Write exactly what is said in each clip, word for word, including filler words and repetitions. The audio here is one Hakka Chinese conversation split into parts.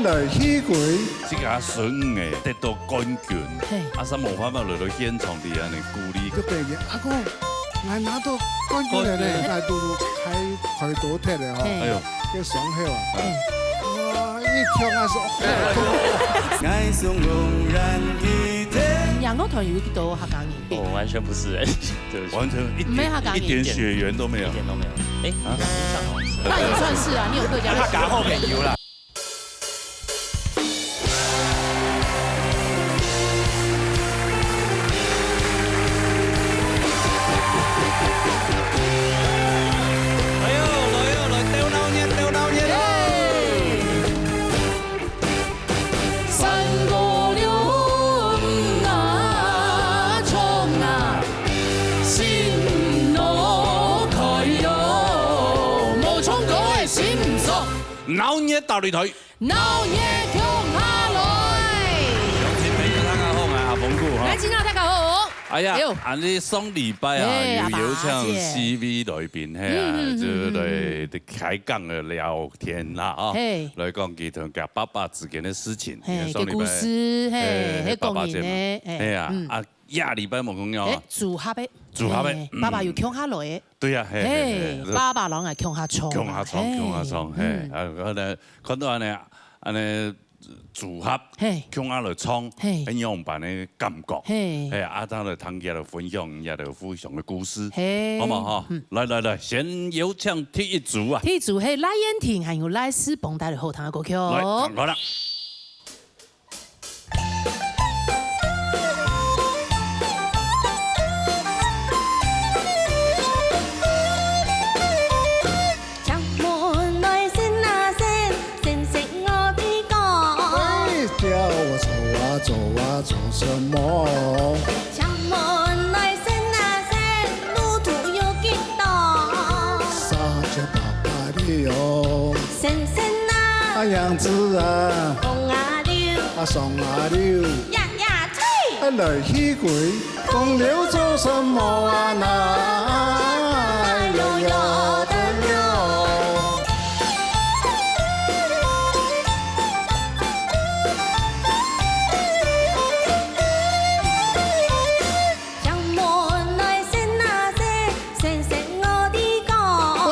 來去歸。這个阿孫女得到冠軍，嘿。阿三無辦法來到現場裡恁呢鼓勵。就變成，阿公，𠊎拿到冠軍了呢，𠊎都開，開刀忒了吼。嘿。哎喲。該傷口啊。嘿。哇，一跳啊，說，哦。𠊎想永遠記得。兩个團有幾多客家人？我完全不是哎，對不起。完全一點，沒客家人。一點血緣都沒有。一點都沒有。哎，啊？好像是。那也算是啊，你有客家血緣。客家後面有啦。 來喲，來喲，來，鬥鬧熱，鬥鬧熱哦！三五六五啊，衝啊，心路開哦，無唱歌个心毋爽。鬧熱大擂台。 鬧熱共下來！鄉親朋友，大家好，𠊎阿峰哥哈。來，親愛大家好。哎呀，哎喲。恁呢上禮拜啊，哎，有邀請四位來賓，阿爸阿姐。嘿啊，嗯，嗯，嗯，嗯。就來開講个聊天啦，啊。嘿。來講佢同佢爸爸之間个事情，嘿，因為上禮拜，个故事，嘿，嘿，嘿，爸爸節嘛。嘿，講人个，嘿，嘿啊，嗯。啊， 這禮拜無講了啊。哎，組合个。組合个，嘿，嗯。爸爸有共下來个。對啊，嘿，嘿，嘿，嘿。爸爸摎𠊎共下唱啊，共下唱，嘿，共下唱，嘿。嗯。啊，然後呢，看到恁呢，恁呢組合，嘿。共下來唱，嘿。恁樣般个感覺。嘿。嘿，啊，當然聽佢來分享佢兜互相个故事，嘿。好無哈？嗯。來，來，來，先邀請第一組啊。第一組係賴燕婷還有賴世邦帶來好聽个歌曲哦。來，聽看啦。 請問來先啊先，先生我的講。喂，叫我做啊做啊做什麼？請問來先啊先，路途有幾多？三九八八里哦。先生啊，啊，楊子啊，風啊溜，啊，爽啊溜，呀呀吹，啊，來去歸。 風流做什麼啊？那，哎喲喲的喲。請問來先啊先，先生我的講。喂，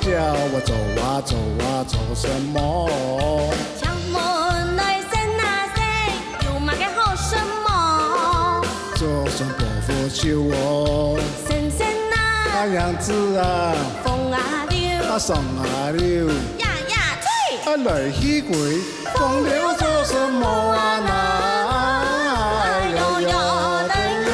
叫我做啊做啊做什麼？請問來先啊先， 有麼个好什麼？做船伯父手哦。先生啊，啊，楊子啊，風啊溜，啊，爽啊溜，呀呀吹，啊，來去歸，風流做什麼啊？那，哎喲喲的喲。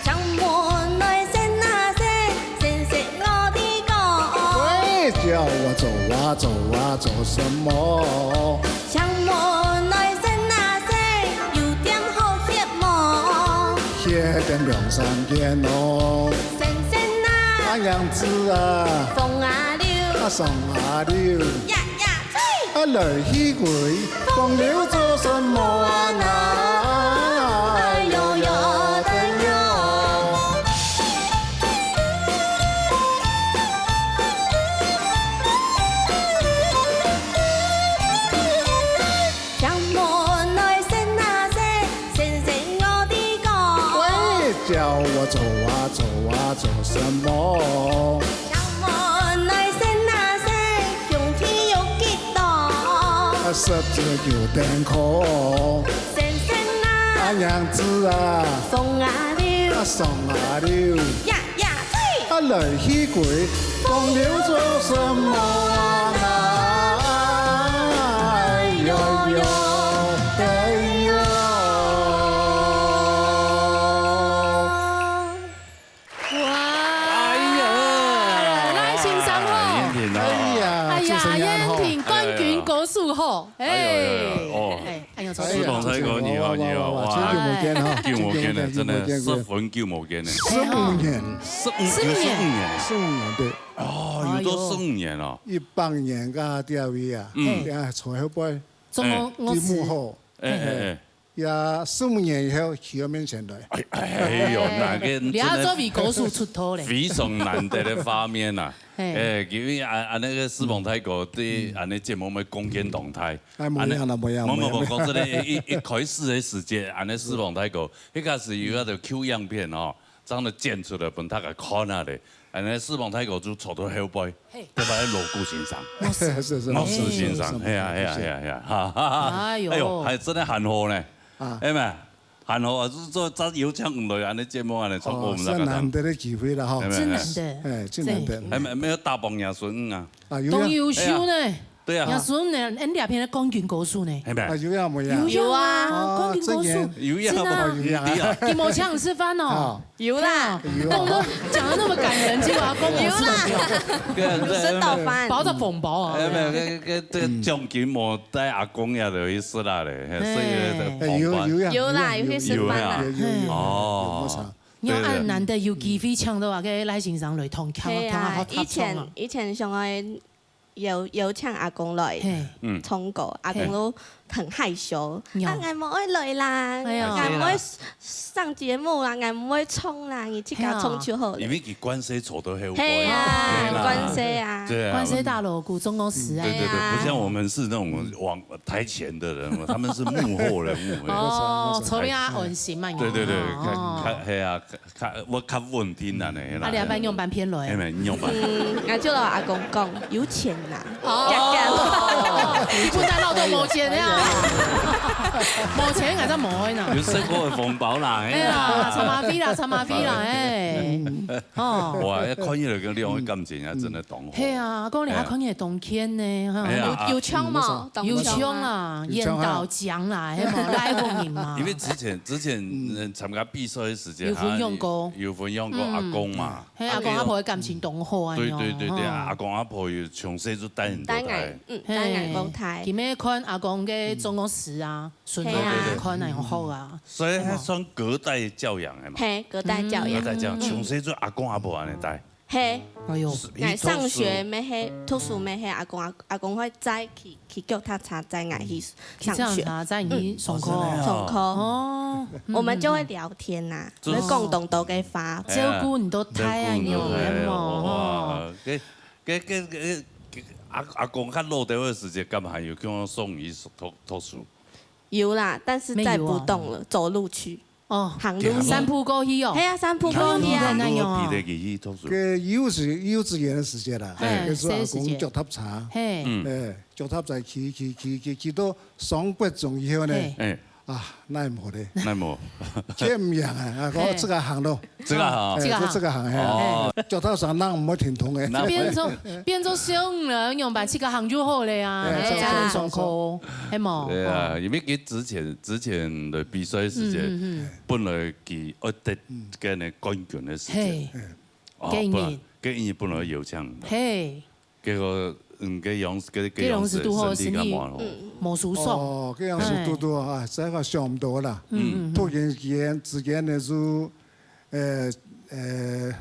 請問來先啊先，先生我的講。喂，叫我做啊做啊做什麼？請問來先啊先，有店好歇無？歇店兩三間哦。先生啊，啊，楊子啊，風啊溜，啊，爽啊溜，呀呀吹，啊，來去歸，風流做什麼啊？那，哎喲喲的喲。 請問來先啊先，先生我的講。喂，叫我做啊做啊做什麼？請問來先啊先，兄弟有幾多？啊，十隻九等空。先生啊，啊，楊子啊，風啊溜，啊，爽啊溜，呀呀吹，啊，來去歸，風流做什麼啊？那，哎喲喲的喲。 哇！哎呀，賴先生吼。燕婷啊。哎呀，哎呀，祝生日好。燕婷冠軍歌手吼，哎。哎呀，哎呀，哎，哦。哎，哎呦，世邦大哥，你好，你好，哇，哇，哇，哇，哇，久無見哈，久無見了，久無見，真的，久無見。十分久無見了。十五年。十五，十五年。有十五年了。十五年，對。哦，有到十五年了。哎呦。一八年到這位啊，嗯。哎呀，坐後背，中央我是。在幕後。哎，哎，哎。也十五年以後去到面前來。哎，哎喲，那个真的你要做比高手出頭嘞。非常难得的畫面呐。嘿。哎，因為啊，啊，那个四寶大哥對，嗯。啊，恁个節目个貢獻當大。哎，無樣啦，無樣，無樣。無，無，無，講真的，一，一開始的時節，啊，恁个四寶大哥，迄个是有一个舊影片哦，正个剪出來分大家看下咧。啊，恁个四寶大哥就坐到後背，嘿。對吧？老古先生。是，是，是，老古先生，是，是，嘿啊，嘿啊，是。嘿啊，嘿啊，哈，哈，哈。哎喲。哎喲，還真的還好呢。啊。哎嘛，還好啊，就是做，做邀請來恁个節目恁个，從我們那个哦，是難得的機會了哈。哎，真難得。哎，真難得。對。還沒，沒有大榜牙孫啊。啊，有呀。當優秀呢。哎呀。對啊。牙孫呢，恁這片的冠軍歌手呢。哎嘛。啊，有呀，無呀。有呀，有啊。哦，冠軍歌手。真的。有呀，真的啊。有呀。佢無請食飯哦。啊。有啦。有啊。講得，講得那麼感人，結果阿公無食飯。有啦。對啊，有食到飯。包著紅包啊。哎，沒有，這，這，這獎金無帶阿公也有意思啦嘞，嘿，所以這哎，有，紅包。有呀，有啦，有去食飯啦。有呀。有，有，有，有，哦。有，無錯。你看，對，對。恁難得有機會請到啊，該賴先生來同，同，係啊，同下合作啊。以前，以前上愛邀，邀請阿公來嘿。嗯。唱歌，阿公都很害羞。有。啊，𠊎無愛來啦，哎呀。𠊎無愛上節目啦，𠊎無愛唱啦，你自家唱就好了。因為佢慣勢坐到後背。係啊，係啦。慣勢啊。對啊。慣勢大鑼鼓，總公司啊。對，對，對，係啊。不像我們是那種往台前的人，他們是幕後人物。哦，坐了啊，安心嘛，對，對，對，哦。較，較，係啊，較，較，我較穩定啊，呢，啦。啊，兩班用半片來。哎，沒，用半。嗯，𠊎就摎阿公講，有錢啦。 哦，你不但老豆無錢了，無錢還在無呢。有生活的紅包啦，哎呀。哎呀，差馬費啦，差馬費啦，哎。哦。哇，要看起來跟兩位感情啊，真的當好。嘿啊，講你還看起來當牽呢，哈。哎呀，有，有槍無？有槍啊，有槍啊。有槍啊，有槍啊。緣投獎啦，嘿無，來問你嘛。因為之前，之前，嗯，參加比賽的時間，有分享過。有分享過阿公嘛。嗯。 嘿，阿公阿婆个感情當好啊，對，對，對，對，哦。阿公阿婆又從細就帶你大。帶𠊎，嗯，帶𠊎講大。嘿，今晡日看阿公个總公司啊，孫仔啊，對，對，對。看恁樣好啊。所以還算隔代教養的嘛。嘿，隔代教養。隔代教養，嗯。從細就阿公阿婆恁樣帶。嘿。哎喲。𠊎上學乜係，讀書乜係阿公阿，阿公會載去 去腳踏車載𠊎去上學。去腳踏車載你去上課。嗯。哦，真的哦。上課。哦，嗯，我們就會聊天吶，嗯，嗯。就會講當多个話。照顧你都大啊，照顧你都大啊，有沒有？哇，該，該，該，該，阿，阿公較老兜个時節，敢還有叫你送你讀，讀書？有啦，但是載不動了，沒有啊。走路去。 哦，行路。散步過去哦。係啊，散步過去啊。行路，行路比得佢去讀書。个幼稚，幼稚園个時節啦，嘿，該時候阿公腳踏車，嘿。嗯。哎，腳踏車騎，騎，騎，騎，騎到上國中以後呢，嘿。哎。啊，耐無咧。耐無。騎毋贏啊，啊，嘿。自家行咯。自家行。哎，自家行。就自家行，嘿。哦。腳踏車哪毋會停動个。哪毋會。變做，變做小人了，用把自家行就好了呀，哎，嘿，自家行上課，係無？對啊，哦。因為佢之前，之前个比賽時節，嗯，嗯，嗯。 本來佢愛得該个冠軍个時節。嘿。哦，該年。本來，該年本來邀請。嘿。結果，嗯，該樣，該，該樣子身體較無好。該樣子拄好身體，嗯。無舒爽。哦，該樣子拄拄啊，哎。實在想毋到啦。嗯，嗯，嗯。突然間，之間呢，就，呃，呃，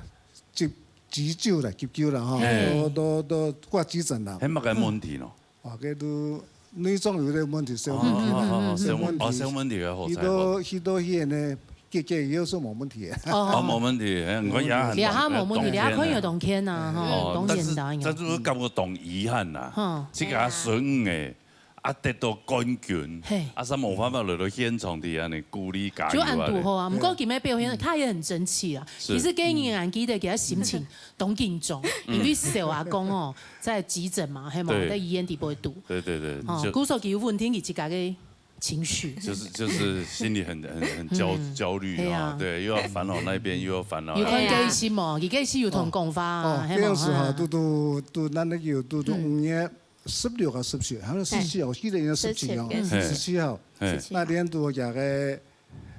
急，急救啦，急救啦，吼，嘿。都，都，都掛急診啦。係麼个問題呢？ 哦，該都內臟有點問題，小問題，哦，哦，哦，哦，小問題。小問，哦，小問題个好彩。去到，去到醫院呢，結，結以後是無問題个。哦。哦，無問題，哎，你看也很，也還無問題，當然，也看有當健啊，吼，哦，當健康啊。但是，但是我感覺當遺憾啦，嗯。這個孫仔，啊，得到冠軍，嘿。啊，係無辦法來到現場的，恁樣鼓勵加油啊，就恁堵好啊，毋過今日表現，嗯。他也很爭氣啊。是。其實該年還記得佢个心情， 當緊張，因為小阿公哦，在急診嘛，係嘛，對。在醫院底背肚。對，對，對，哦，就故所佢有穩定佢自家个情緒。就是，就是心裡很，很，很焦，嗯，焦慮啊，係啊。對，又要煩惱那邊，又要煩惱那邊。有看電視無？佢電視有同講話啊，哦，係無？電視哈，啊。都，都，都，那，那個有，都，都，嗯。五月十六號，十七，好像十七號，我記得應該十七號，十七，嗯。十七號。嘿。十七號。那天都有講个，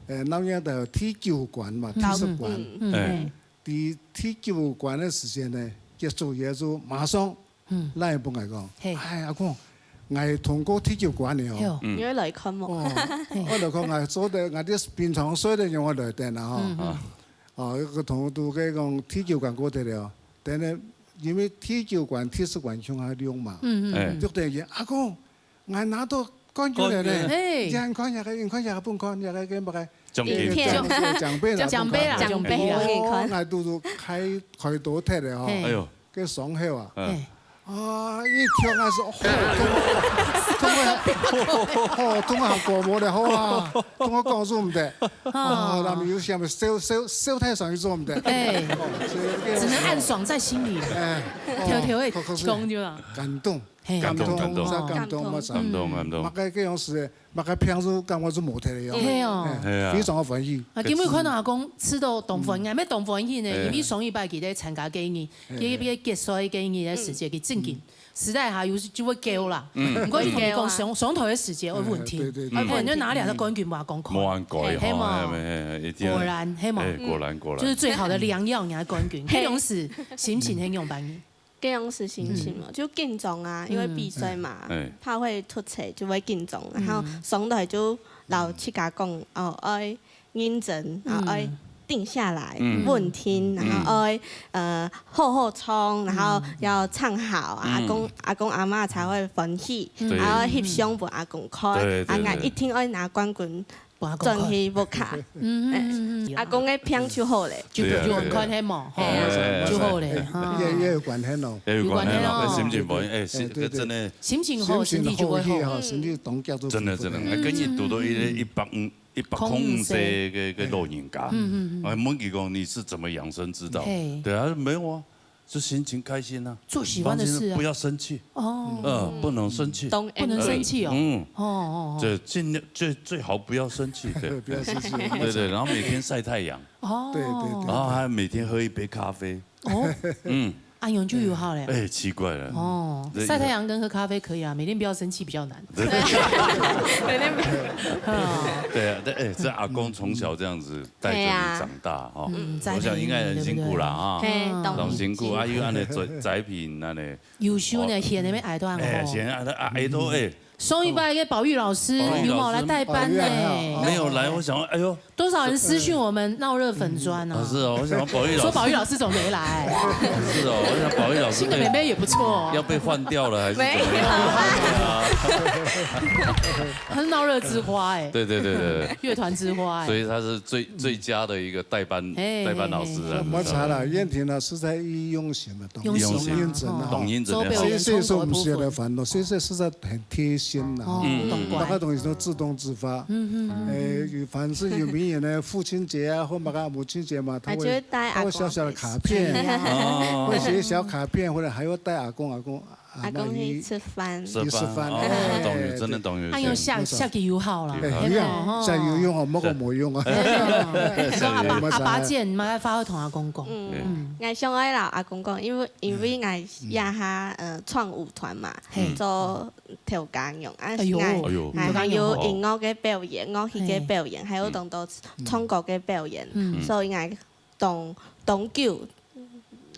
呃，鬧熱个第九關嘛，第十關。嗯，嗯，嗯。哎。 在第九關个時間呢，結束以後就馬上，嗯。來分𠊎講，嘿。哎，阿公，𠊎通過第九關了哦。喲。嗯。你愛來看無？哦，嘿。𠊎來看，𠊎做得，𠊎這平常睡得用，𠊎來等啊，吼。嗯，嗯。啊。哦，該个同學都該講第九關過得了，等下，因為第九關、第十關共下用嘛。嗯，嗯，哎。嗯。就等於，阿公， 𠊎拿到趕緊來咧，趕緊來。嘿。你看這個，你看這個，分看這個，這個麼个？獎金。獎，獎，獎杯啦，獎杯啦。獎杯啦。哦，𠊎肚肚開，開刀忒咧吼，嘿。哎喲。該傷口啊。嗯。嘿。啊，一跳啊，係，哦，痛啊，痛啊，哦，痛啊，過無咧，好啊，痛啊，講做毋得。哦。哦，那麼有啥物，燒，燒，燒太上去做毋得。哎。哦，所以這個只能暗爽在心裡。哎，哦，偷偷地可，可是講對吧？感動。 嘿。感動，感動，感動。真感動，感動。感動，感動。麼个該樣式，麼个病就感覺就無忒个樣。嘿哦。嘿，係啊。非常个歡喜。啊，今晡日看到阿公食到當歡喜，嗯。乜當歡喜呢，嘿。因為上一擺佢在參加該日，嘿，嘿。佢結束該日个時節，嗯。佢正經，嗯。實在哈，有時就會噭啦。嗯。毋過就同你講，會噭啊。上，上台个時節會問題。嘿，對，對，對。啊，不然就拿兩個冠軍分阿公看。無恁該吼，嘿，嘿嘛。嘿，嘿，嘿，一定。果然，嘿嘛。哎，果然，果然。就是最好的良藥，你的冠軍。嘿。該當時心情係仰般呢？ 該樣式心情咯，嗯。就緊張啊，因為比賽嘛，嗯。哎。怕會突槌就會緊張，嗯。然後上台就摎自家講，哦，愛認真，然後愛定下來，嗯。穩定，嗯。然後愛，呃，好好唱，然後要唱好，嗯。阿公，阿公阿嬤才會歡喜，對。然後翕相分阿公看，對，對，啊，𠊎一定愛拿冠軍。 對。 轉去屋下。嗯，嗯，嗯，嗯。哎，阿公个病就好咧。就，對啊，就很快樂嘛，吼，對啊。哎，哎，哎。就好咧，哈。也，也有關係咯。也有關係咯，有關係咯。哎，心情不好，哎，是，哎，對，對。真的。心情好，身體就會好。心情好，身體當強就真的，真的。嗯。哎，跟你堵到一個一百五，一百空五歲个，个老人家。嗯，嗯，嗯。哎，問佢講你是怎麼養生之道？嘿。對啊，沒有啊。 就心情開心啊。做喜歡的事啊。放心，不要生氣。哦。嗯，不能生氣。當然。不能生氣哦。嗯。哦，哦，哦。這盡量，最，最好不要生氣，對。不要生氣。對，對，然後每天曬太陽。哦。對，對，對。然後還每天喝一杯咖啡。哦。嗯。啊，恁樣就有效了。哎，奇怪了。哦，這以後曬太陽跟喝咖啡可以啊，每天不要生氣比較難。對，對，對。每天不要。哦。對啊，對，哎，這阿公從小這樣子 帶著你長大，哈。嘿啊。嗯，我想應該很辛苦啦，哈。栽培你，對不對？嘿，嗯。當辛苦啊，又恁樣栽，栽培恁樣。優秀呢，哦。顯得愛愛到恁好。哎，顯得愛，啊，愛到，哎。上一擺个寶玉老師，寶玉老師有沒有來代班呢？沒有來，我想說，哎喲。多少人私訊我們鬧熱粉專啊？哦，是哦，我想寶玉老師。說寶玉老師怎麼沒來？是哦，我想寶玉老師被，新的妹妹也不錯哦。要被換掉了還是怎麼樣？沒有。她是鬧熱之花哎。對，對，對，對。樂團之花哎。所以她是 最，最佳的一個代班，嘿，代班老師啊。嘿，嘿，嘿。沒差啦，燕婷呢，實在用心个東西，用心。當認真啊。當認真啊。周邊有演出的部分。細細時候毋識得煩惱，細細實在很貼心啦。哦，嗯，嗯。當乖。麼个東西都自動自發。嗯，嗯，嗯。哎，有，凡是有名人的父親節啊，或麼个母親節嘛，他會，他就會帶阿公，他會小小的卡片，去。哦。會寫小卡片，或者還會帶阿公，阿公 阿公去食飯。去食飯，哦，哎。當有，真的當有心。哎喲，下，下去友好啦，哎，嘿無，吼。下去友好，莫講無用啊。哎喲，講阿爸，阿爸節，你嘛愛好好同阿公講。嗯，嗯。𠊎想愛摎阿公講，因為，因為𠊎這下，呃，創舞團嘛，嘿。做頭家娘，啊，哎喲。𠊎，哎喲。𠊎還有音樂个表演，樂器个表演，嗯。還有當多唱歌个表演，嗯。所以𠊎當，當久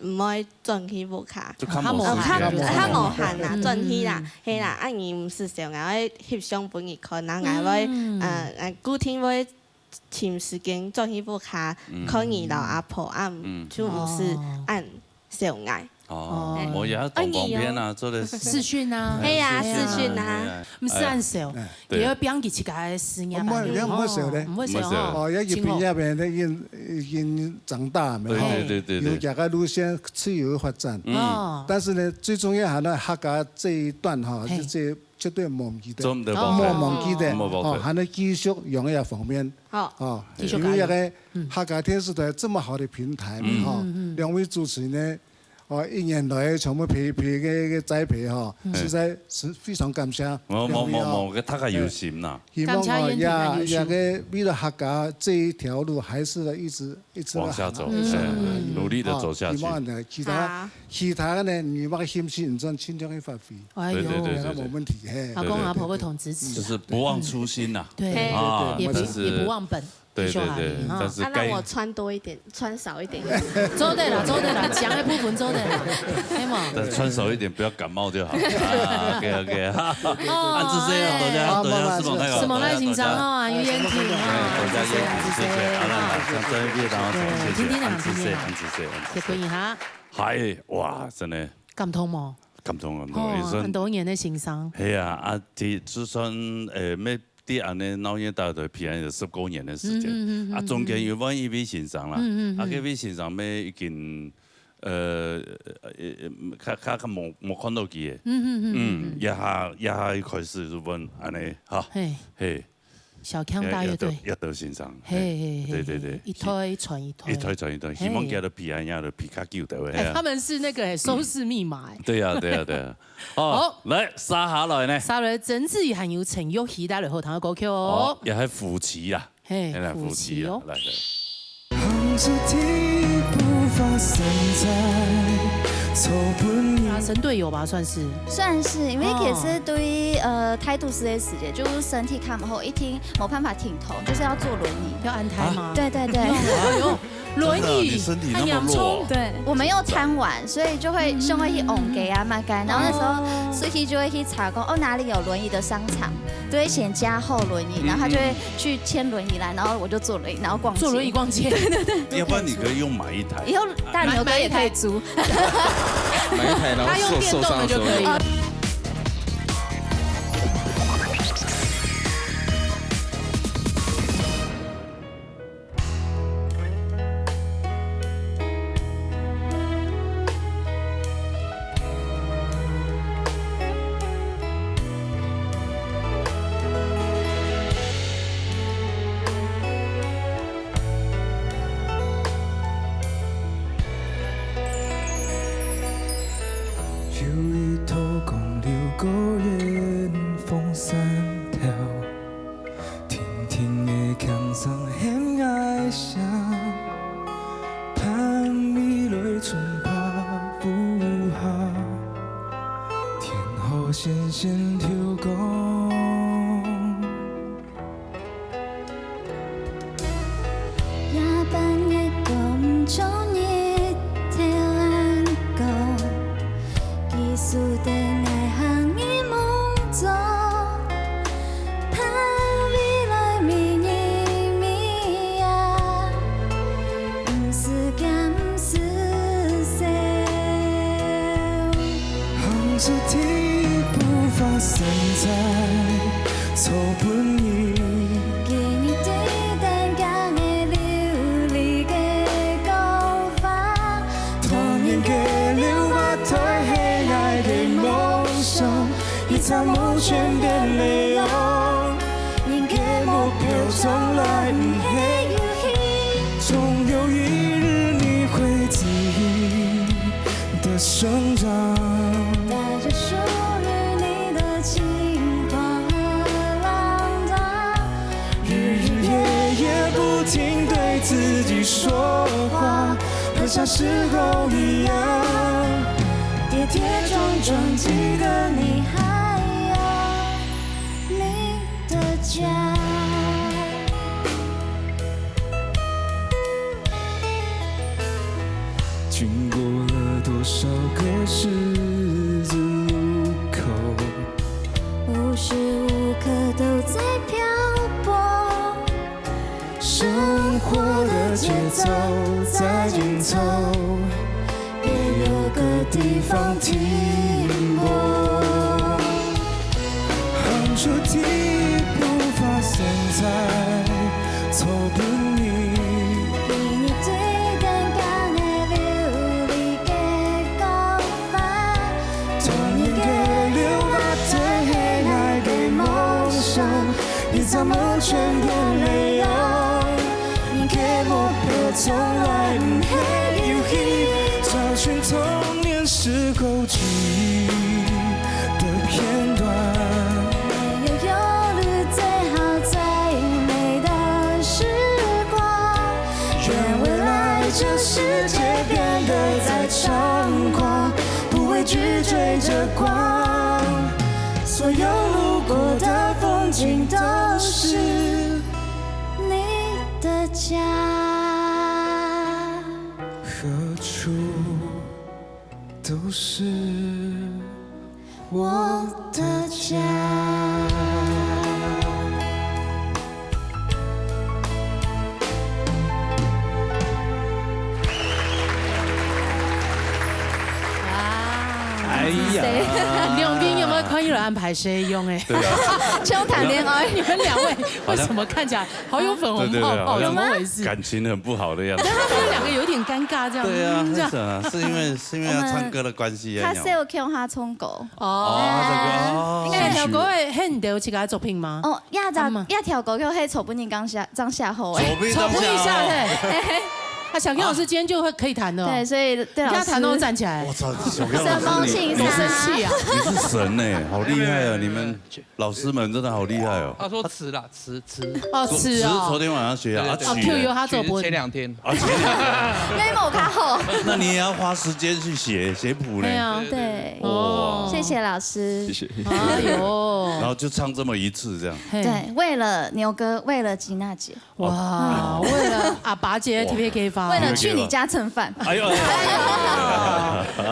毋會轉去屋下。就較無時間。較無閒。較無閒啊，嗯，轉去啦，嗯，嗯。係啦，啊，你毋係想愛翕相分你看，然後𠊎會，嗯。呃，呃，固定會尋時間轉去屋下，嗯。看你摎阿婆啊，嗯。就毋係恁想𠊎。哦，哎。無也當方便啊，哎，你哦。做得視訊啊。係啊，哎呀，視訊啊。哎呀。毋係恁想。哎。 對。也愛放佢自家个事業啊。哦，毋會，毋會愁咧。哦，毋會愁哦。哦，也是畢業个，已經，已經長大了，對，吼。對，對，對，對。有自家个路線，自由發展。嗯。哦。但是呢，最重要還係客家這一段哈，嘿。這，這絕對無忘記得。真的無忘記。無忘記得。哦。無忘記。哦，還能繼續用這方面。好。哦，繼續加油。因為那個，嗯。客家電視台這麼好的平台呢，嗯。哈，嗯，嗯。兩位主持人呢， 哦，一年來全部陪，陪个，个栽培哈，嗯。實在是非常感謝。無，無，無，兩位哦。無，个大家有心啦。希望哦，感謝燕婷啊，也，有心。也个為了客家這一條路，還是一直，一直往下走，往下走。哎，嗯。努力地走下去。哦，希望呢，其他，好。其他的呢，你那個興趣，你就盡量去發揮。哎喲。對，對，對，對，對。那無問題，嘿。阿公阿婆會同支持啊。就是不忘初心吶。對。嘿。啊，對，對，對，也不，但是也不忘本。 對，對，對，繼續下去，哈。但是該，啊，讓我穿多一點，穿少一點。做得啦，做得啦，講个部分做得啦，係無？但穿少一點，不要感冒就好。啊，OK，OK，哈。哦，恁仔細哦，哎。多謝，多謝，好，師母太好，師母太緊張哦，多謝，多謝。有眼睛哦，哎，多謝燕婷，謝謝，謝謝，啊，恁仔細，恁仔細，謝謝，恁仔細，恁仔細，恁仔細。謝謝你哈。嗨，哇，真的。感動無？感動，感動，哦，也算，很多年的心傷。係啊，啊，這，就算，呃，沒在恁呢鬧熱打的，平安有十多年的時間，嗯，嗯，嗯，啊，中間有換一位先生啦，嗯，嗯，嗯。啊，該位先生乜已經，呃，呃，較，較，較無，無看到佢个，嗯，嗯，嗯，嗯，嗯。也下，也下一開始就換恁呢，哈，嘿。嘿。 小康大樂隊。也，也都，也都欣賞。嘿，嘿，嘿，對，對，對。一代傳一代。一代傳一代，嘿。希望佢个平安夜都比較久的，哎，嘿啊。他們是那個，哎，收視密碼，哎。對呀，對呀，對呀。哦，好。來，接下來呢？接下來，曾志儀還有陳玉希帶來好聽的歌曲哦。哦，也還福氣啦。嘿，也來福氣啦，福氣哦。來，來。 啊，神隊友吧，算是。算是，因為其實對於，哦。呃，態度是類似的，就是身體看不好，一定沒辦法挺頭，就是要坐輪椅。要安胎嗎？啊。對，對，對。哎呦，輪椅，真的，你身體那麼弱。很洋蔥。對，我們又貪玩，所以就會想要去往給啊嘛幹，然後那時候司機就會去查過，哦，哪裡有輪椅的商場，就會選加厚輪椅，然後他就會去牽輪椅來，然後我就坐輪椅，然後逛街。坐輪椅逛街。對，對，對。要不然你可以用買一台。以後大牛哥也可以租。買，買一台，然後受，他用電動的就可以了。受傷的時候用。有一頭公牛，高原風山頭。 定定个響聲喊𠊎聲，盼未來春花無效，天河線線透光。夜半月光，像日頭恁光，佢使得𠊎行入夢中。 盼未來每日每夜，毋使驚，毋使愁。行出第一步，發生在昨晡日。今日對等間个流離个高峰，童年个溜滑梯係𠊎个夢想。 一站無全變內容，人个目標從來毋係遊戲。總有一日你會記憶的生長，帶著屬於你的情話和浪蕩。 日日夜夜不停對自己說話，和小時候一樣，跌跌撞撞，記得你還有你的家。經過了多少個十字路口， 無時無刻都在漂泊。生活的節奏在緊湊，別有個地方停泊。行出第一步，發生在昨晡日。今日對等間个流離个高 童年个溜滑梯係𠊎个夢想，一站無全變內容。人个目標從來毋係遊戲，找尋童年時候記憶的片段。沒有憂慮，最好最美的時光。願未來這世界變得再猖狂， 不畏懼追著光，所有路過的風景都是你的家。何處都是我的家。哇！哎谁？两边有没有可以来安排谁用？哎，对啊，像谈恋爱。你们两位为什么看起来好有粉红泡泡？对对对，好像怎么回事？感情很不好的样子。他们两个有点尴尬，这样。对啊，嗯这样是啊，是因为是因为要唱歌的关系啊。他是有看他唱歌。哦，哦，这个哦，哎，条狗会很有自家的作品吗？哦，呀，咋嗯呀？条狗又黑丑不宁刚下，这样下后哎。手臂手不一下下，嘿。啊，小 K 老师今天就会可以弹的哦。对，所以对你老师看弹都站起来。我操，小刚什么老师你庆你生气啊？你是神呢，好厉害啊！你们老师们真的好厉害哦。他说词啦，词词。哦，是啊昨昨。天晚上学啊，对对哦曲，Q 由他做播前前两天，啊，前两天，因为我看后。那你也要花时间去写写谱呢。对啊。对，哇，谢谢老师。谢谢。哎然呦，后就唱这么一次这样。嘿，对，为了牛哥，为了吉娜姐，哇，为了阿爸姐特别开发，为了去你家蹭饭。哎呦，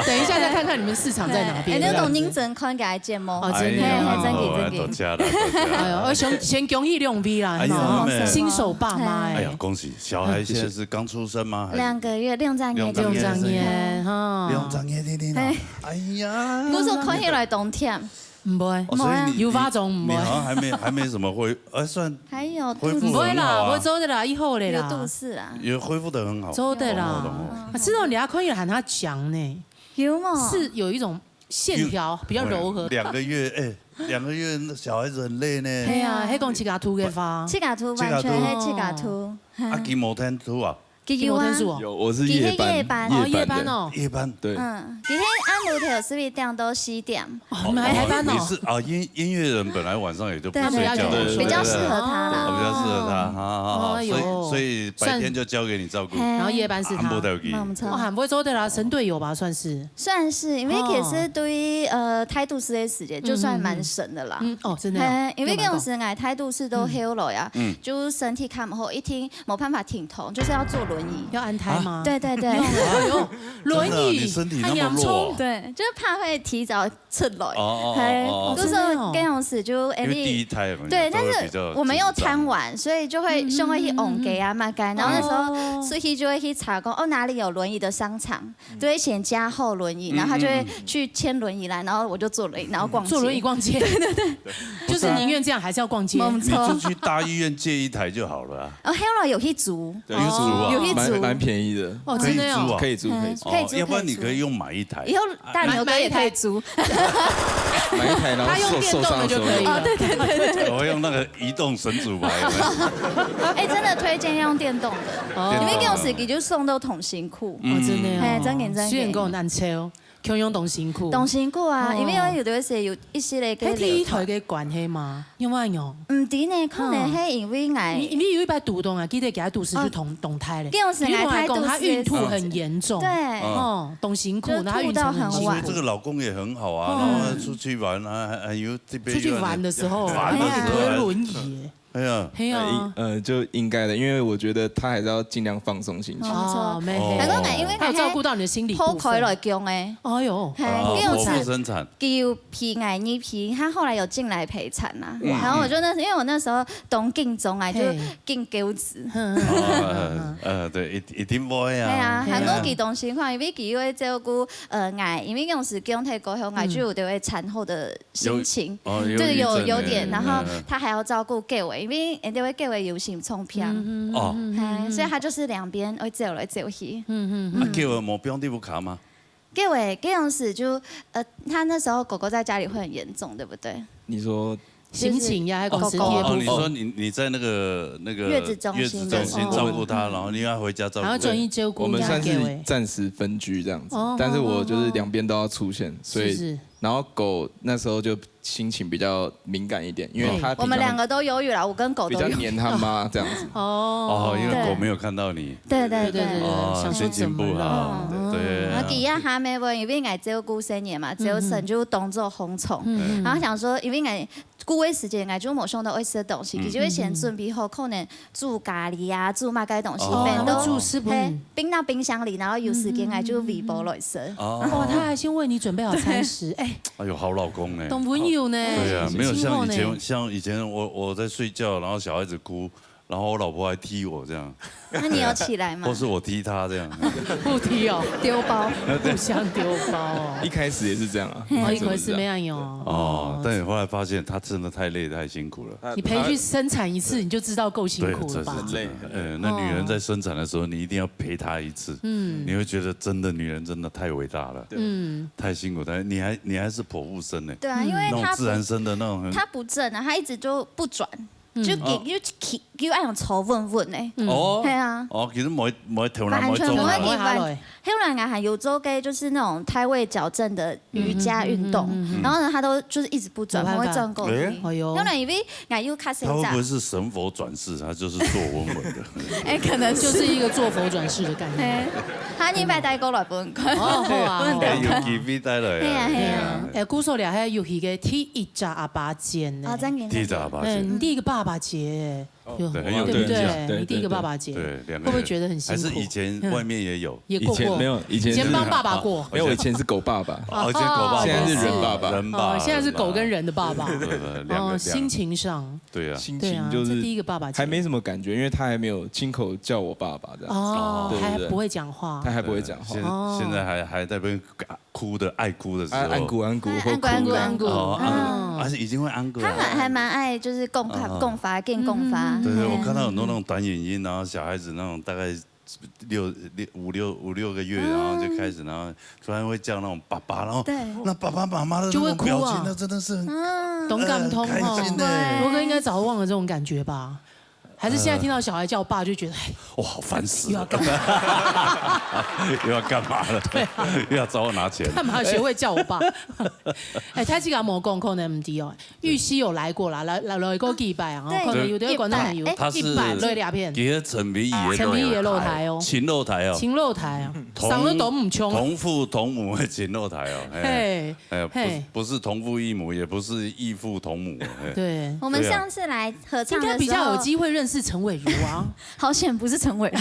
等一下再看看你们市场在哪边。哎，那种认真看个节目。哦，真的哎呀哦。真的真的多谢了，多谢了。哎呦，我先先恭喜两位啦，哎呀哈妹妹新手爸妈哎。哎呀，恭喜！小孩现在是刚出生吗？还是两个月，两三月两三月两三月哈，两三月的呢？哎呀，我说看起来冬天，唔会，哦所以你有化妆唔会。你好像还没还没什么恢，哎，算还有恢复唔会啦，很好啊我做得啦，以后的啦，有肚子啊，也恢复得很好，做得啦懂了懂了。啊，知道你阿坤也喊他讲呢，有吗？是有一种线条比较柔和。两个月，哎，两个月小孩子很累呢。对啊，还讲自家涂个发，自家涂完全自家涂是自家涂。啊，佢冇听涂啊？佢有天数哦。有，我是佢夜班，係夜班夜哦夜班哦的。夜班。对，嗯，佢係暗晡頭十一點到四點。哦，你们还排班哦你。是啊，音音乐人本来晚上也就不对睡觉了，对对对比较适合他啦。哦比较适合他，好好好，哎呦所以所以白天就交给你照顾，嘿然后夜班是他。安不得给没有错哦，。喊不会做得啦，神队友吧，算是。算是，因为其实对于呃態度師个時間，就算蠻神的啦。嗯，哦，真的哦。嘿，因為有時𠊎態度師都後來啊，嗯就身體較毋好，一定無辦法停動，就是要坐輪椅。要安胎吗？對對對，哎呦，輪椅，真的你身體那麼弱哦很嚴重。對，就是怕會提早出來。哦哦嘿，哦哦就是真的哦跟有時就因为第一胎嘛，對，但是都会比较我們又紧张貪玩，所以就會想要去往街啊嘛該，然後那時候哦出去就會去查講，哦哪裡有輪椅的商場，就會先加號輪椅，然後他就會去牽輪椅來，然後我就坐輪椅，然後逛街。坐輪椅逛街，對對對，就是寧願這樣還是要逛街。沒錯你就去大醫院借一台就好了啊。哦，後來有去租，有一組啊，有一組蛮蛮便宜的，哦，可以真的哦。租啊可。以租可以租，可以哦，要不然你租可以租可以用买一台。以後帶牛哥一台租。买一台然后他用受受电动的伤的时候就可以了。哦，對對對對對，我用那个移动神主牌，有没有？哎，真的推薦用電動的，哦因為有時佢就送到當辛苦。哦，真的哦。嘿，真的真的雖然講有難抽，共樣當辛苦。當辛苦啊，哦因為有的時候有一些个係第一胎个關係嘛，因為哦，毋知呢，可能係因為你𠊎，你有一擺肚痛啊，記得佢肚屎就動動胎咧。叫醒來你同我講，胎肚屎他孕吐很嚴重，對，哦，當辛苦，就然後他孕吐很辛苦吐到很晚因为这个老公也很好啊，嗯然后出去玩啊，还有这边出去玩的时候，玩的时候然后推轮椅耶，还，哎呀，嘿啊，呃，就应该的，因为我觉得他还是要尽量放松心情。哦，没哦有，然後𠊎因為他有照顧到你的心理部分。好開來講誒，哎呦，嘿，哦剖腹因為有時生產，佢有陪𠊎，你陪，他後來有進來陪產啦。嗯然後我就那時，因為我那時候當緊張啊，就嘿緊狗子。嗯哦，呃，对，一一定會啊。對啊，嘿啊還過佢當辛苦，因為佢又會照顧呃𠊎，因為有時講太過後，𠊎就有點會產後的心情。哦，對，有憂鬱症欸有點，然後嗯他還要照顧狗誒，因為人家會狗誒有心臟病，嗯哦，哎，所以他就是兩邊會走來走去。嗯嗯啊，叫我無放你屋下嗎？狗誒，這樣子就呃，他那時候狗狗在家裡會很嚴重，對不對？你说心情呀，還有身體的哦，部分。你說你你在那個那個月子中心月子中心的時候照顧他，然後你要回家照顧，還要轉去照顧我们算是人家的。暂时分居这样子哦，但是我就是两边都要出现，所以是是，然后狗那时候就心情比较敏感一点，因为它我們兩個都憂鬱了，我跟狗都有。比较黏它媽这样子。哦哦，因為狗沒有看到你，對對對對對哦，想說心情不好，怎麼了對然後佢也還沒問，因為𠊎照顧細人嘛，朝晨就當做紅蟲，嗯然後想說，因為𠊎顧个時間，𠊎就無想到會食東西，嗯佢就會先準備好，可能煮咖哩啊，煮麼个東西，哦便當還會煮食物。嘿，冰到冰箱裡，然後有時間𠊎就微波來食。哦，哇，他還先為你準備好餐食，哎，哎呦，好老公呢。當溫柔呢。對啊，沒有像以辛苦呢前，像以前我我在睡覺，然後小孩子哭，然后我老婆还踢我这样，那你有起来吗？或是我踢她这样。互踢哦，丢包，互相丢包哦。一开始也是这样啊。哦，一开始没有用哦。哦，但你后来发现她真的太累太辛苦了。你陪去生产一次，你就知道够辛对，苦了吧？这是真的。呃，那女人在生产的时候，你一定要陪她一次，嗯，你会觉得真的女人真的太伟大了，嗯，太辛苦，但你还你还是剖腹生呢，对啊，因为那种他自然生的那种很，他不正啊，他一直就不转，就给就给给按用头问问哎，哦，对啊。哦，其实没没头那没完全不会中啊，不会好了欸后来俺还有做个就是那种胎位矫正的瑜伽运动，然后呢，他都就是一直不转，没办法不会转过哎去。哎呦后来因为俺又开始她会不会是神佛转世？她就是做温文的，哎，可能就是一个做佛转世的概念。哎，他一百代过来不能看。哦，好啊，好啊。哎，有机会带了嘿啊嘿呀啊。哎，姑嫂俩还有一个第一个阿爸节呢。哦，真的。踢着吧，哎，你第一个爸爸节，有对很有对不印象对？对你第一个爸爸节，对，两个会不会觉得很辛苦？还是以前外面也有，也过过，以前没有，以前是以前帮爸爸过。哦以前狗爸爸，哦没有，我以前是狗爸爸，现在是人爸爸，哦，现在是狗跟人的爸爸。对对对，两哦，个心情上，对啊，对啊，心情就是这第一个爸爸节还没什么感觉，因为他还没有亲口叫我爸爸这样。哦，对对对还不会讲话他。还不会讲话。现哦现在还还在那边哭的爱哭的时候，安安古安古哎或哭的安古安古哦，嗯啊，而且已经会安歌了。他蛮还蛮爱就是供法哦供法见供法，对，我哎看到很多那种短影音，然后小孩子那种大概六六五六五六个月，然后就开始，然后突然会叫那种爸爸，然后对那爸爸妈妈的就会那种表情，哭啊那真的是很嗯，懂感通哦。开心的。对罗哥应该早忘了这种感觉吧？还是现在听到小孩叫爸就觉得，哎，哇，好烦死了！又要干嘛？又要干嘛了？又要找我拿钱？干嘛学会叫我爸？哎，他这个没讲可能唔知哦。玉溪有来过啦，来来来过几摆啊，对可能有的观众朋友一百他是一百落两片，其实陈皮爷陈皮爷露台哦秦露台哦，秦露台啊，同上了都唔穷。同父同母的秦露台哦，哎嘿，哎，嘿不不是同父异母，也不是异父同母，哎对，我们上次来合唱的时候，应该比较有机会认识陈伟如啊。好险不是陈伟。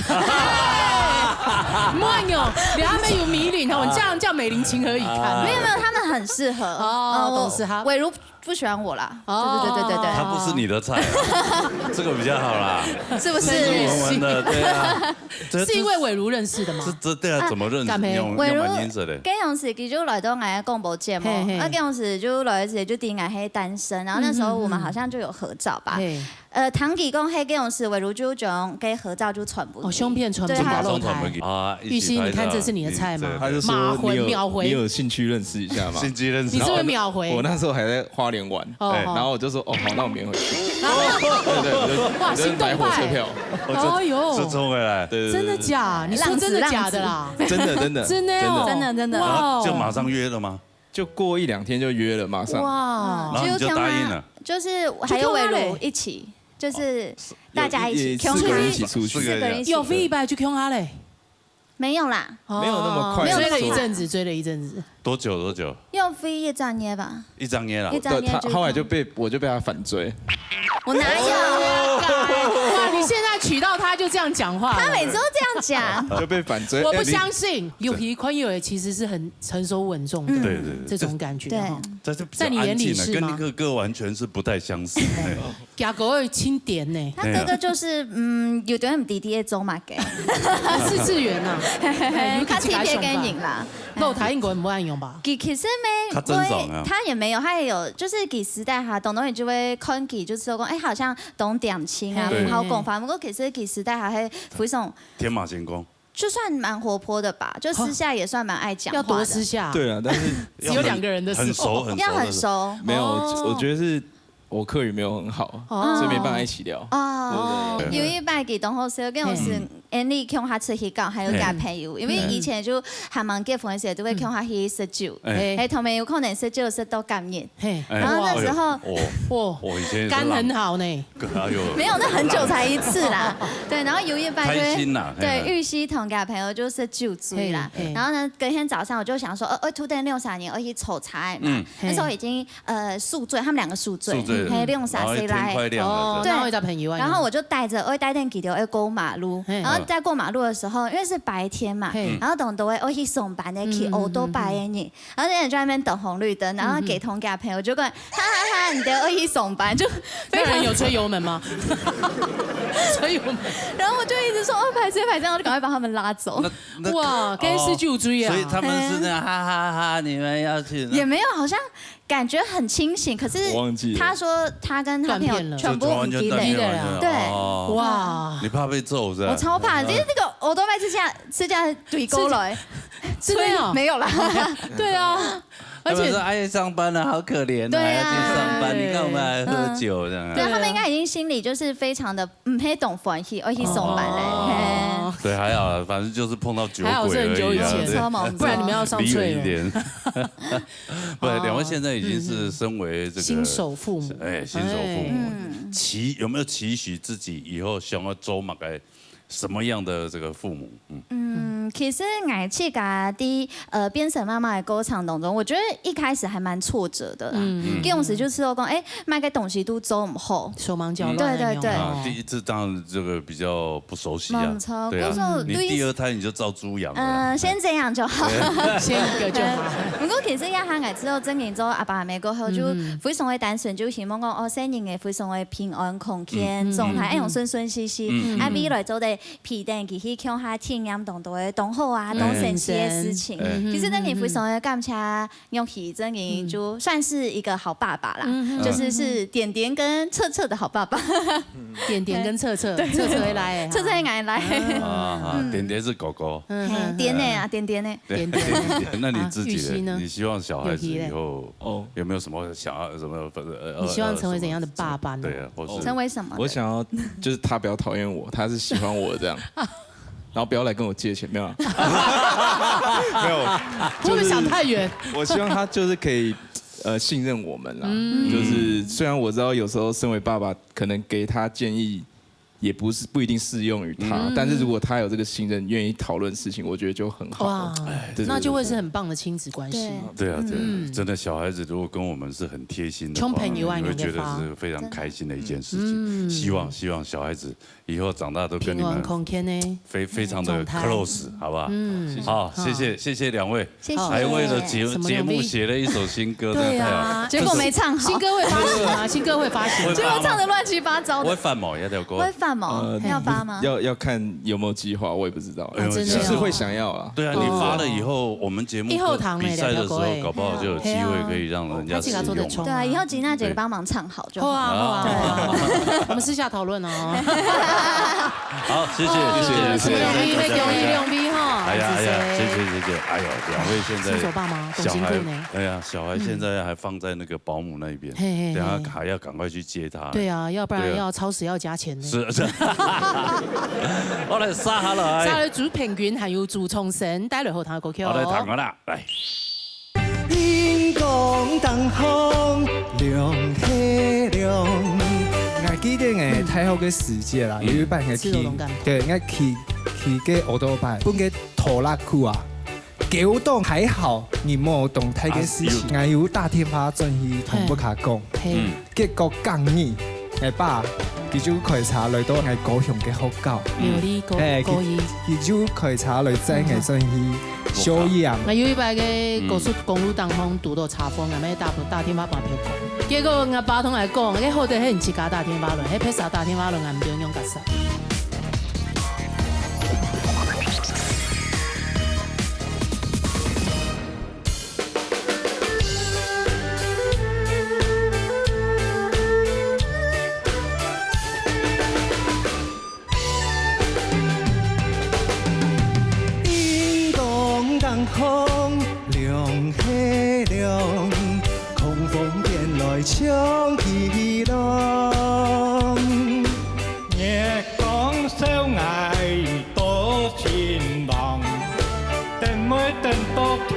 莫哟，你还没有迷恋哦，这样叫美玲情何以堪？没有没有，他们很适合哦呃董事哈伟如不喜欢我啦。哦对对对对对对。他不是你的菜啊，这个比较好啦，是不是？斯斯文文的，对啊，这是因为伟如认识的吗？这这对啊，怎么认识？干咩用伟如用蛮认识的。該陣時佢就來到𠊎个廣播節目，嘿嘿啊該陣時就來時就知𠊎係單身，然後那時候我們好像就有合照吧。嘿，呃，聽佢講係該陣時偉如就將該合照就傳分佢。哦，相片傳分對，他佢。马上传回去啊！玉溪，你看这是你的菜吗？他就说马回你有秒回你有兴趣认识一下吗？心机认识你是不是秒回？我那时候还在花莲玩，哦哎，然后我就说哦好，那我明天回去。哇，心动我就买火车派。票，哦哟，就冲回来，对对对真的假？你说真的假的啦？真的真的真的哦，真的真的哇哦，就马上约了吗？就过一两天就约了，马上。哇，然后你就答应了。就是還有偉如一起，就是大家一起，也四个人一起出去四个人一起有。飛一擺就共下咧。沒有啦，哦没有那么快追了一阵子，追了一阵子。多久多久？有飛一站耶吧，一张约了一。站耶对他后来就被我就被他反追，我哪有？哇，你现在娶到她就这样讲话了？他每次都这样讲。就被反追。我不哎你相信，有皮宽有其实是很成熟稳重的，对对对，这种感觉对哈。这就比较在你眼里安静了，是吗跟哥哥完全是不太相似。哎假狗会轻点呢，他哥哥就是嗯，有點毋知知个做麼个，四次元啊，哎有較特別个自家想法人啦。露台應該毋會恁樣吧？佢其實沒，較正常啊他也沒有，他也有，就是佢私底下當然就會看佢，就是說講，哎，好像懂點心啊，嘿很好講話。不過其實佢私底下還非常，天马行空，就算蠻活潑的吧，就私下也算蠻愛講話的。要多私下，对啊，但是只有两个人的时候，很熟很熟的要很熟。没有，哦我觉得是我客语没有很好，哦所以没办法一起聊。哦，对有一擺佢當好笑，跟我是 Andy 共下出去搞，還有佢朋友，因為以前就還吂結婚个時候，都會共下去食酒，哎哎，同朋友可能食酒食到今日，嘿，哎然後那時候哎呦哇，我我以前也是肝很好呢，哎呦，沒有，那很久才一次啦。對，然後有一擺就開心是啦嘿對，玉溪同佢朋友就食酒醉啦嘿嘿。然後呢，隔天早上我就想說，呃，呃，突然六三年，我去抽查嘛嗯。那時候已經呃宿醉，他們兩個宿醉，宿醉了嘿，六三歲然後天快來。亮了哦，這樣。然後一个朋友啊，然後我就帶著，我帶等佢兜愛過馬路，嘿然後在過馬路的時候，因為是白天嘛，嗯然後當多會愛去上班的，騎嗯歐多拜的人，然後那人就在那邊等紅綠燈，然後給同家朋友就跟，哈哈哈，你兜愛去上班，就那人有吹油门吗？所以我们然后我就一直说哦，拍谁拍谁，我就赶快把他们拉走。那那哇，该是就追啊！所以他们是那样哈哈哈，你们要去那也没有，好像感觉很清醒，可是我忘记了他说他跟他朋断片了友全部就突然就断不见片完了对对，哦哇，你怕被揍是吧？我超怕，就是那个我都被这架这架对过来，真的哦，没有啦。对啊，而且他们说哎上班了，好可怜啊，对啊还要去上班，对你看我们还喝酒这样啊。对他们应该已经心里就是非常的嗯，黑懂欢喜，我去上班嘞。哦对，还好啦，反正就是碰到酒还好是鬼而已啊，很久以前对超猛不然你们要上离远脆了。一点。不，两位现在已经是身为这个新手父母，哎，新手父母，嗯期有没有期许自己以后想要做么个什么样的这个父母？嗯，嗯，其实我自家在呃变成妈妈的过程当中，我觉得一开始还蛮挫折的啦。嗯嗯，有时就是说讲，哎，买个东西都做不好，手忙脚乱对那种对对啊哦，第一次当然这个比较不熟悉啊没错，对啊可是我，你对第二胎你就照猪养了啦。呃，先这样就好。先一个就好。不过其实亚涵也知道，真正做阿爸阿姆过后，就嗯非常的单纯，就希望讲哦，生人个非常的平安、康健、嗯状态，嗯哎，用顺顺序序，嗯啊，未来做得陪等佢去乡下体验当多个当好啊，当神奇的事情。哎其实真的非常的感谢玉琪，真的就算是一个好爸爸啦，嗯就是是点点跟策策的好爸爸。点点跟策策，策策会来，策策也来，啊，点点是狗狗。嗯嘿，点的啊，点点的。点点。那你自己啊玉溪呢呢？你希望小孩子以后哦，有没有什么想要什么？呃你希望成为怎样的爸爸呢？对啊，或是成为什么？我想要就是他不要讨厌我，他是喜欢我这样，然后不要来跟我借钱，没有啊？没有，会不会想太远？我希望他就是可以呃信任我们啦。就是虽然我知道有时候身为爸爸，可能给他建议也不是不一定适用于他，但是如果他有这个信任，愿意讨论事情，我觉得就很好。哇，对那就会是很棒的亲子关系。对对啊，对啊，嗯真的小孩子如果跟我们是很贴心的话，充朋友啊你会觉得你会发是非常开心的一件事情。希望希望小孩子以后长大都跟你们平安空间呢？非非常的状态 close，好不好？嗯好，谢谢谢谢两位，谢谢。还为了节什么节目写了一首新歌，真的太好。对啊，结果没唱好，新歌会发行吗？新歌会发行。结果唱的乱七八糟的。会犯毛，要掉歌。会犯吗？呃要发吗？要要看有没有计划，我也不知道。哎呦真的哦就是会想要啦。对啊，你发了以后，我们节目一后堂没比赛的时候聊过哎，搞不好就有机会可以让人家使用。他自己做得冲对啊，以后吉娜姐帮忙唱好就好。好啊，好啊，好啊。我们私下讨论哦。好，谢谢谢谢谢谢两位，谢谢两位哈。哎呀哎呀，谢谢谢谢，哎呦，两位现在新手爸妈，小孩辛苦呢，哎呀，小孩现在还放在那个保姆那边，嘿嘿嘿等下还要赶快去接他。对啊，要不然对啊要超时要加钱呢。是是。好来，沙哈了，哎，再来朱平均还有朱崇生带来好听的歌曲哦。好来，谈个啦，来。叮咚当当，亮嘿亮。我记得我大学个时节啦，有一班个去，对，我去去个オートバイ，分个拖拉庫啊，狗洞还好，你莫懂太个事情。我有打电话转去同屋下讲，嘿，结果隔日，我爸佢就开车来到我高雄个学校。有你高哎，高一。佢就开车来载我转去小营。我有一擺个高速公路當中堵到車禍，俺們打打電話幫佢講，結果我爸同我講，該好得係你自家打電話來，係別儕打電話來，俺毋知用該啥。叮咚当空，亮嘿亮，狂风变来冲起浪。月光照我多情梦，等妹等到天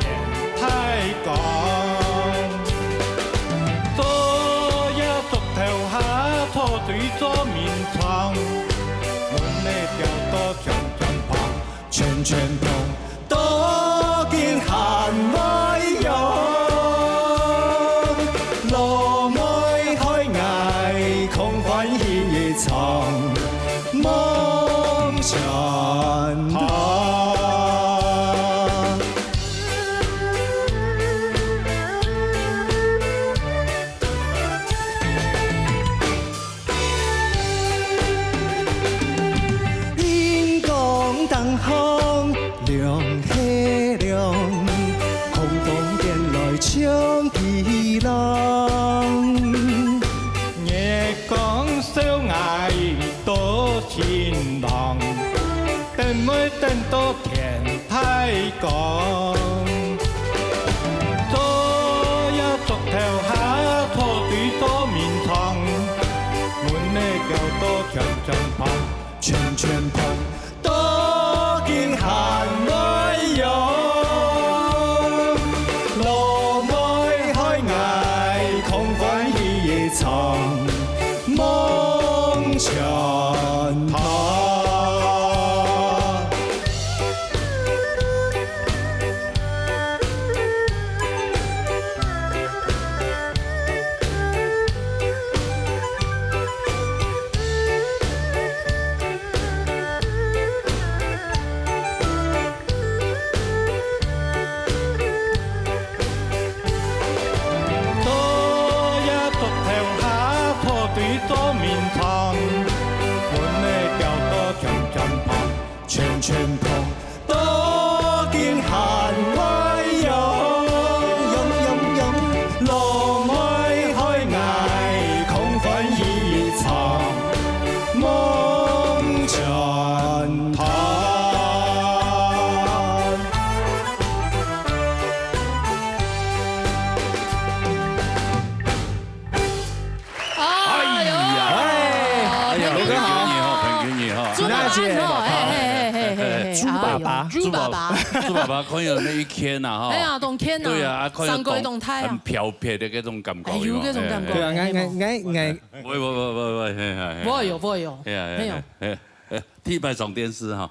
太光。昨夜竹头下，草堆捉眠藏，门里吊到全全碰，全全碰，到今还未用。老妹开眼，空欢喜一场梦全痛。像巨浪。月光照𠊎多情郎，等妹等到天大光。昨夜竹頭下，草堆捉眠藏，門仔搖到全全碰，全全碰。 到今還會響，老妹害𠊎空歡喜一場，夢全斷。昨夜竹頭下，草堆捉眠藏，門仔搖到全全碰，全全碰。到今還會響，響響響，老妹害𠊎空歡喜一場，夢全斷。 哎呀，哎呀，彭君怡哈，彭君怡哈，朱爸爸，朱爸爸，哎，哎，哎，哎，哎，朱爸爸，哎呦，朱爸爸，朱爸爸，看有那一天呐，哈。哎呀，當天呐，對啊，啊，看有當，三個當大啊。很飄撇的那種感覺，哎，有那種感覺，有沒有？對啊，哎，哎，哎，哎。喂，喂，喂，喂，喂，嘿，嘿，嘿。不會有，不會有，哎呀，哎呀，哎呀，哎呀，哎呀，第一擺上電視哈。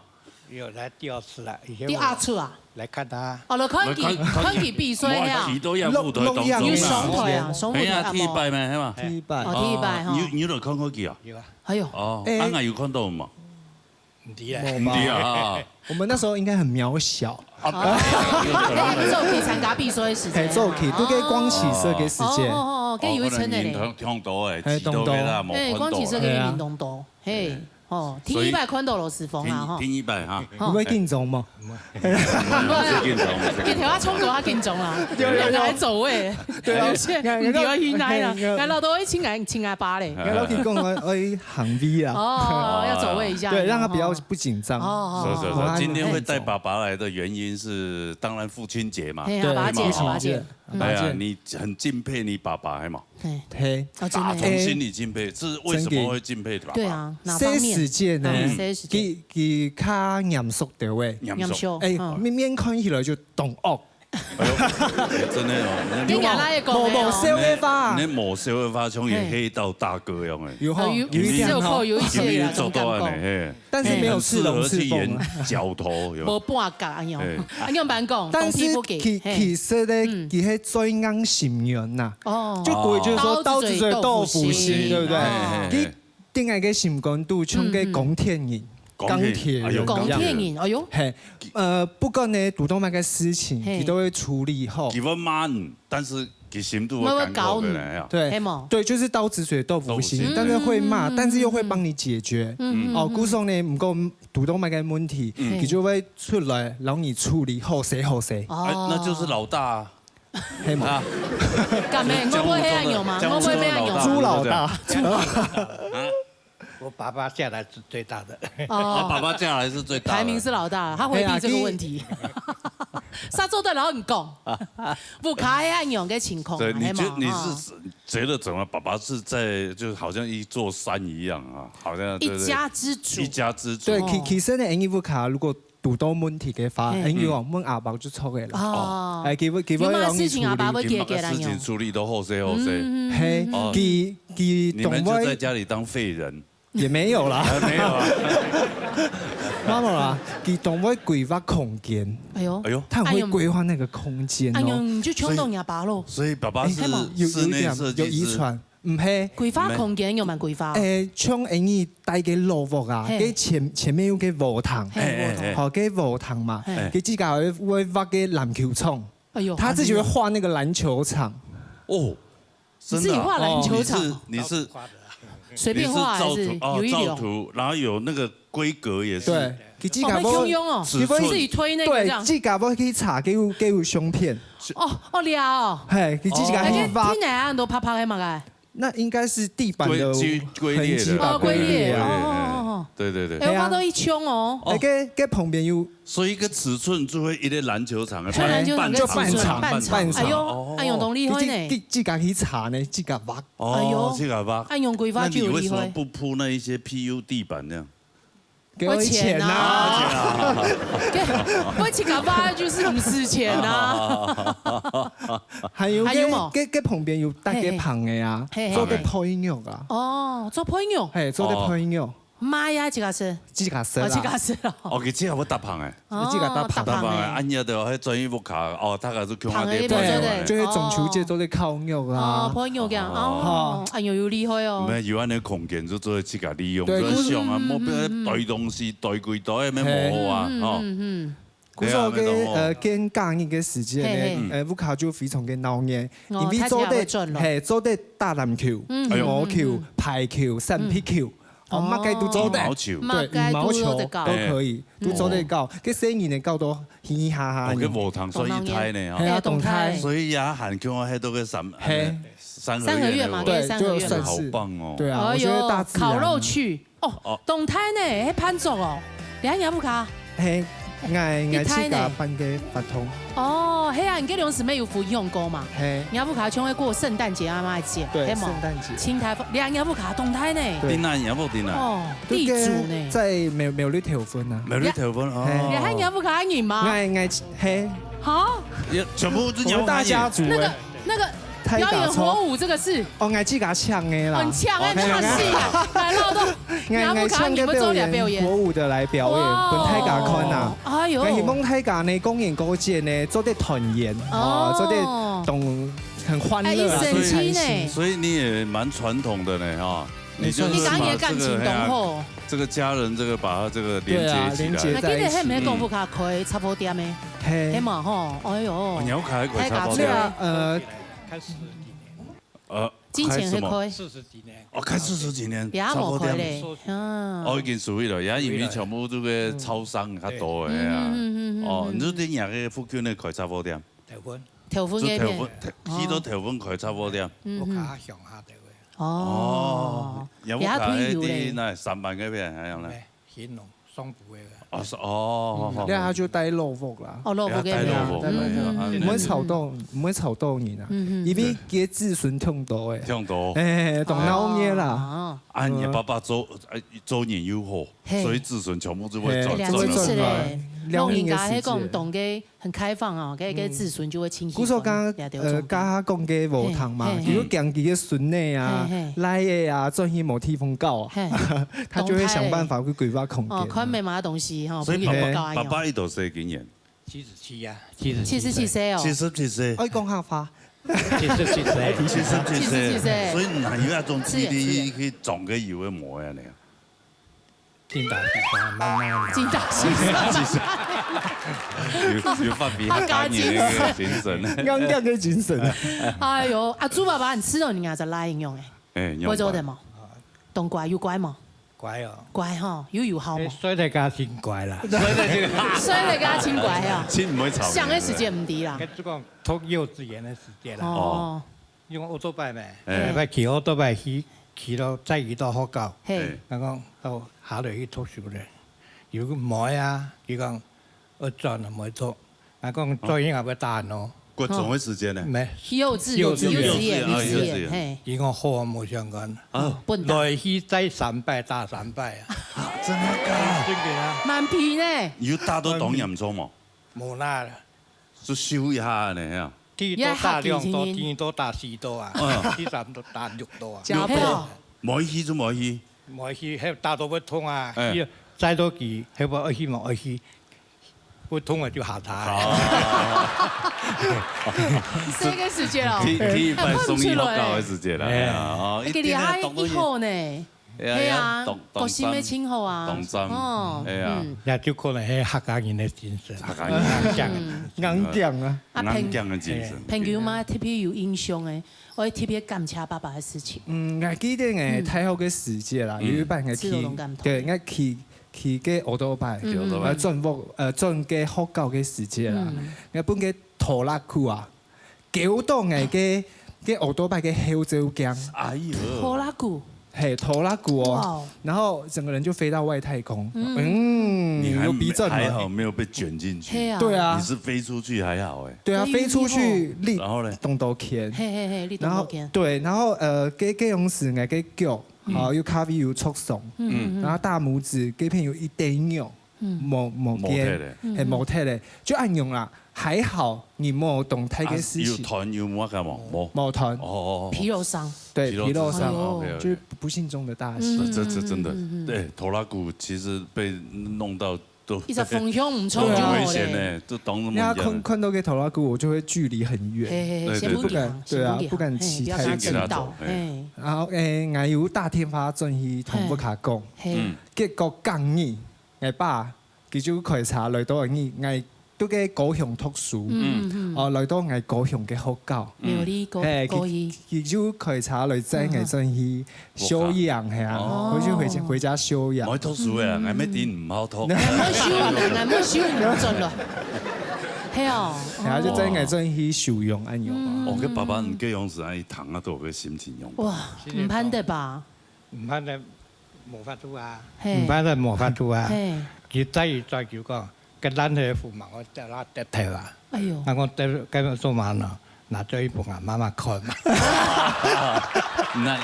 有來第二次了，以前我第二次啊？來看他。哦，來看佢，來看，看佢。看佢比賽啊。哇，佢都要舞台當中啊。錄，錄影啊。有上台啊，上舞台啊，哎呀，第一擺咩，係嘛？第一擺。哦，第一擺吼。哦，你，你有看過佢啊？有啊。哎喲。哦，哎。啊，𠊎有看到無？毋知啊。無吧？毋知啊。我們那時候應該很渺小。啊，哦。有可能。哎，做佢參加比賽个時間啊。嘿，做佢，都在光啟社个時間。哦，哦，哦，哦，該有一層的咧。哦，可能人當，當多欸，嘿，幾多个啦，當多。無看到。哎，光啟社个人當多，嘿。嘿。 哦，第一擺看到羅時豐啊，吼。第，第一擺哈。吼。有會緊張無？毋係緊張，毋係緊張。佢頭下衝過，佢緊張啦。有，有，有。來走位。對啊。有些你要去哪啦？嘿，嘿。來老多一起來，親阿爸咧。然後佢講，哎，哎，行禮啊。哦，要走位一下。對，讓他比較不緊張。哦，哦，哦。是，是，是，哦。今天會帶爸爸來的原因是，當然父親節嘛。嘿，阿爸節，對，阿爸節。父親節。 哎呀，嗯。你很敬佩你爸爸，係嘛？嘿。嘿。哦，真的。打從心裡敬佩，是為什麼會敬佩爸爸？對啊，哪方面？細時節呢，嗯，細時節。佢，佢較嚴肅兜仔。嚴肅。嚴肅，哎，嗯。面，面看起來就當惡。哎呦，哎，真的哦，那你，你，你，無，無，無笑个話。你，你無笑个話，像个黑道大哥樣欸。有吼，哦，有，有一點吼。有一些，有一些，有一種感覺。有一種感覺。但是沒有刺龍刺鳳啊。嘿，很適合去演角頭，有沒有？無半角啊，有。嘿。啊，你有辦法講，但是東西不給，其，嘿。其實呢，嗯。佢係最硬心軟吶。哦。就國語就是說，刀子嘴豆腐心，刀子嘴豆腐心，對不對？嘿，嘿，嘿。佢定下个心肝肚，像个鋼鐵人，嗯，嗯。鋼鐵人，哎呦，鋼鐵人，哎呦。嘿，呃，不管呢，堵到麼个事情，嘿。佢都會處理好。佢會罵你，但是 佢心肚會感覺个咧，啊。對，係無？對，就是刀子嘴豆腐心，豆腐心。但是會罵，嗯，嗯，但是又會幫你解決。嗯，嗯，哦，嗯。故所呢，毋過堵到麼个問題，嗯。佢就會出來，然後你處理好勢好勢。哦。哎，那就是老大啊。係無？啊。敢咩？就，我會恁樣嗎？就，我會恁樣嗎？豬老大。豬老大。啊？ 我爸爸下來是最大的。哦。他爸爸下來是最大的。排名是老大，他迴避這個問題。嘿啊，佢，啥做得老人講？屋下係恁樣个情況，對，你覺，係嘛？你是，哦。覺得怎麼？爸爸是在，就好像一座山一樣啊，好像，對不對？一家之主。一家之主。對，其，哦。其實呢，𠊎屋下如果堵到問題个話，嘿。𠊎哦，問阿爸就著个啦。哦。哎，佢會，佢會有麼个事情，阿爸會解決啦，佢麼个事情處理到好勢好勢。嗯，嗯，嗯，嘿，哦。佢，佢當會，你們就在家裡當廢人。 也沒有啦。哎，沒有啊。沒有啦，佢當會規劃空間。哎喲。哎喲。他很會規劃那個空間哦。哎喲，你就衝動你阿爸咯。所以，所以爸爸是，哎，有，有一點，室內設計師。有遺傳，毋係。規劃空間有蠻規劃。哎，像𠊎戴个老屋啊，嘿。該前，前面有個禾埕。嘿，哎，哎。好，該禾埕嘛，嘿。佢自家會，會畫個籃球場。哎喲，他自己會畫那個籃球場。哦。 你自己畫籃球場？真的啊？哦，你是，你是，隨便畫還是你是照圖，哦，有一流？照圖，然後有那個規格也是。對。佢自家會，哦，會共樣哦，佢會，自己推那個這樣。對，自家會去查，佢有，佢有相片。哦，哦，了哦。嘿，佢自家去畫。哎，這，這哪有恁多白白个嘛个？那應該是地板的，龜，龜，龜裂的。痕跡吧，哦，龜裂，龜裂啊。哦，哦，哦，哦。對，對，對。哎，我看到一圈哦。哎，該，該旁邊有。所以一個尺寸就會一個籃球場的就籃球場的半場。就半場，半場。半場。哎喲，哦。哎喲，當厲害呢。佢自，佢自家去查呢，自家畫。哦，哎喲，這個畫。哎喲，規劃就有厲害。那你為什麼不鋪那一些P U地板那樣？ 給我錢啊！給，我自家畫就是毋使錢啊。還有該，還有無？該，該旁邊有搭該棚个啊，嘿，嘿。做得配肉啊。哦，做配肉。嘿，做得配肉。哦。賣啊，自家食。自家食啦。哦，自家食咯。哦，佢自家會搭棚欸。哦，自家搭棚。搭棚欸，搭棚欸。恁樣就係專業屋下，哦，大家就共下底配肉欸。棚个地方做得。就係中秋節做得烤肉啊。哦，配肉个，哦，哦。哎喲，有厲害哦。毋係，有恁樣空間就做得自家利用，對，就係想啊，嗯，嗯，莫不要堆東西，堆幾堆，乜無好啊，嘿。嗯，嗯，吼。嗯，嗯。故所个，對啊，乜無好。呃，見假日个時間呢，嘿，嘿。呃，屋下就非常个鬧熱，哦，因為做得，大家會轉咯。嘿，做得打籃球、嗯，羽毛球、嗯，嗯。排球、三皮球，嗯。哦，麼个都做得。哦。羽毛球。對，羽毛球都做得搞。都可以，嗯。都做得搞。嗯。該細人仔搞到嘻嘻哈哈。哦，該禾埕算一胎呢，哈。嘿啊，當大。當大。所以也還叫我去到該三，嘿。三合院个。三合院嘛，對，三合院。就算是。好棒哦。對啊，哎喲，我覺得大自然啊。烤肉區。 哦，哦。當大呢，該盤桌哦，你看若屋下。嘿，𠊎，𠊎自家辦个活動。一大呢。哦，係啊，你該兩姊妹有分享過嘛？嘿。若屋下像愛過聖誕節啊，麼个節，對，係無？聖誕節。清大，你看若屋下當大呢。對。頂大若屋頂大。哦，地主呢。在苗，苗栗頭份啊。苗栗頭份，哦。嘿。你看若屋下人嘛。𠊎，𠊎，嘿。哈？也，全部都是我們大家族欸。那個，那個 表演火舞這個是？哦，𠊎自家請个啦。哦，你請个，哦，那麼細啊，嘿啊。來，老豆，𠊎，你還不看，𠊎請个表演，你們做了表演。火舞的來表演，哇。分大家看啊。哎喲。𠊎希望大家呢，過年過節呢，做得團圓，哦。哦，做得當，很歡樂啊，哎，很開心。所以，所以你也蠻傳統的呢，哈。你就是把這個，你跟你的感情當好。哎呀，這個家人，這個把它這個連接起來。對啊，連接在一起。那今日係毋係講屋下開雜貨店个？嘿。係嘛吼，哎喲。哦，你屋下還開雜貨店？大家做。對啊，呃， 開四十幾年。呃，進前係開。開什麼？四十幾年。哦，開四十幾年，也無開咧，雜貨店。嗯。哦，已經收起了，也因為全部這個超商較多个啊。嗯，嗯，嗯，嗯，嗯。哦，你就在若个附近个開雜貨店？頭份。頭份个。就頭份，頭，去到頭份開雜貨店。嗯，嗯。屋下鄉下頭个。哦。哦，也屋下退休咧。該在哪？三灣該片，還有呢？ 新農上埔个。哦，是，哦，嗯，好，好。該下就戴老屋啦。哦，老屋个。戴老屋，嗯，嗯，嗯。毋會吵到，毋會吵到人啊。嗯，嗯。因為佢个子孫忒多欸。忒多。哎，當鬧熱啦。哦。啊，你爸爸做，呃，做人又好，嘿。所以子孫全部就會轉，嘿，轉，轉來。兩年个時間。老人家係講，當个 很開放哦，該，該子孫就會親戚關，故所剛剛，也對，呃，剛剛講个禾埕嘛，嘿，嘿，嘿。比如講佢个孫仔啊、嘿，嘿。倈仔啊，轉去無地方搞，嘿。他就會想辦法去規劃空間。哦，看有麼个東西吼，所以爸爸，不一定搞恁樣。爸爸佢多歲今年？七十七啊，七十七歲。七十七歲哦。七十七歲。愛講客話。七十七歲。七十七歲。七十七歲。所以哪有那種體力去種个油个無呀？你啊？ 真大時間，慢慢來。真大時間。有，有發揮客家人个精神。硬頸个精神啊。哎喲，阿朱爸爸，你知道你阿叔哪樣个？哎，會做得無？當乖，有乖無？乖哦。乖吼，有有效無？哎，睡得較真乖啦。睡得較真乖啊。真毋會吵人。想个時間毋知啦。該就講讀幼稚園个時間啦。哦。哦。 用奧多拜咩？哎。𠊎騎奧多拜去，騎到，載佢到學校。嘿。𠊎講，到下頭去讀書咧。有个妹啊，佢講，愛轉啊，毋愛讀。𠊎講，做應該會打人哦。國中个時間呢？無。幼稚，幼稚園，幼稚園，幼稚園，幼稚園，嘿。佢講好啊，無相干。啊。笨蛋。來去載三擺，打三擺啊。真的假的？真个啊。蠻皮呢。有打到當嚴重無？無啦。 就咻一下呢，哈。第一刀打兩刀，也嚇佢，第二刀打四刀啊，嗯。第三刀打六刀啊。加倍。六刀，無去就無去。無去，該打到會痛啊，哎。去載到佢，該無愛去無愛去，會痛啊就下台。哦。這個時間哦。第，第一擺送去學校个時間啦，哎。哎呀，哦，一定要懂得去。哎呀，一號呢。 哎呀，係啊，當，當個性乜真好啊。當讚。哦，哎呀。嗯。也就可能係客家人个精神。客家人。硬頸个精神。嗯。硬頸啊。啊，硬頸个精神。朋友嘛，特別有印象个，𠊎特別感謝爸爸个事情。嗯，𠊎記得𠊎，嗯。大學个時節啦，嗯。有一擺𠊎去，知道攏感動。對，𠊎去，騎个奧多拜，嗯，嗯。呃，轉屋，呃，轉个學校个時節啊，嗯。𠊎分个拖拉庫啊，勾到𠊎个，个奧多拜个後照鏡。哎喲。拖拉庫。嘿，拖拉庫哦。哇哦。然後整個人就飛到外太空。嗯。嗯，你還有逼真嗎？還好沒有被捲進去。嘿啊。對啊。你是飛出去還好欸。對啊，飛出去，飛出去哦。你然後呢？動到天。嘿嘿嘿，你動到天。然後，對，然後，呃，該，該樣時，𠊎个腳 嗯。哦，有較微有挫傷，嗯，嗯，嗯。然後大拇指該片有一點肉，嗯。無，無見，無忒咧。嘿，嗯，嗯。無忒咧，就恁樣啦。還好你無當大个事情。啊，有斷有麼个無？無。無斷。哦，哦，哦。皮肉傷。對，皮肉傷。皮肉傷，哎喲。OK，OK。就是不幸中的大幸。嗯，這，這，這真的，嗯，嗯，嗯。對，拖拉庫其實被弄到都一直方向毋錯就好咧。對啊。很危險呢，都當那麼一樣。人家看，看到个拖拉庫，我就會距離很遠。嘿，嘿，嘿，對，對，對。先不敢，對啊，先不敢，不敢騎太近。嘿，不要跟他爭道，先給他走，嘿。嘿。然後，欸，𠊎有打電話轉去同屋下講，嘿。嗯。結果隔日，𠊎爸佢就開車來到𠊎，𠊎在个高雄讀書，嗯，嗯，嗯。哦，來到𠊎高雄个學校。苗栗高，嘿，佢，高一。佢就開車來載𠊎轉去 休養，係啊，哦。回去，回家，回家休養。莫讀書啊，嗯。𠊎乜知毋好讀。𠊎莫休養，𠊎莫休養，轉了。係哦。係啊，就載𠊎轉去休養，恁樣啊。嗯。哦，該爸爸，你這樣子，哎，談啊，都有個心情用。哇，毋盼得吧？毋盼得無法度啊，嘿。毋盼得無法度啊。嘿。佢再一再就講， 該爛鞋褲嘛，𠊎跌啦跌忒啊。哎喲。𠊎講：「這，該做麼呢？」拿轉去分𠊎媽媽看嘛。那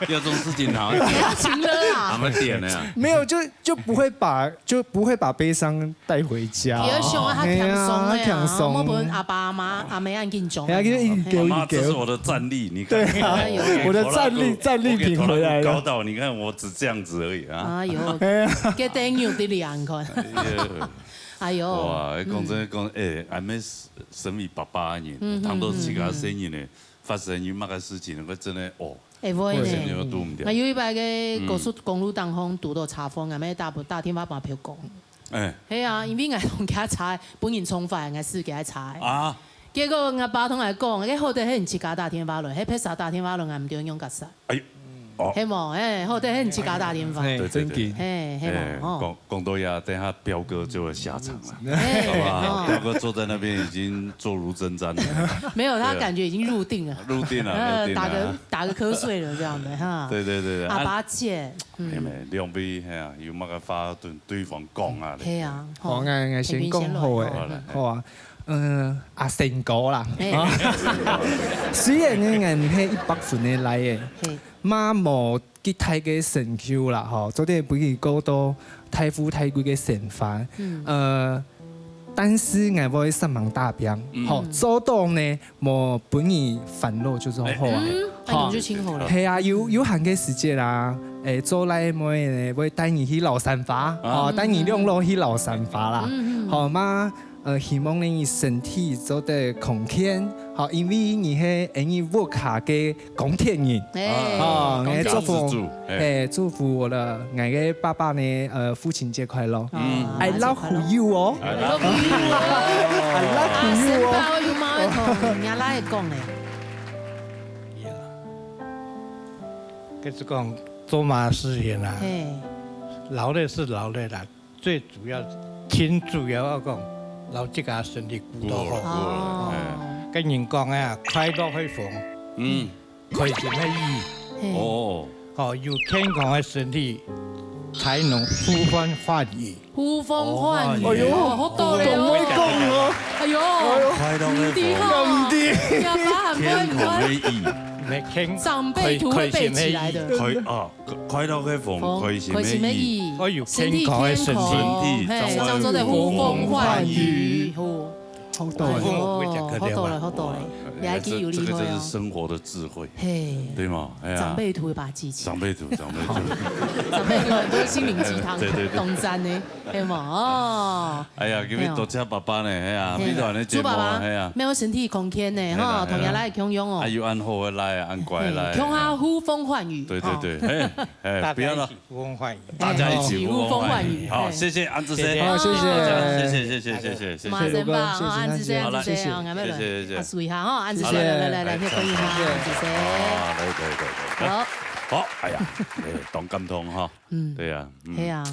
有這種事情好像還要請了啊。他們點的啊。沒有，就，就不會把，就不會把悲傷帶回家。比較凶啊，他輕鬆的啊，哎呀，輕鬆。莫分阿爸阿媽、阿妹恁緊張。哎呀，就一丟一丟。媽媽，這是我的戰利，你看。對啊，哎喲。我的戰利，戰利品回來了。我給拖拉庫搞到，你看我只這樣子而已啊。哎喲，哎呀。該等牛的臉看。哎呀。 哎喲。哇，講真个講，嗯。哎，還沒身為爸爸个人，嗯，嗯，談到自家細人呢，嗯，嗯。發生有麼个事情，𠊎真个，哦，哎，會呢。心情都堵毋牢。𠊎有一擺个高速公路當中堵到車禍，𠊎乜打，打電話分阿婆講。哎。係啊，因為𠊎同佢差，本人衝壞，𠊎駛佢差。啊。結果𠊎爸同𠊎講，該好得係你自家打電話來，係別儕打電話來，𠊎毋知仰結煞。 哎喲，哦。係無？哎，好得係你自家打電話。嘿，對，對，對。正經。嘿，係無？哎，哦。講，講到這，等下彪哥就會下場了，哎，好不好？哦。彪哥坐在那邊已經坐如針氈了。沒有，他感覺已經入定了。對啊。入定了，呃，入定了。打個，打個瞌睡了這樣的哈。對，對，對，對。阿爸姐，嗯。哎，兩位，哎呀，有麼个話對對方講啊？係啊，吼。好，𠊎，𠊎先講好誒。平平先來，好。好啊。 呃，阿成哥啦。嘿。啊，雖然呢，𠊎毋係一百分个倈仔，嘿。嘛無幾大个成就啦，吼，做得分佢過到大富大貴个生活。嗯。呃，但是𠊎會煞猛打拚，嗯。吼，做到呢，無分佢煩惱就做好啊。嗯，吼。恁樣就盡好了。係啊，有，有閒个時節啦，誒，做倈妹呢，會帶你去遶山花，啊。吼，帶你兩老去遶山花啦。嗯，嗯。吼，嘛， 呃，希望你身體做得康健，好，因為你係𠊎屋下个光電人。哎，哦，光電。𠊎祝福，支柱，哎。哎，祝福𠊎个，𠊎个爸爸呢，呃，父親節快樂。嗯。I love you哦。I love you哦。I love you哦。啊，先輩有麼个同若倈仔講呢？就是講做麼个事情啊，嘿。勞力是勞力啦， 最主要，盡主要愛講，摎自家身體顧到好。顧好，顧好，哦。哎。跟人講啊，快樂係風，嗯。開心係雨。嘿。哦。吼，有健康个身體，才能呼風喚雨。呼風喚雨，哦，哎喲，哦，好道理哦。講會講哦。哎喲，快樂个風。毋知吼，毋知。你阿爸還會，健康个雨。毋係健，長輩圖會背起來的。開，開心个雨。開，啊。 快樂个風，風，開心个雨。開心个雨，哎喲，身體健康，健康个身體，嘿，正會正做得呼風喚雨，呼風喚雨。好道理。哎喲，好道理，好道理。哇，你還記有厲害哦。這個真是生活的智慧，嘿。對嗎？哎呀。長輩圖有把它記起來。長輩圖，長輩圖。長輩圖很多心靈雞湯，對，對，對。當讚呢，對嗎？哦。哎呀，今日多謝爸爸呢，哎呀，嘿。非常的節目，祝爸爸，哎呀。沒有身體康健呢，哈，嘿啦，同樣來共樣哦。哎喲，恁好个倈仔，恁乖个倈仔。嘿，共下呼風喚雨，對，對，對，哦。嘿。 哎，不要了。大家一起呼風喚雨。大家一起呼風喚雨。好，謝謝安之生。謝謝。好，謝謝。謝謝，謝謝，謝謝，謝謝。馬上吧，謝謝，謝謝。好，安之生，謝謝，謝謝。謝謝，謝謝。好，來，來，來，來，來，歡迎哈，安之生。啊，來，來，來，來。好。好，哎呀，哎，當感動哈。嗯。對啊，嗯。係啊。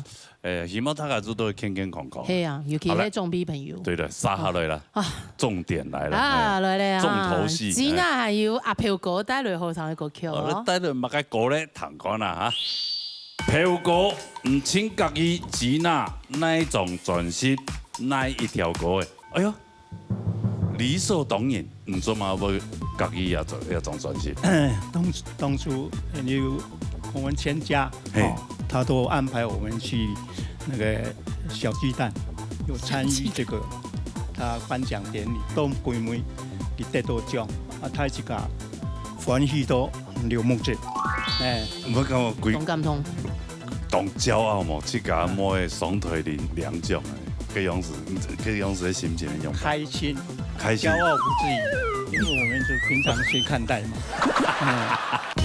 哎，希望大家都健健康康。係啊，尤其係長輩朋友。好了。對了，殺下來了。啊。重點來了。啊，哎。來了啊。重頭戲，Gina還有阿飄哥帶來好聽个歌曲哦。哎。好了，帶來麼个歌咧？聽看啊哈。飄哥，你請教佢Gina哪一張專輯，哪一條歌誒？哎喲， 理所當然，你做麼會佮意這張，這張專輯？當，當初有我們全家，嘿。哦，他都安排我們去那個小巨蛋，有參與這個他頒獎典禮，都歸暝佢得到獎，啊，他自家歡喜到流目汁，哎。我感覺歸當感動。 當驕傲無？自家妹上台領，領獎誒，這樣子，這樣子个心情係仰般？開心，開心。驕傲不至於，因為我們就平常心看待嘛。嗯。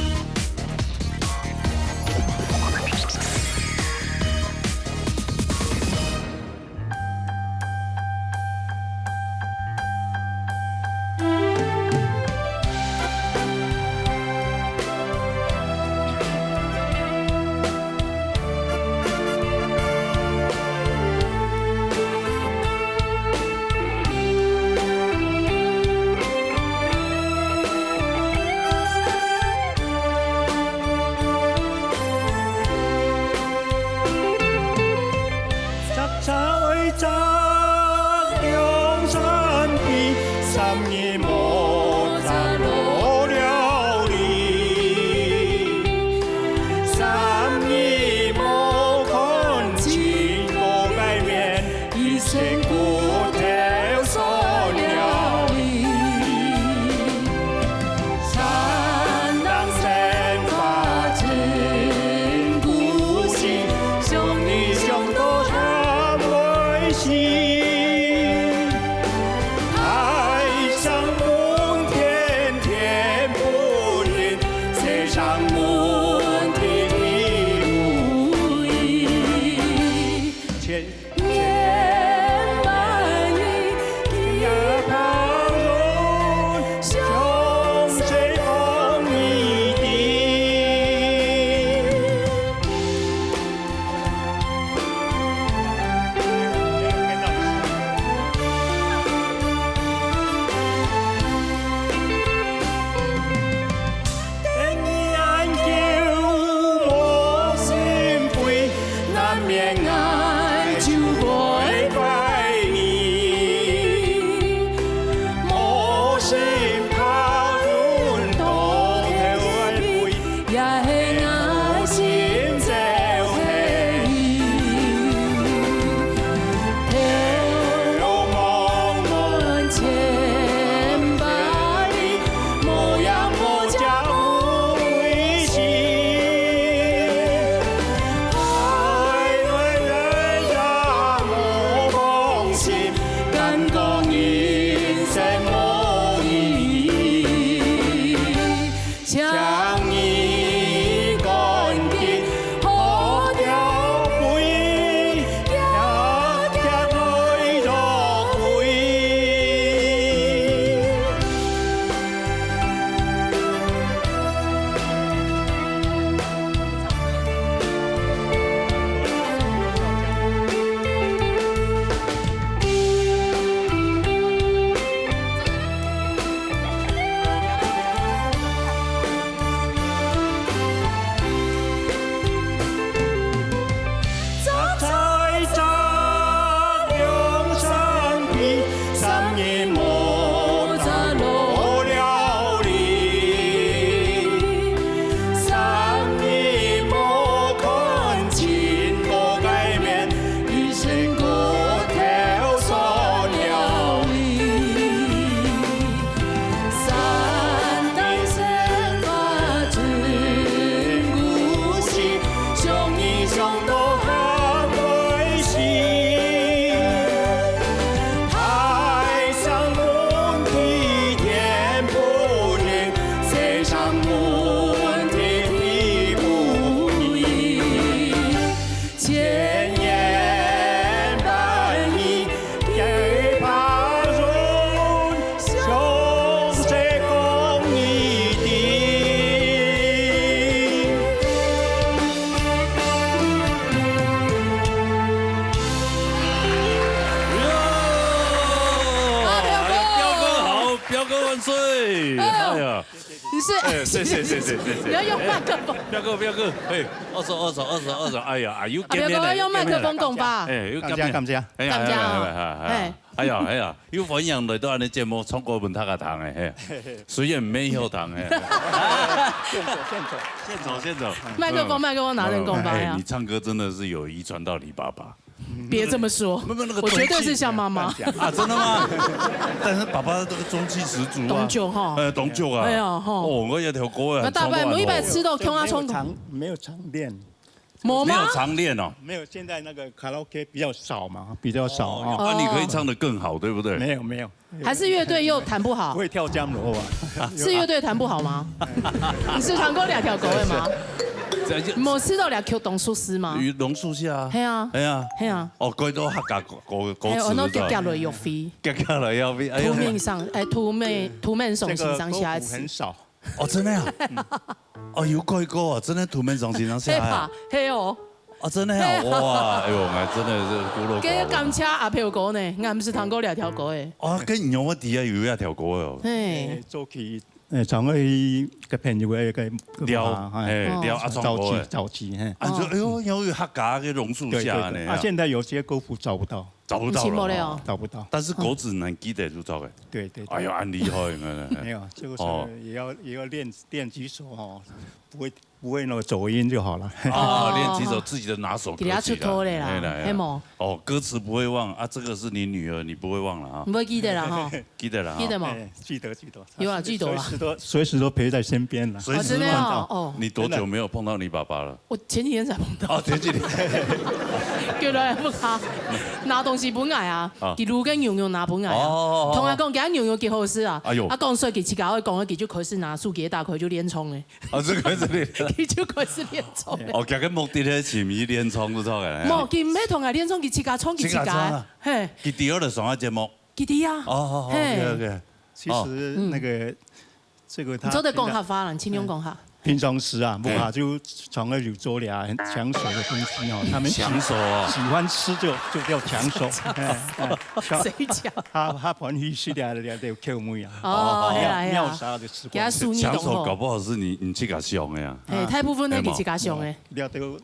万岁！哎呀，你是，哎，谢谢谢谢谢谢。你要用麦克风。哎，不要过不要过，哎，二十二十二十二十，哎呀，哎，又啊，不要跟面了，跟我用麦克风讲吧。哎，又跟面，感谢感谢。哎呀，感谢啊。哎呀，哎呀，哎呀，哎呀，又欢迎来到俺的节目，唱歌分大家听哎，嘿，虽然没有听哎，现走现走现走现走，麦克风，麦克风拿成功吧哎，呀。你唱歌真的是有遗传到你爸爸。别这么说，没有那个我绝对是像妈妈。中气啊，真的吗？但是爸爸这个中气十足啊，懂酒哈。呃，懂酒啊。哎呀，吼。哦，我也调过啊，那大伯，唱歌很好。每一摆吃到空啊冲动。没有常没有常练，没有吗？没有常练哦。没有，现在那个卡拉 OK 比较少嘛，比较少哦。啊，你可以唱得更好，对不对？没有没有，还是乐队又弹不好？不会跳江螺啊。是乐队弹不好吗？你是唱过两条狗尾吗？这就没吃到两条榕树丝吗？与榕树下啊。嘿啊，哎呀，嘿啊。哦，怪到客家歌歌歌词，还有那个夹夹落药水，夹夹落药水，哎呦，图面上，哎，图面图面上欣赏下一次。这个歌谱很少。哦，真的啊。哦，有改过啊，真的图面上欣赏下来啊。嘿吧，嘿哦。啊，真的啊，嘿啊。哇，哎呦，我真的是孤陋寡闻。跟甘蔗阿飘哥呢，俺不是唱过两条歌诶。啊，跟牛我底下有一条歌哦。嘿，周琦，呃，常会跟朋友个个聊，哎，哦，聊啊，唱歌诶。早期早期，嘿。啊，你说，哎呦，有客家个榕树下呢。对对对，啊，现在有些歌谱找不到。找不到了哈。找不到。但是歌词能记得就找个。对对对。哎呦，恁厉害，你看。没有，这个是也要也要练练几首哈，不会不会那个走音就好了。哦，练几首自己的拿手歌曲啦。给他出头嘞啦，嘿啦，嘿啦。嘿么？哦，歌词不会忘啊，这个是你女儿，你不会忘了啊。你不会记得了哈？记得了哈。记得吗？哎，记得记得。有啊，记得啦。随时都随时都陪在身边了。随时都哦，真的哦，哦。你多久没有碰到你爸爸了？我前几天才碰到。哦，前几天。叫來分佢拿東西分𠊎啊，啊。佢滷个牛肉拿分𠊎啊。哦，哦，哦，哦。同佢講，今日牛肉幾好食啊。哎呦。啊，講說佢自家會講，佢就開始拿手機打開就練唱咧。哦，這個是練唱。佢就開始練唱咧。哦，今日目的係尋佢練唱就著个。無，佢毋係同𠊎練唱，佢自家唱，佢自家。自家唱啊。嘿。佢第二个上个節目。佢第二。哦，哦，哦，嘿。OK，OK。其实那个，哦。嗯。这个他你做得讲客话啦，你尽量讲客。平常时啊，嘿。我就常常有做俩很抢手的东西哦，他们喜抢手啊。喜欢吃就就叫抢手。哎哎，谁抢？他他盘鱼是俩俩的口味啊。哦，哦，嘿啦，嘿啦。尿啥的吃光。给他数你懂吼。抢手搞不好是你你自家想的呀。嘿，大部分都是自家想的。哎嘛。料都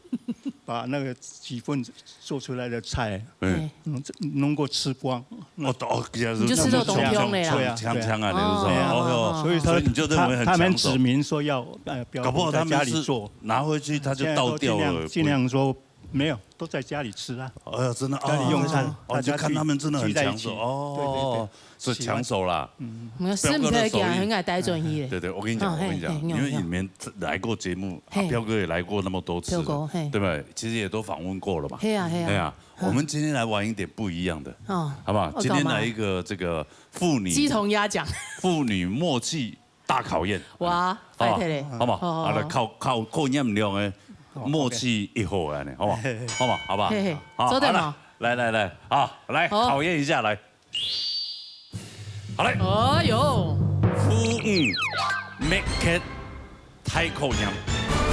把那个几份做出来的菜，嗯。嗯，这弄过吃光。哦，哦，你就吃到东东了啦。对啊，抢抢啊，对啊。你是说，哦，哦，哦。所以他所以你就认为很抢手。他他们指明说要，呃，不要搞不好他们是在家里做。拿回去他就倒掉了。现在都尽量尽量说没有，都在家里吃啊。哎呀，真的，家里用餐，哦，哦，大家聚就看他们真的很抢手，聚在一起。对对对。哦，是抢手啦。嗯。没有，是毋使驚，很愛帶轉去的。对对，我跟你讲，哦，我跟你讲，嘿，嘿，因为你们来过节目，啊，嘿。彪哥也来过那么多次了，彪哥，嘿。对吧？其实也都访问过了嘛。嘿啊，嘿啊。哎呀， 嗯。我们今天来玩一点不一样的，哦，好不好？我搞嘛。今天来一个这个妇女鸡同鸭讲。妇女默契大考验。哇，好不好？快点嘞。好不好？好，好，好。啊，来考考考验两个默契一好的呢，好不好？好不好？好不好？嘿嘿。好，做得吗？好了，来来来，好，来，好。考验一下，来。好嘞。哎呦。妇女默契 大考验。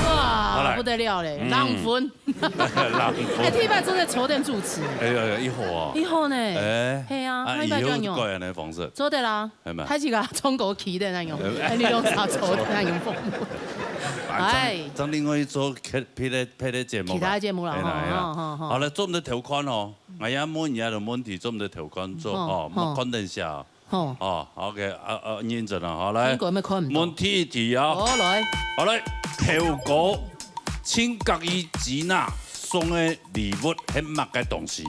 哇，好嘞。不得了嘞，嗯。浪分。浪分。哎，第一擺做在酒店主持。哎呀呀，以后啊。以后呢？哎。嘿啊，啊，下一擺就恁樣。以后就改恁个方式。做得啦。哎嘛。開始个中國企業恁樣，哎。哎，你用啥做的恁樣服務？啊，哎。张另外做别别的别的节目吧。其他节目啦，哎啦，哎啦。吼，吼，吼。好了，做毋得偷看哦。哎呀，问一下的问题，做毋得偷看做，哦，哦。莫看等下哦。 吼。哦，OK，啊，啊，认真啊，好，来。结果乜看毋到。问第一题啊。好，來。好，來，頭哥，親家己姊妹送个禮物係麼个東西？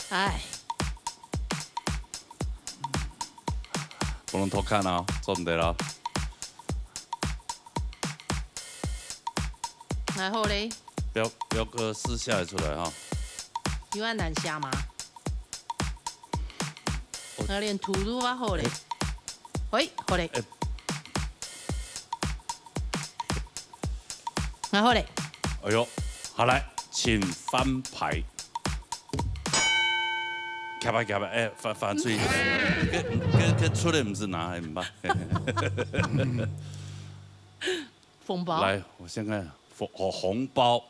哎。不能偷看啊，做毋得啦。然後嘞？不要，不要个私下出來哈。有恁難寫嗎？ 哦。那連圖都畫好嘞。喂，好嘞。哎。那好嘞。哎呦，好來，請翻牌。夾吧夾吧，哎，翻翻出去。這這這出來毋係拿，毋怕。紅包。來，我先看，紅紅包。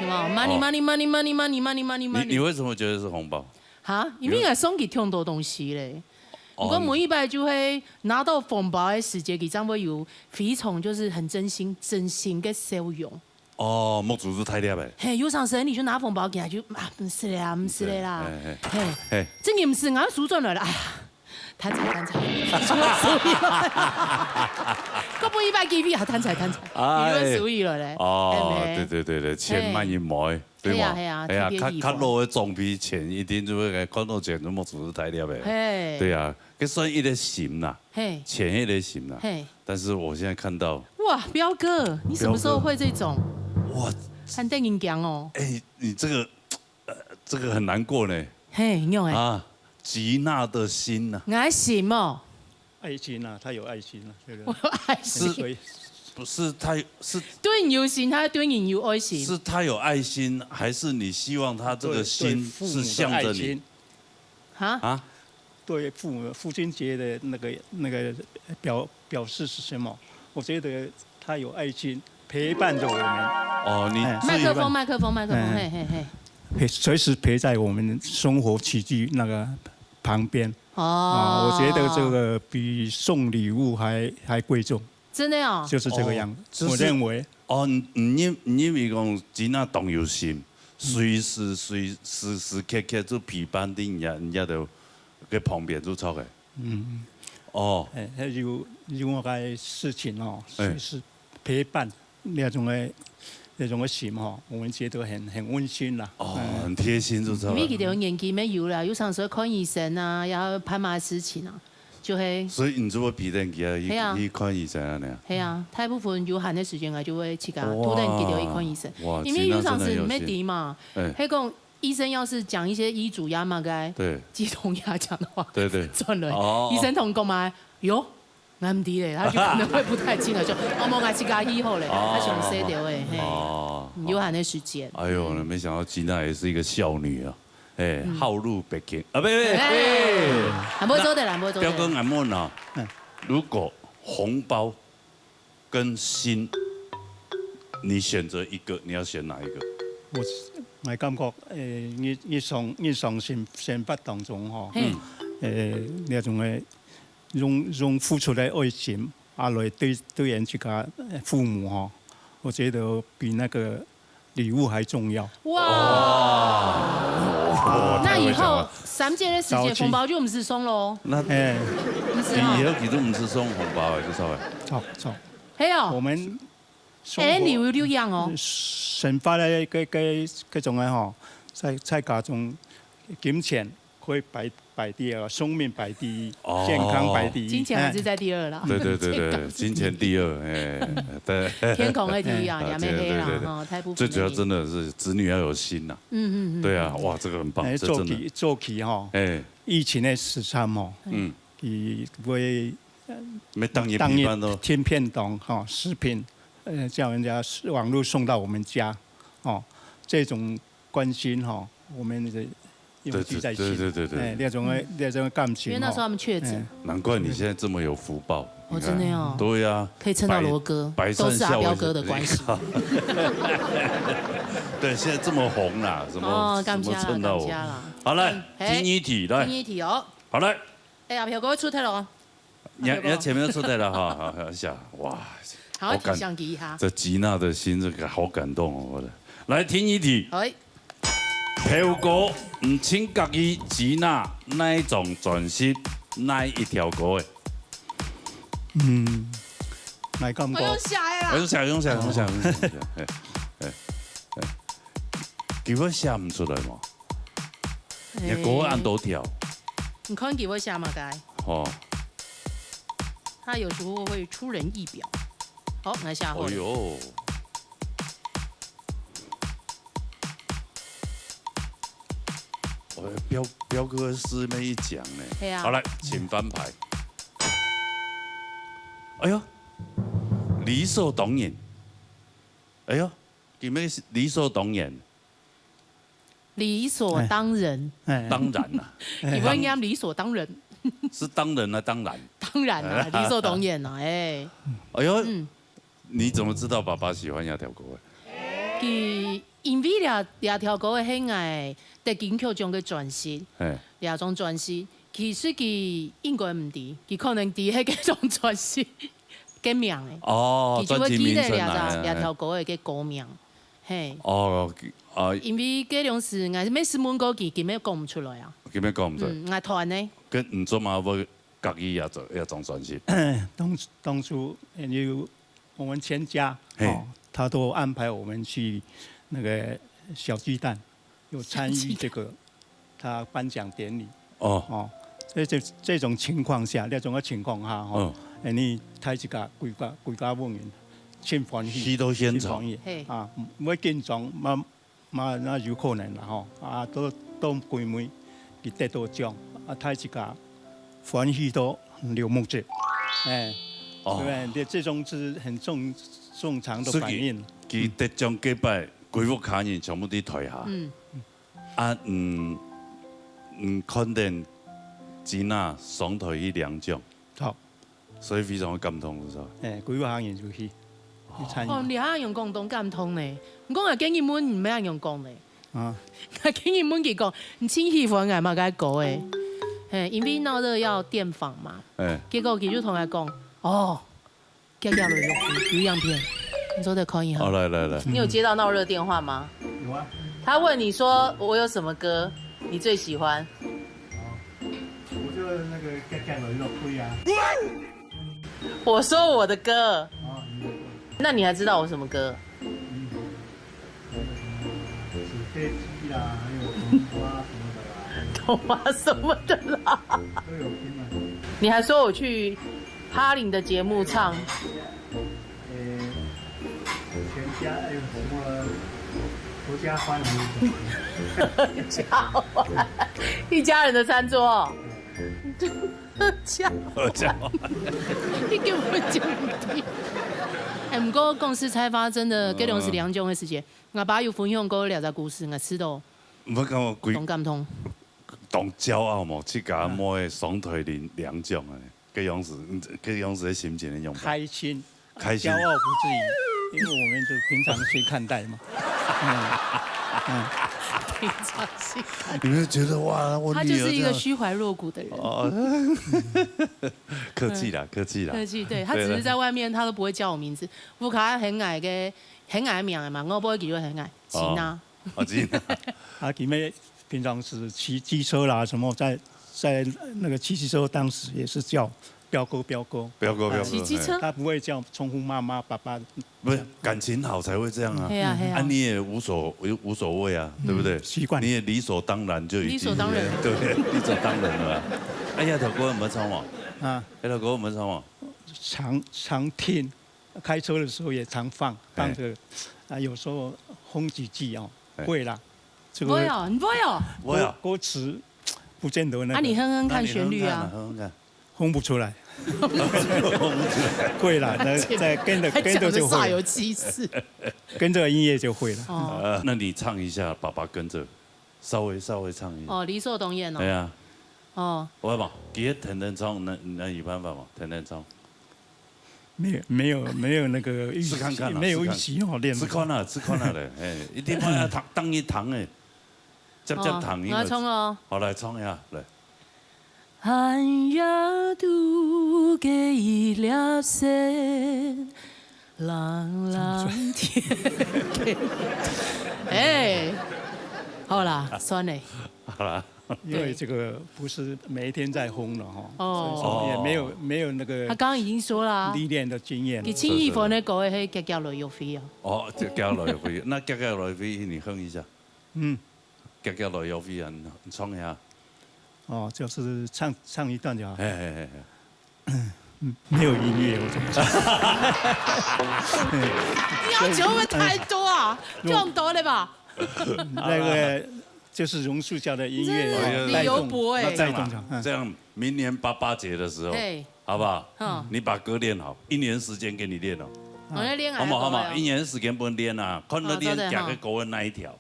有沒有？Money, 哦。Money, money, money, money, money, money, money。你你為什麼覺得是紅包？哈？因為𠊎送佢忒多東西咧。毋過每一擺就係拿到紅包个時節，佢正會有非常就是很真心、真心个笑容。哦，目珠係大粒个。嘿，有常時你就拿紅包起來就啊，毋使了啦，毋使了啦。嘿，嘿。嘿，嘿。真个毋使，𠊎收轉來了，哎呀，貪財貪財，收起來。過分一擺機會啊，貪財貪財，哎。你就會收起來咧。哦，嘿，嘿。對，對，對，對，錢慢一摸。 對無？係啊，係啊，哎呀，特別喜歡。較，較老个長輩錢一定就會看到錢就目珠係大粒个。嘿。對啊，這算一個心啦，嘿。錢一個心啦。嘿。但是我現在看到，哇，彪哥，你什麼時候會這種？哇，還得人講哦。哎，你這個，呃，這個很難過呢。嘿，你有哎。啊，吉娜的心吶。𠊎心哦。 愛心啊，他有愛心啊，對不對？我有愛心。是，所以不是他是，對你有心，他對你有愛心。是他有愛心，還是你希望他這個心，對，對父母的愛心。是向著你？哈？啊？對父母，父親節的那個，那個表，表示是什麼？我覺得他有愛心，陪伴著我們。哦，你哎。注意吧。麥克風，麥克風，麥克風，哎。嘿，嘿，嘿。陪，隨時陪在我們生活起居那個旁邊。 哦。啊，我覺得這個比送禮物還，還貴重。真的哦？就是這個樣子，哦，就是，我認為。哦，你，你認，你認為講真正當有心，隨時，隨，時時刻刻就陪伴在人家，人家的，个旁邊就著个。嗯。哦。哎，還有，有麼个事情哦，哎。隨時陪伴。 那種个，那種个心吼，我們覺得很，很溫馨啦。哦，嗯。很貼心，就著啦。因為佢等年紀也有啦，有常時候看醫生啊，也有辦麼个事情啊，就會。所以你就會陪等佢啊，去，係啊。去看醫生啊，恁樣。係啊，大部分有閒个時間啊，就會自家，哇。都等佢等去看醫生。哇，因為有常時你也知嘛，真的很有心。哎。係講醫生要是講一些醫囑呀嘛該，對。雞同鴨講的話，對，對。轉來，哦。醫生同你講嘛，喲， 𠊎毋知咧，他就可能會不太清楚，就，哦，無，𠊎自家去好咧，哦。他想睡掉欸，嘿。哦。有閒个時間。哎喲，沒想到吉娜也是一個孝女啊，哎，嗯。好路不輕啊，不，不，哎，哎。還不會做得啦，還不會做得啦。彪哥，𠊎問啊，嗯。如果紅包跟心，你選擇一個，你要選哪一個？我，𠊎感覺，呃，日，日常，日常生，生活當中吼，嘿。呃，那種个 用，用付出个愛心啊來對，對人自家父母吼，我覺得比那個禮物還重要。哇！那以後三節个時節，紅包就毋使送囉。那，哎。毋使哦。以後佢都毋使送紅包欸，就著欸。著，著。係哦。我們生活，哎，你有這樣哦。生活个，个，个，各種个吼，在，在家中，金錢 可以擺，擺第二，生命擺第一，哦。健康擺第一。金錢還是在第二啦。哎。對，對，對，對，健康。金錢第二，哎，對。天空的第一啊，哎，也沒黑啦，對，對，對。哈，大部分的。最主要真的是子女要有心吶。嗯，嗯，嗯。對啊，哇，這個很棒，哎，這真的。早期，早期吼，哎。疫情个時間吼，嗯。佢會，每當一批半都。當一天便當吼，食品，呃，叫人家網路送到我們家，哦，這種 關心吼，我們的永記在心。對，對，對，對，對。哎，那種的，那種的感情吼。因為那時候他們確診。哎。難怪你現在這麼有福報，哦，你看。真的哦。對呀，可以撐到羅哥，百，百善孝為，都是阿彪哥的關係。對，現在這麼紅啦，什麼，哦，感謝啦，什麼撐到我。感謝啦。好，來，嗯，嘿，第二題，來。第二題哦。好，來。哎，阿彪哥出題囉。 你，你前面出來了哈，好，好，一下，哇，好，好感，提醒一下。這吉娜的心，這個好感動哦，我的。來，第二題。好。頭歌，你盡合意吉娜哪一張專輯，哪一條歌欸？嗯，來，感覺。我用寫的啦。我用寫，用寫，用寫，用寫，用寫，嘿，嘿，嘿。根本寫毋出來嘛。 你歌恁多條。欸，你看佢會寫麼个？吼。他有時候會出人意表。好，來下回。哎喲。哎，彪，彪哥是那一講呢。對啊。好，來，請翻牌。哎喲，理所當然。哎喲，你們是理所當然。 理所當然。哎。當然啦。你會念理所當然。是當然啊，當然。當然啊，理所當然啊，哎。哎喲，嗯。你怎麼知道爸爸喜歡這條歌啊？佢因為這，這條歌係𠊎得金曲獎个專輯，哎。這張專輯，其實佢應該毋知，佢可能知係該張專輯个名誒。哦，佢就會記得這隻，專輯名稱啊，嘿，嘿。這條歌个歌名，嘿。哦，啊。因為該當時，𠊎乜試問過佢，佢乜講毋出來啊。佢乜講毋出來。嗯，𠊎團呢？該你做麼會合意這張，這張專輯？當，當初，因為我們全家，嘿。哦，他都安排我們去那個小巨蛋，有參與這個他頒獎典禮。哦。哦，所以這，這種情況下，這種个情況下，吼，嗯。哎，你大自家歸家，歸家望人，真歡喜，去到現場。真歡喜。嘿。啊，毋會緊張，嘛，嘛，那有可能啦，吼，啊，都，都歸暝，佢得到獎，啊，大自家歡喜到流目汁，哎，哦。對不對？這，這種是很正，正常的反應。所以佢，佢得獎該擺，歸屋下人全部在台下。嗯。 啊，嗯，嗯，看見Gina上台去領獎，好。所以非常个感動，是吧？哎，歸屋下人就去，去參與。哦，你還用廣東感動呢？你講啊，跟日文你乜用講呢？啊。跟日文佢講，你真喜歡𠊎麼个歌誒？嘿，因為鬧熱要電訪嘛，哎。結果佢就同𠊎講，哦， 遽遽來錄有影片，你做得看一下。好，來，來，來。你有接到鬧熱電話嗎？有啊。他問你說我有什麼歌你最喜歡？哦，我就那個遽遽來錄啊。我說我的歌。哦，你的歌。那你還知道我什麼歌？嗯。 紙飛機啦，還有桐花什麼的啦。桐花什麼的啦。都有聽啊。你還說我去哈林的節目唱。呃，全家，哎，什麼合家歡還是什麼？合家歡，一家人的餐桌。合家歡。合家歡。你根本就毋知。哎，毋過講實在話，真的，嗯。該當時領獎个時節， 𠊎爸有分享過這隻故事，𠊎試著毋過感覺幾，當感動。當驕傲嘛，自家阿妹上台領，領獎啊，該樣子，嗯，該樣子个心情係仰般？開心，開心。驕傲不至於，因為我們就平常心看待嘛。嗯，嗯。平常心。你們覺得，哇，我女兒這樣。他就是一個虛懷若谷的人。哦。客氣啦，客氣啦。客氣，對，他只是在外面，對啦。他都不會叫我名字。屋下喊𠊎个，喊𠊎个名嘛，𠊎毋會記得喊𠊎。 Gina。哦，Gina。啊，佢乜平常時騎機車啦，什麼在，在那個騎機車，當時也是叫飆哥，飆哥。飆哥，飆哥，啊，騎機車？嘿。他不會叫稱呼媽媽、爸爸。不是，感情好才會這樣啊。嘿啊，嘿啊。啊，你也無所，無所謂啊，對不對？嗯，習慣。你也理所當然就已經，理所當然。對，理所當然了啊。哎呀，這條歌有沒有唱哦？啊。哎，這條歌有沒有唱哦？常，常聽。 開車的時候也常放，嘿。放著，啊，有時候哼幾句哦，嘿。會啦，這個會哦，你會哦。會哦。歌，歌詞不見得那個。啊，你哼哼看旋律啊。那你哼哼看啊，哼哼看。哼不出來。哼不出來。會啦，那再跟著，還講得煞有其事。跟著就會了。跟著音樂就會了。哦。呃，那你唱一下，爸爸跟著，稍微，稍微唱一下。哦，理所當然哦。對啊。哦。我嘛，其實天天唱，那，那有辦法嗎？天天唱。 沒有，沒有，沒有那個預習，試看看啊，沒有預習哦，練。試看啊，試看啊咧，嘿，一定愛讀，當一堂誒，接接堂，哦，因為，我要唱哦。好，來唱一下，來。寒夜渡過一粒星，冷冷天。哎，好啦，算了。好啦。 因為這個不是每一天在哼了哈，哦。所以說也沒有，沒有那個他剛剛已經說了啊，歷練的經驗。佢盡喜歡个歌係《遽遽來約會》啊。哦，《遽遽來約會》，那《遽遽來約會》你哼一下。嗯。《遽遽來約會》啊，你唱一下。哦，就是唱，唱一段就好。嘿，嘿，嘿，嘿。 嗯，沒有音樂，我怎麼唱？你要求會不會太多啊？就這麼多了吧？那個就是榕樹下的音樂，這是李由博欸。帶動，帶動唱，嗯。這樣，明年爸爸節的時候，嘿。好不好？嗯。你把歌練好，一年時間給你練哦。我來練啊，好嗎？好嗎？好啊。一年時間分你練啊，看你練，啊，對，對，哈。行个歌的哪一條。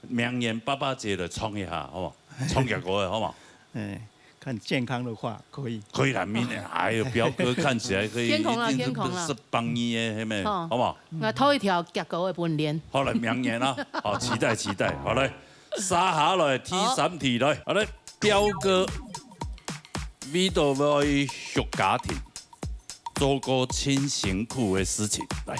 明年爸爸節來唱一下，好不好？唱隻歌仔，好不好？哎，看健康的話，可以。可以啦，明年，哎呦，表哥看起來可以，天空啦，一定是，天空啦。是幫你的，係咪？好。好不好？𠊎偷一條夾歌仔分你練。好，來，明年啊，好，期待，期待。好，來，接下來第三題，來，好，來。表哥為著愛續家庭，做過盡辛苦个事情。來。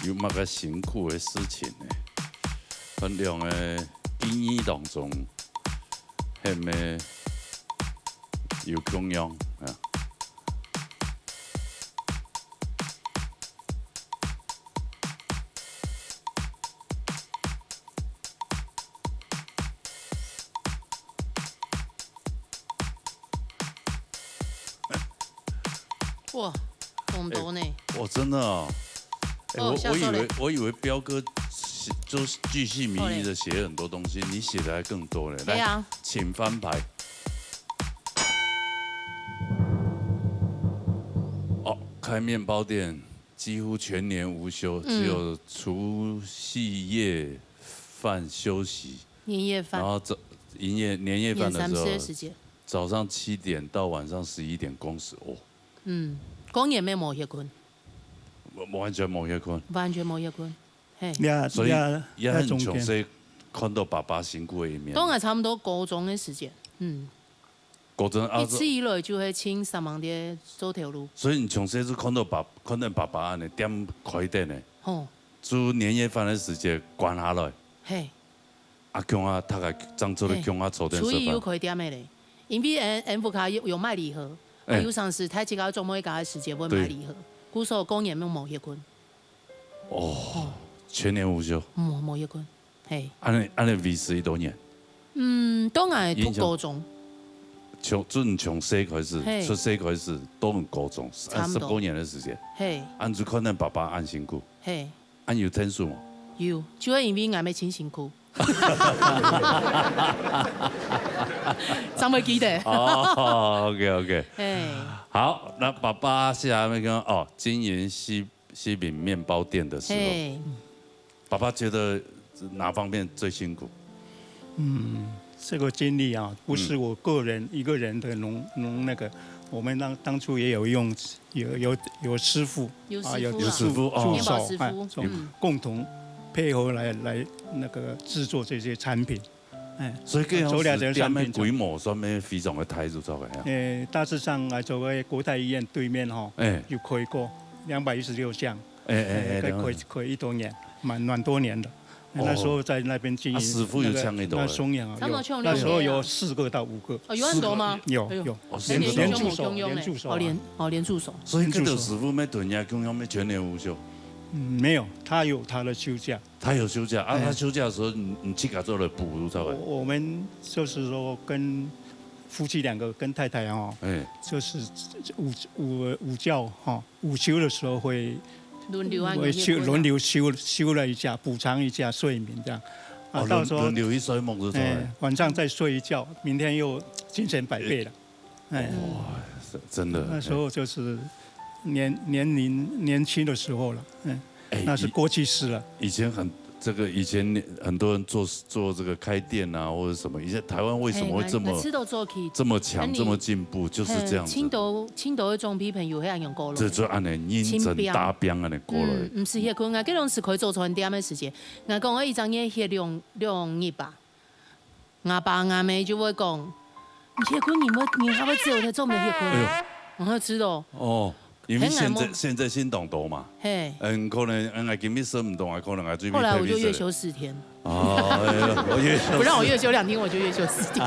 有麼个辛苦个事情呢？分兩个建議當中，係毋係有共樣啊？ 哇，當多呢。哇，真的哦。哎，我，哦，嚇死了。我以為，我以為彪哥寫，就是巨細靡遺的寫很多東西，你寫的還更多嘞。來，對啊。請翻牌。哦，開麵包店幾乎全年無休，嗯。只有除夕夜飯休息。年夜飯。然後這，營業，年夜飯的時候，年三十的時間。 早上七點到晚上十一點工時哦。嗯，過年乜無歇睏。完，完全無歇睏。完全無歇睏，嘿。呀，所以呀，也很詳細看到爸爸辛苦的一面。當然差不多高中的時間，嗯。高中啊，一直以來就係盡煞猛个做頭路。所以你從細就看到爸，看到爸爸恁樣店開店呢，吼。就年夜飯的時間關下來。嘿。 啊，共下大家正做得共下坐等食飯。嘿，初一有開店个咧，因為俺，俺屋下有，有賣禮盒，啊，哎。有常時大自家做妹家个時節會賣禮盒，對。故所過年乜無歇睏。哦，哦。全年無休。嗯，無歇睏，嘿。恁樣，恁樣維持幾多年？嗯，當然讀高中。從，從細開始，嘿。出世開始，到高中，差不多。啊，十多年的時間。嘿。恁樣就看到爸爸恁辛苦。嘿。 恁有天數無？有，就係因為𠊎乜盡辛苦。正會記得。哦，OK，OK。嘿。好，那爸爸是還沒跟，哦，經營西，西餅麵包店的時候，嘿。爸爸覺得哪方面最辛苦？嗯，這個經歷啊，不是我個人一個人的農，農那個，我們當，當初也有用，有，有，有師傅，有啊，有師傅。有師傅，哦。助手，麵包師傅，哎，嗯。共同配合來，來那個製作這些產品，哎，所以這樣子做了這些產品。店的規模算係非常个大，就做个呀。誒，大致上來做个國泰醫院對面吼，哎。有開過兩百一十六巷。 哎，哎，哎，哎，開，了解。開，開一多年，蠻，蠻多年的。哦。那時候在那邊經營，啊，師傅有請幾多个？那個，那松陽啊，有，差不多像六个啊。那時候有四個到五個。哦，有恁多嗎？有，哎呦，有，哦，連，連助手，連助手啊。哦，連，哦，連助手。所以這個師傅乜同人家共樣乜全年無休？嗯，沒有，他有他的休假。他有休假啊，哎。他休假的時候，你，你自家做了補，知道吧？我，我們就是說跟夫妻兩個，跟太太哦，哎。就是午，午，午覺哈， 午休的時候會輪流啊，會休，輪流休，休了一下，補償一下睡眠這樣。啊，哦，輪，到時候，輪流去睡目就對了。哎，晚上再睡一覺，明天又精神百倍了。哎。哇，是，真的，那時候就是年，年齡年輕的時候了，嗯，哎，那是過去式了。以，以前很，這個以前很多人做，做這個開店啊，或者什麼，以前台灣為什麼會這麼，嘿，那，那時候做起，這麼強，很厲，這麼進步，就是這樣子。嘿，青島，青島个總批朋友，係恁樣過來。這就恁樣認真打拚恁樣過來。嗯，毋係歇睏啊，該當時開早餐店个時節，𠊎講𠊎一隻月歇兩，兩日吧。 𠊎爸𠊎姆就會講，你歇睏，你會，你還會知道在做麼个歇睏？哎呦。然後知道。哦，因為現在，很難摸。現在新東多嘛。嘿。嗯，可能，嗯，今日生唔動啊，可能啊，最後來我就月休四天。哦，哎呦，我月休四天。不讓我月休兩天，我就月休四天。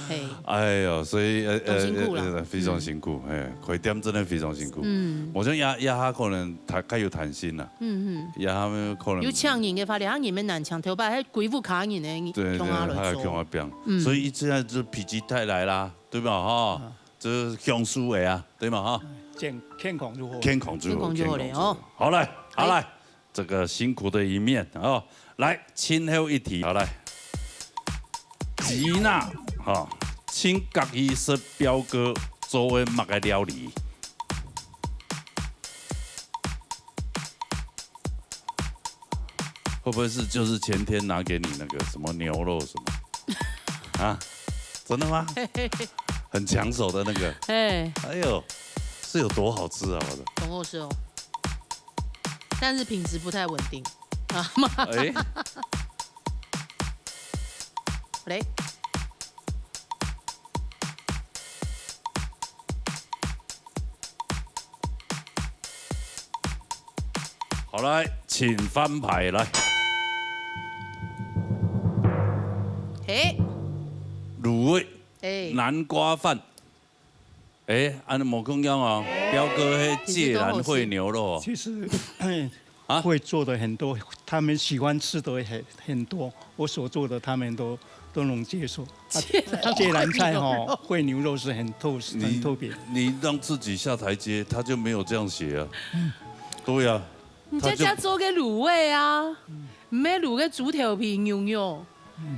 嘿。哎呦，所以，呃，當辛苦啦。呃，呃，非常辛苦，嘿，開店真的非常辛苦。嗯。我想這，這下可能較，較有彈性啦。嗯，嗯。這下可能有請人个話，這下人乜難請，頭擺還歸屋下人个，對，對，共下來做。還有共下拚。嗯。所以現在就否極泰來啦，對吧？哈，啊。就是享受个啊，對嘛？哈。健，健康就好。健康就好，健康就好了哦。健康就好。好來，好來，哎。這個辛苦的一面哦。來，最後一題，好來。吉娜，哈，請教佢食表哥做个麼个料理？ 會不會是就是前天拿給你那個什麼牛肉什麼？啊，真的嗎？很搶手的那個。嘿。哎呦，这有多好吃啊？我的，很好吃哦，但是品质不太稳定啊。哎，来，好来，请翻牌来。嘿，卤味，哎，南瓜饭。 哎，恁呢无共样哦，彪哥迄芥蓝烩牛肉哦。其实啊，会做的很多，他们喜欢吃的很很多，我所做的他们都都能接受。芥蓝菜哈，烩牛肉是很特很特别。你让自己下台阶，他就没有这样写啊。对呀，你家家做个卤味啊，没卤个猪头皮牛肉。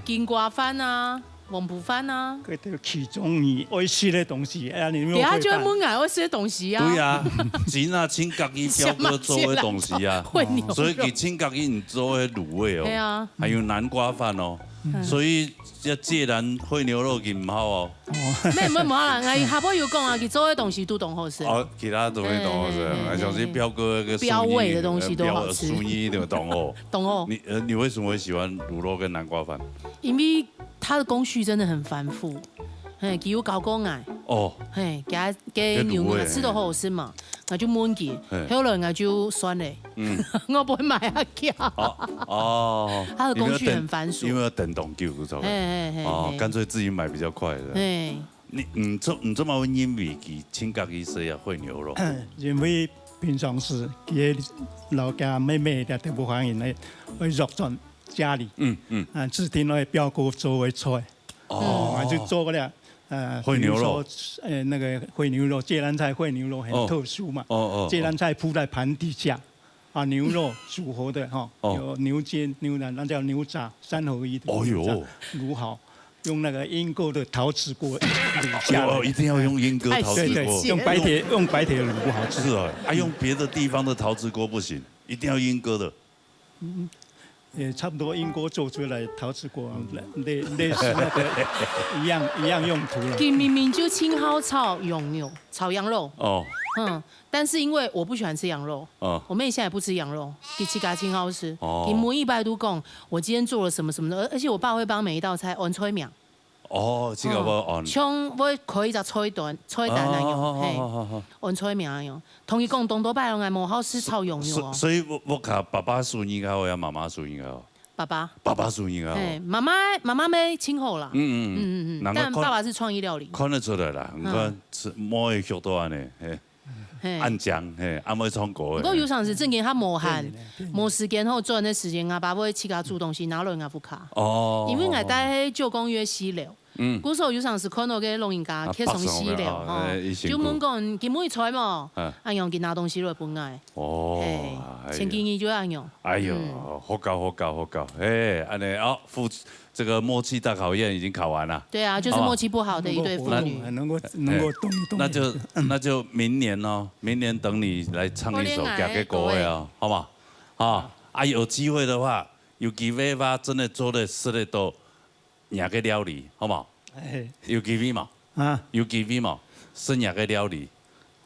金瓜饭啊，黄焯饭啊。这都其中你爱吃的东西，哎呀，你没有。等下就要问俺爱吃的东西啊。对呀，今仔请客去表哥做的东西啊，所以佢请客去你做的卤味哦，对啊，还有南瓜饭哦，所以要芥蓝烩牛肉佢唔好哦。没没没啦，俺下波有讲啊，佢做的东西都当好食。哦，其他都会当好食，哎，像是表哥个标味的东西都好吃，苏尼都当好，当好。你呃，你为什么会喜欢卤肉跟南瓜饭？ 因为它的工序真的很繁复，嘿，佢有搞过矮，哦，嘿，给它给牛奶吃到好吃嘛，那就焖佢，后来那就算了，嗯，我不会买啊，哦，它的工序很繁琐，因为要等等久，不知道，嘿嘿嘿，哦，干脆自己买比较快的，嘿，你你这你这么会因为佢请客去食啊，烩牛肉，因为平常时佢老家妹妹在德不欢迎呢，会肉转。 家里，嗯嗯，啊，指定个表哥做个菜，哦，就做个了，呃，烩牛肉，呃，那个烩牛肉，芥蓝菜烩牛肉很特殊嘛，哦哦，芥蓝菜铺在盘底下，啊，牛肉组合的哈，有牛筋、牛腩，那叫牛杂，三合一的，哦哟，卤好，用那个英国的陶瓷锅卤下来，哦，一定要用英国陶瓷锅，用白铁用白铁卤好吃，是啊，啊，用别的地方的陶瓷锅不行，一定要英国的。 嗯，也差不多英国做出来陶瓷锅，类类似那个一样一样用途了。佢明明就清好炒羊肉，炒羊肉。哦，嗯，但是因为我不喜欢吃羊肉，哦，我妹现在也不吃羊肉，佢自家清好吃。哦，佢每一拜都讲，我今天做了什么什么的，而而且我爸会帮每一道菜安菜名。 哦，这个我哦，像我开一只菜单，菜单那样，嘿，安菜名那样，同佢讲，当多拜六我无好食炒羊肉哦。所以我我看爸爸属于个好呀，妈妈属于个好。爸爸，爸爸属于个好。哎，妈妈妈妈没请好啦。嗯嗯嗯嗯嗯，但爸爸是创意料理，看得出来啦，你看是摸一学到安呢，嘿。 暗讲，嘿，暗会唱歌。不过有常时正经他无闲，无时间后做那时间，阿爸会去给他煮东西，拿来阿福卡。哦，因为我待九公约西楼，嗯，故所有常时看到个老人家，去从西楼哈，就问讲，今日菜无？啊，用给拿东西来分我。哦，前几日就安用。哎呦，好搞好搞好搞，哎，安呢哦，付 这个默契大考验已经考完了。对啊，就是默契不好的一对父女，能够能够动一动。那就那就明年哦，明年等你来唱一首《嫁个各位》哦，好不好？啊，啊，有机会的话，有机会吧，真的做得吃得到你个料理，好不好？有机会嘛？啊，有机会嘛？是你个料理。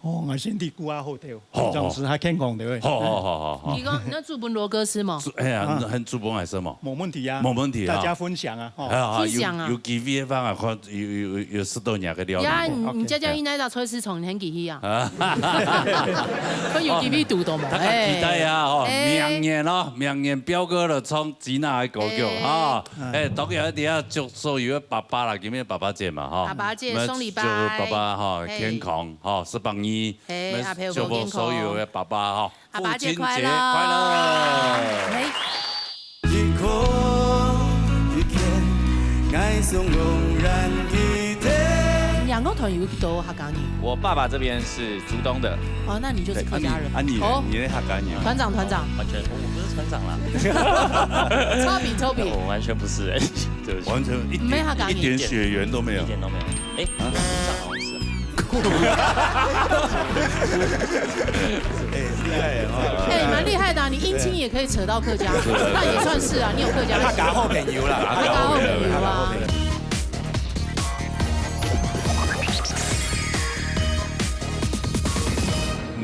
哦，我身体顾啊好点，平常时还健康的。好好好好好。你讲那煮分罗哥吃吗？哎呀，很煮分还是吗？没问题啊，没问题啊，大家分享啊，哈，分享啊，有机会的话啊，看有有有有适当人个料理。呀，你家家应该到菜市场很给力啊。可以有机会堵到嘛？大家期待啊，哦，明年哦，明年彪哥了唱吉娜的歌曲啊，哎，当然一定要祝所有的爸爸啦，今天爸爸节嘛哈，爸爸节送礼拜，祝爸爸哈健康哈，十八年。 哎，阿婆，祝福所有的爸爸哈，阿爸节快乐，父亲节快乐！哎，两个团有几多客家人？我爸爸这边是竹东的。哦，那你就是客家人。啊，你，哦，你是客家人。团长，团长，完全，我不是团长啦。超比，超比，我完全不是哎，对不起，完全一点，没客家人，一点血缘都没有，一点都没有。哎，啊，长好像是。 哎，厉害啊！哎，蛮厉害的，你姻亲也可以扯到客家，那也算是啊，你有客家血。他搞好朋友了，他搞好朋友啊。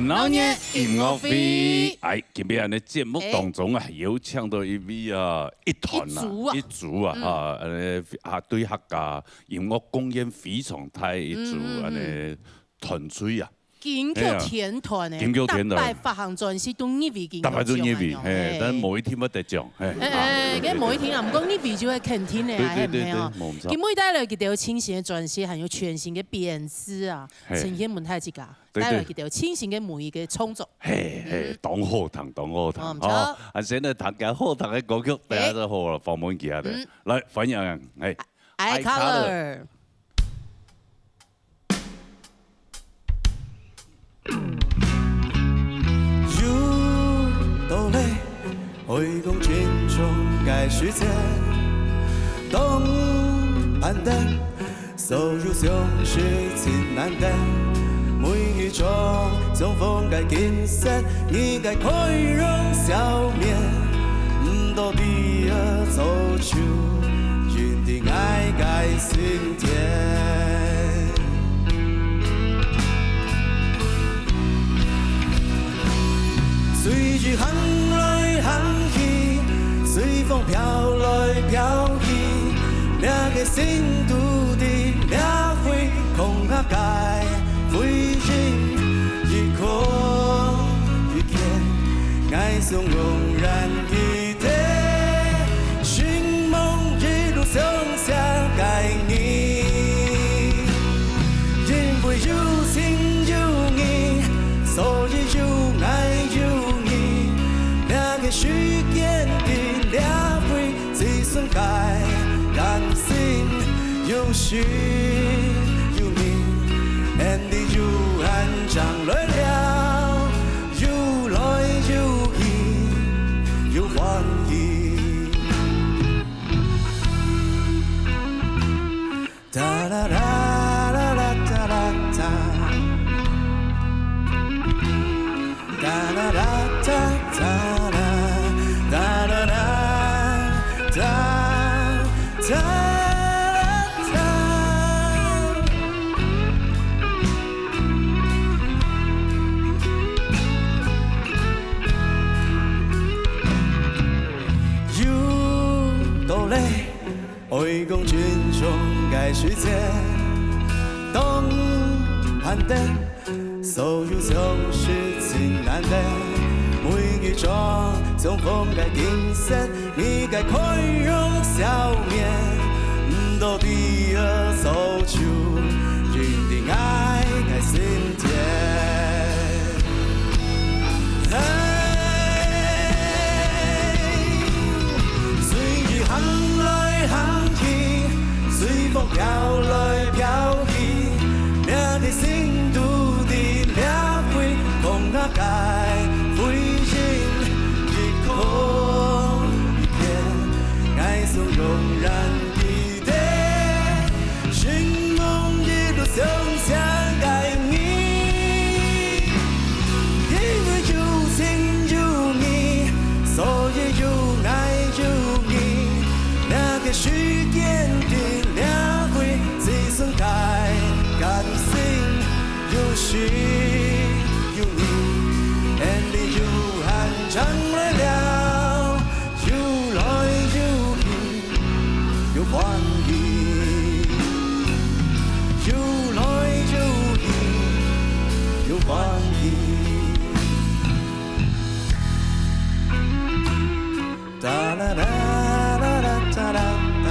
鬧熱音樂會。哎，今晡日恁呢節目當中啊，邀請到一位啊，一團啊，一組啊，一組啊，嗯。啊，恁呢啊，對客家音樂貢獻非常大一組，嗯，嗯，嗯。恁呢團隊啊。金曲天團欸，嘿啊，金曲天團。逐擺發行專輯都入圍金曲獎啊，逐擺都入圍，嘿，嘿。但係無一定會得獎，嘿。哎，哎，啊，該無一定啊，毋過入圍就會肯定个啊，對，對，係毋係啊？對，對，無錯。今晡日帶來佢兜全新个專輯，還有全新个編詞啊，嘿。呈現分大自家。 對，對。帶來佢兜全新个每一个創作。嘿，嘿，嗯。當好聽，當好聽，哦，毋錯。吼，啊，先來聽佢好聽个歌曲，等下再好好訪問佢啊。嗯。來，歡迎，哎，Eye Color。又到了愛講珍重个時節，當盼等 所有相識盡難得，每一種重逢个景色，你个笑容笑面，毋到底而做出，印在𠊎个心田。 隨意行來行去，隨風飄來飄去，這个心肚裡這位空下个位置，一空一片，𠊎想永遠記 得，承蒙一路相惜个你，因為有情有義，所以有𠊎有你。這个世間的這位最深个感情，有時有你，and又恁長來了。 有來有去，有歡喜。又到了愛講珍重个時節，當盼等 所有相識盡難得，每一種重逢个景色，你个笑容笑面，毋到底而做出，印在𠊎个心田。嘿，隨意行來行去， 隨風飄來飄去，這个心肚裡這位空下个位置，一空一片，𠊎想永遠記得，承蒙一路相惜个你。 因為有情有義，所以有𠊎有你。這个世間的這位最深个感情，有時有你，and又恁長來了。 有來有去，有歡喜，有來有去，有歡喜。噠啦啦啦啦噠啦噠。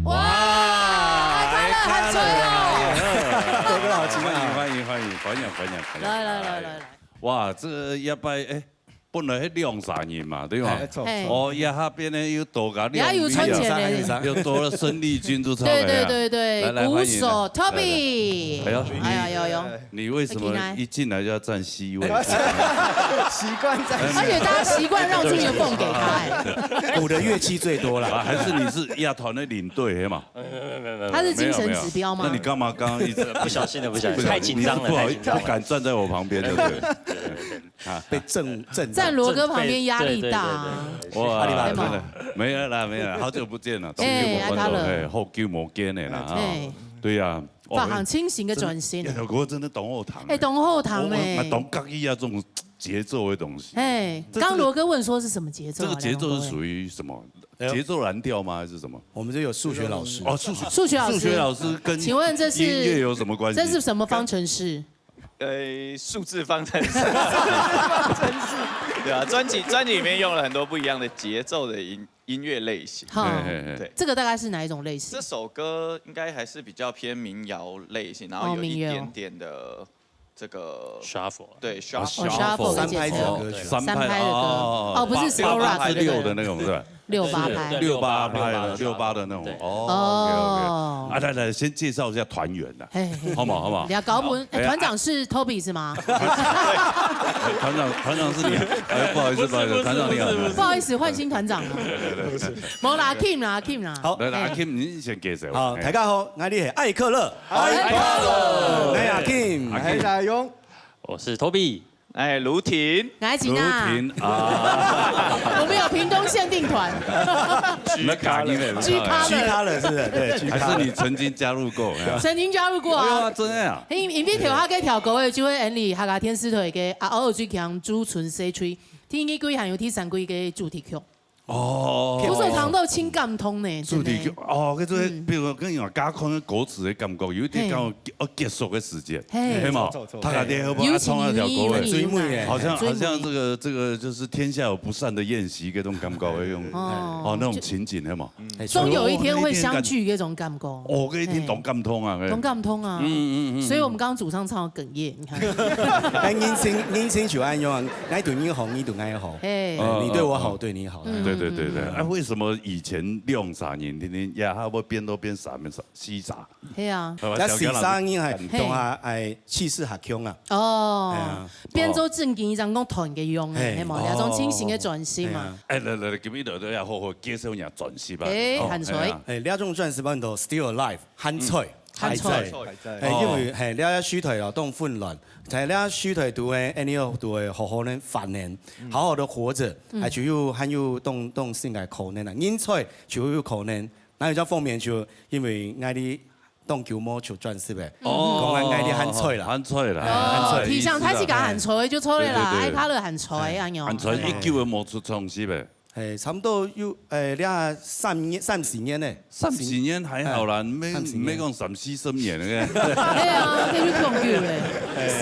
哇，太快樂，好吹哦！哥哥好期待啊！歡迎，歡迎，歡迎，歡迎，歡迎，歡迎。來，來，來，來，來。哇，這一擺，哎，本來係兩儕人嘛，對嘛？哎，錯。哎哦，這下變成又多个兩位啊，也有賺錢的。又多了孫麗君就出來啊。對對對對，來來，鼓手歡迎。 Toby。哎呦，哎呀有有，你为什么一进来就要占C位？习惯在而且大家习惯让出一个缝给他。哎鼓的乐器最多了。啊，还是你是乐团的领队，嘿嘛？他是精神指标吗？那你干嘛刚刚一直不小心的，不小心，不小心太紧张了，你是不好意思，太紧张了。不敢站在我旁边，对不对？被震震站罗哥旁边压力大啊。对对对对哇，阿里巴巴真的没有啦，没有啦，好久不见了，哎好久不见阿卡勒哎，好久没见了啦，哈哎，对呀，哇发行清醒个转型哎，。老哥真的懂后堂，哎，懂后堂哎我，懂各一啊这种节奏的东西。哎，这刚刚罗哥问说是什么节奏啊？这个节奏是属于于什么？哎呦节奏蓝调吗？还是什么？我们这有数学老师，哦，数学数学老师数学老师跟请问这是音乐有什么关系？这是什么方程式？呃，数字方程式，对啊，专辑专辑里面用了很多不一样的节奏的音音乐类型。哈，嘿嘿嘿对，这个大概是哪一种类型这？首歌应该还是比较偏民谣类型，然哦后有一民谣点点的这个 shuffle。对啊 shuffle， 哦，shuffle 的节奏三拍子的歌曲三拍三拍的歌哦哦不是八 slow 八 rock 是六的那个，对吧？六八拍。对六八拍的，六八六八的那种对。哦。哦 OK，OK。啊，来来，先介绍一下团员啦，嘿嘿好不好？好不好？你要搞不？哎，哎呀团长是 Toby 是吗？团长，团长是你，哎，不好意思，不好意思，团长你好。不好意思，换新团长了。没啦，Kim 啦，Kim 啦。好来来，阿哎 Kim，你先介绍。好，哎大家好，我是海克勒，海克勒哎呀，Kim，阿哎， Kim，大勇，我是 Toby，哎，卢婷，来，请卢啊。婷啊，我们有屏东限定团，那卡音的，居咖居咖了是不是？对，居咖了。还是你曾经加入过？哎呀曾经加入过哎呦啊，啊。真的啊。因因为头下个条歌的就会演你客家电视台个啊，偶尔最强主持人吹，第二季还有第三季个主题曲。哦，不是唱到清感通呢，主题曲真的。哦，搿种嗯比如讲，跟你讲，加空个歌词的感觉，有一点嘿讲要结束的时间，嘿对吗错错？错他打电话尤其唱那条歌，有哎有好像好追梦像这个这个就是天下有不散的宴席，这种感觉那种。哦哦，那种情景，对吗？总有一天会相聚，那种感觉。哦，搿一定当感动啊，当感动啊。嗯嗯嗯。所以我们刚刚主唱唱到哽咽，你看。哎，人生人生就恁样啊，你对你好，你对我好，哎，嗯你对我好，对你好。嗯对对对对，哎，为什么以前两三年，天天呀，他会变都变三三四三？对啊，那四三年还同下哎气势还强啊。哦哎呀，变做正经一张讲团个用的，嘿系嘛？两种清醒的转型嘛。哎，来来来，今日就要好好介绍一下转型吧。哎哦很帅哎呀哎，这种转型办到 still alive，还在，还在还在。还在。哎，因为嘿，这个时代咯，当混乱，在这个时代都会，哎，你要都会好好的反应，好好的活着，哎，就有还有当当新的可能啊，人才就有可能。那有种方面就因为爱你当久没出专辑呗，哦讲啊，爱你还在啦。还在啦，哦，还在提倡他是讲很潮就错了啦，对对对爱卡勒很潮啊，有。很潮，一久也没出唱戏呗。哎，差不多有哎，两三年、三四年呢。三四年还好啦，没三四年没讲三四十年个。对啊，这就讲究嘞。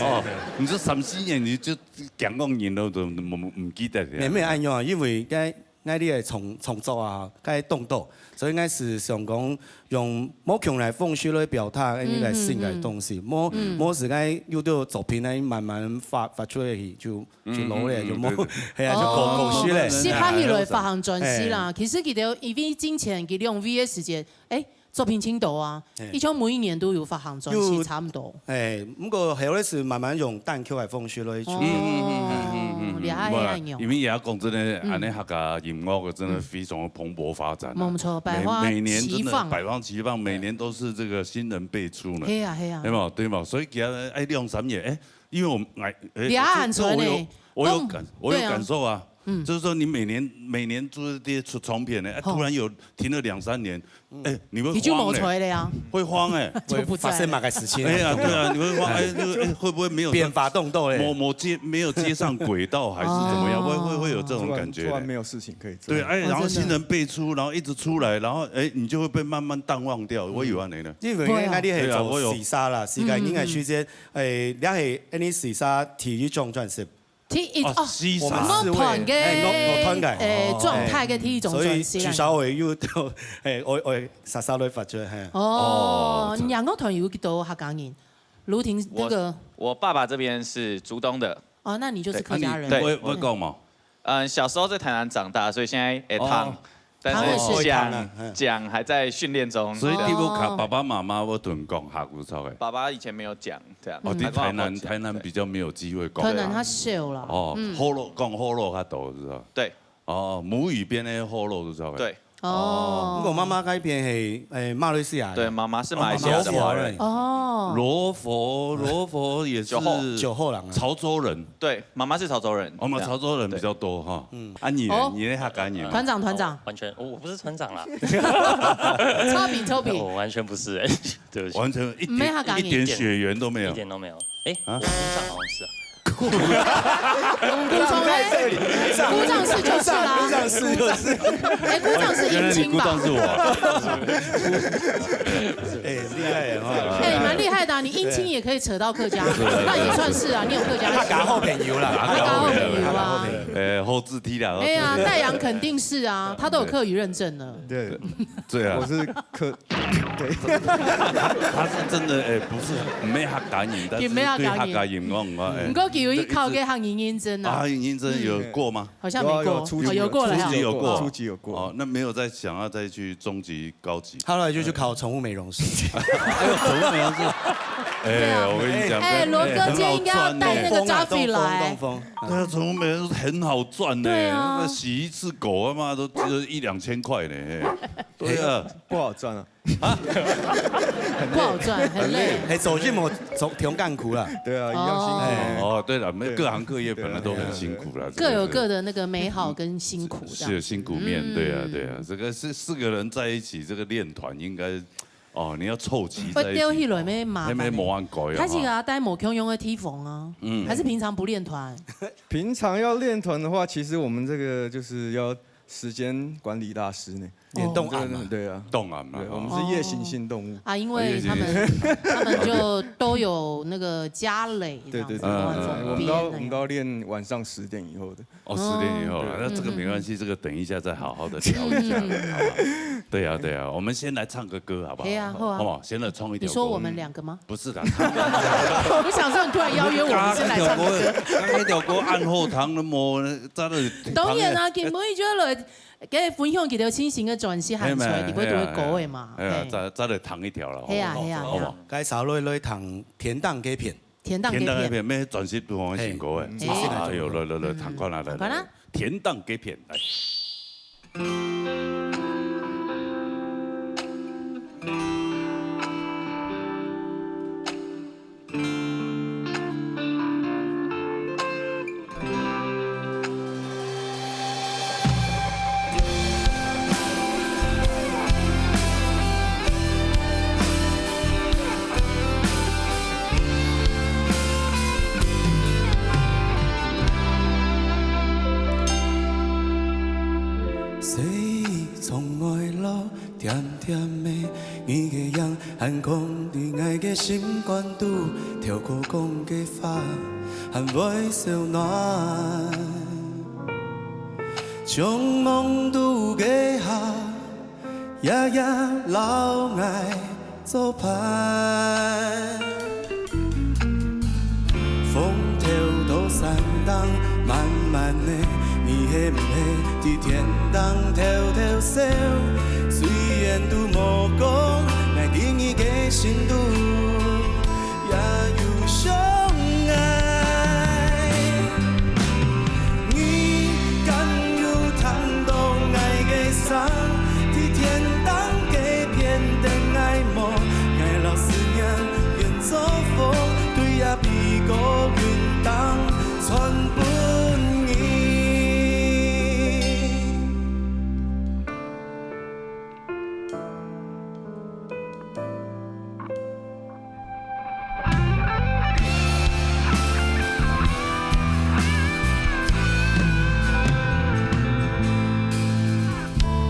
哦，你这三四年你就讲讲人都都唔唔记得了。没没有按样啊，因为该该你个创创作啊，该动作，所以应该是想讲用无共来方式来表达你个新个东西，无无是该有个作品来慢慢发发出来去，就就老咧，就无嗯嗯，系啊，就过过去咧。是拍起来发行专辑啦，其实佢哋因为之前佢两位个时间，哎，作品真多啊，一共每一年都有发行专辑，差不多。哎，不过后来是慢慢用单曲个方式来出。哦，厉害厉害哟。因为也要讲真的，安尼客家音乐真的非常的蓬勃发展啊。没错，百花每每年真的齐放。百花齐放，每年都是这个新人辈出呢。系啊系啊对。嘛对嘛，所以其实哎两三年哎，因为我们哎哎，你还很这这我有传呢我有嗯感我有对啊感受啊，就是说你每年每年就是这些出唱片呢，哎吼突然有停了两三年，哎你会佢就冇慌哎，吹了呀，会慌哎。就不在了。发生么个事情？哎呀，对啊，你会慌，哎，这个哎会不会没有变化动作嘞。没没接没有接上轨道，还是怎么样？会会会有这种感觉突然没有事情可以做。对，哎，哦真的然后新人辈出，然后一直出来，然后哎，你就会被慢慢淡忘掉。我有啊，你呢？因为应该你系对啊我有做时差啦，时间应该时间，诶，你系any时差第一张专辑，第一哦，哦，西沙我们四位乐团个哎乐乐团个诶状态个第一种所以转型啊。至少会有到，诶，我我稍稍会发觉，嘿。哦，你两个团有几多客家人？卢婷那个我爸爸这边是竹东的，哦，那你就是客家人。对会会讲嘛？嗯，小时候在台南长大，所以现在会通，哦。但是讲，通了是通了，嗯。讲还在训练中。所以你有甲爸爸妈妈有同讲客語个？爸爸以前没有讲，这样。哦，在台南，阿公阿婆讲，台南比较没有机会讲。可能他少了。哦，嗯。河洛，讲河洛较多，是吧？对。哦，母语变成河洛，是吧？对。哦。哦。不过妈妈那边是，诶，马来西亚的。对，妈妈是马来西亚的华人。哦，罗佛嘞。哦。罗佛，罗佛也是酒后。酒后人啊。潮州人。对，妈妈是潮州人。我们潮州人比较多哈。对。嗯。啊，你呢？哦。你呢？客家人吗？团长，团长。完全，我，我不是团长啦。臭屁，臭屁。我完全不是，哎，对不起。完全一点，没客家人。一点血缘都没有。一点都没有。哎，啊？我姑丈好像是啊。鼓掌在这里，鼓掌。鼓掌是就是啦。鼓掌是就是。哎，鼓掌是姻亲吧？原来你鼓掌是我啊。哎，厉害耶，哈。哎，蛮厉害的啊，你姻亲也可以扯到客家，对。那也算是啊，你有客家血。客家好朋友啦。客家好朋友啊。客家好朋友。哎，好字体啦。哎呀，戴阳肯定是啊，他都有客语认证了。对。对啊。我是客，对。他是真的，哎，不是，没客家人，但是对客家人，我，哎，不过佢有去考个客语认证啊。啊，客语认证有过吗？好像没过。有啊，有，初级有，哦，有过了哈。初级有过。初级有过。哦，那没有再想要再去中级、高级？后来就去考宠物美容师。还有宠物美容师。哎，对啊。我跟你讲，哎，罗哥今天应该要带那个 Jeffrey 来。哎，很好赚呢。对啊，宠物美容师很好赚呢。对啊。那个洗一次狗，他妈都只有一两千块呢，嘿。对啊。不好赚啊。啊？不好赚，很累。哎，做节目，做，挺辛苦啦。对啊，一样辛苦。哦。哦，对了，每，对。各行各业本来都很辛苦啦，对啊，对啊。各有各的那个美好跟辛苦，这样。是辛苦面，对啊，对啊，嗯。这个是四个人在一起，这个练团应该，哦，你要凑齐在一起，会丢起来没麻烦欸。那没模样搞呀，他是给他带某共用的地方啊，嗯。还是平常不练团？平常要练团的话，其实我们这个就是要时间管理大师呢。 也动暗嘛。哦。对啊。动暗嘛，对，哦。我们是夜行性动物。啊，因为他们，哦，夜行性。他们就都有那个家累，对，对，对，这样子，对，对，对。我们都要，我们都要练晚上十点以后的。哦，十点以后了，哦。那这个没关系，嗯。这个等一下再好好地聊一下，嗯。好吧？对啊，对啊，我们先来唱个歌好不好？可以啊，好啊。好不好？先来唱一条歌。你说我们两个吗？不是啦，唱。我想说你突然邀约我们先来唱个歌。刚刚那条歌，刚刚那条歌暗号糖那么，在那里当然啊，今晡日就要來 該分享佢兜新新个專輯，喊出來，嘿嘛，你會都會高个嘛，嘿啊，嘿啊，嘿。再，再來彈一條啦，係啊，好不好？係啊，好不好？係啊。該首來，來彈《天頂該片》。《天頂該片》。《天頂該片》，咩專輯都好新歌个。嘿，嗯，啊，哎喲，來，來，來，嗯，彈看啊，來，彈看啊。來，來，《天頂該片》，來。細雨從外落，甜甜个，你个影 還囥在𠊎个心肝肚，透過講个話，還會燒暖。將夢肚个下，夜夜摎𠊎做伴。風透到山頂，慢慢个，你係毋係在天頂偷偷笑？雖然都無講，𠊎在你个心肚 也有相愛。你敢有聽到𠊎个聲，在天頂該片等𠊎無？𠊎摎思念變做風，對這悲歌雲頂傳分你。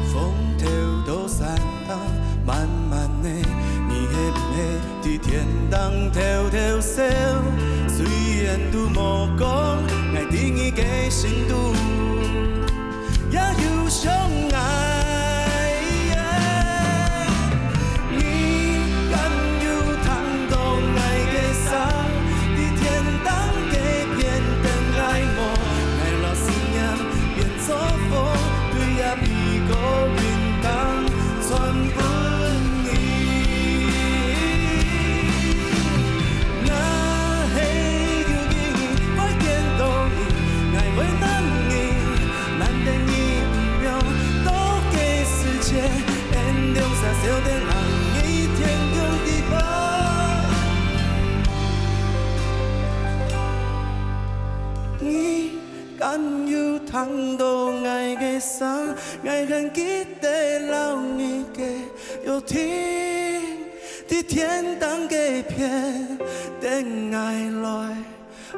風透到山頂，慢慢个，你係毋係在天頂偷偷笑？雖然都無講，𠊎在你个心肚 也有相愛。你敢有聽到𠊎个聲？在天頂該片等𠊎無？𠊎摎思念聽到𠊎个聲，𠊎還記得摎你个約定，在天頂該片等𠊎來，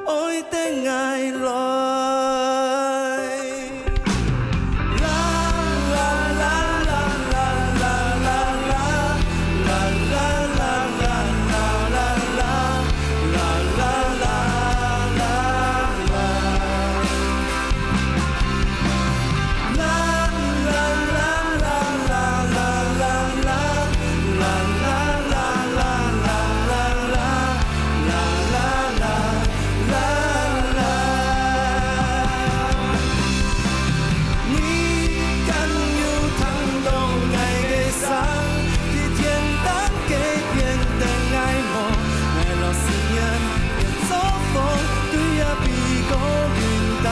愛等𠊎來。你敢有聽到𠊎个聲？在天頂該片等𠊎無？𠊎摎思念變做風，對這鼻哥雲淡，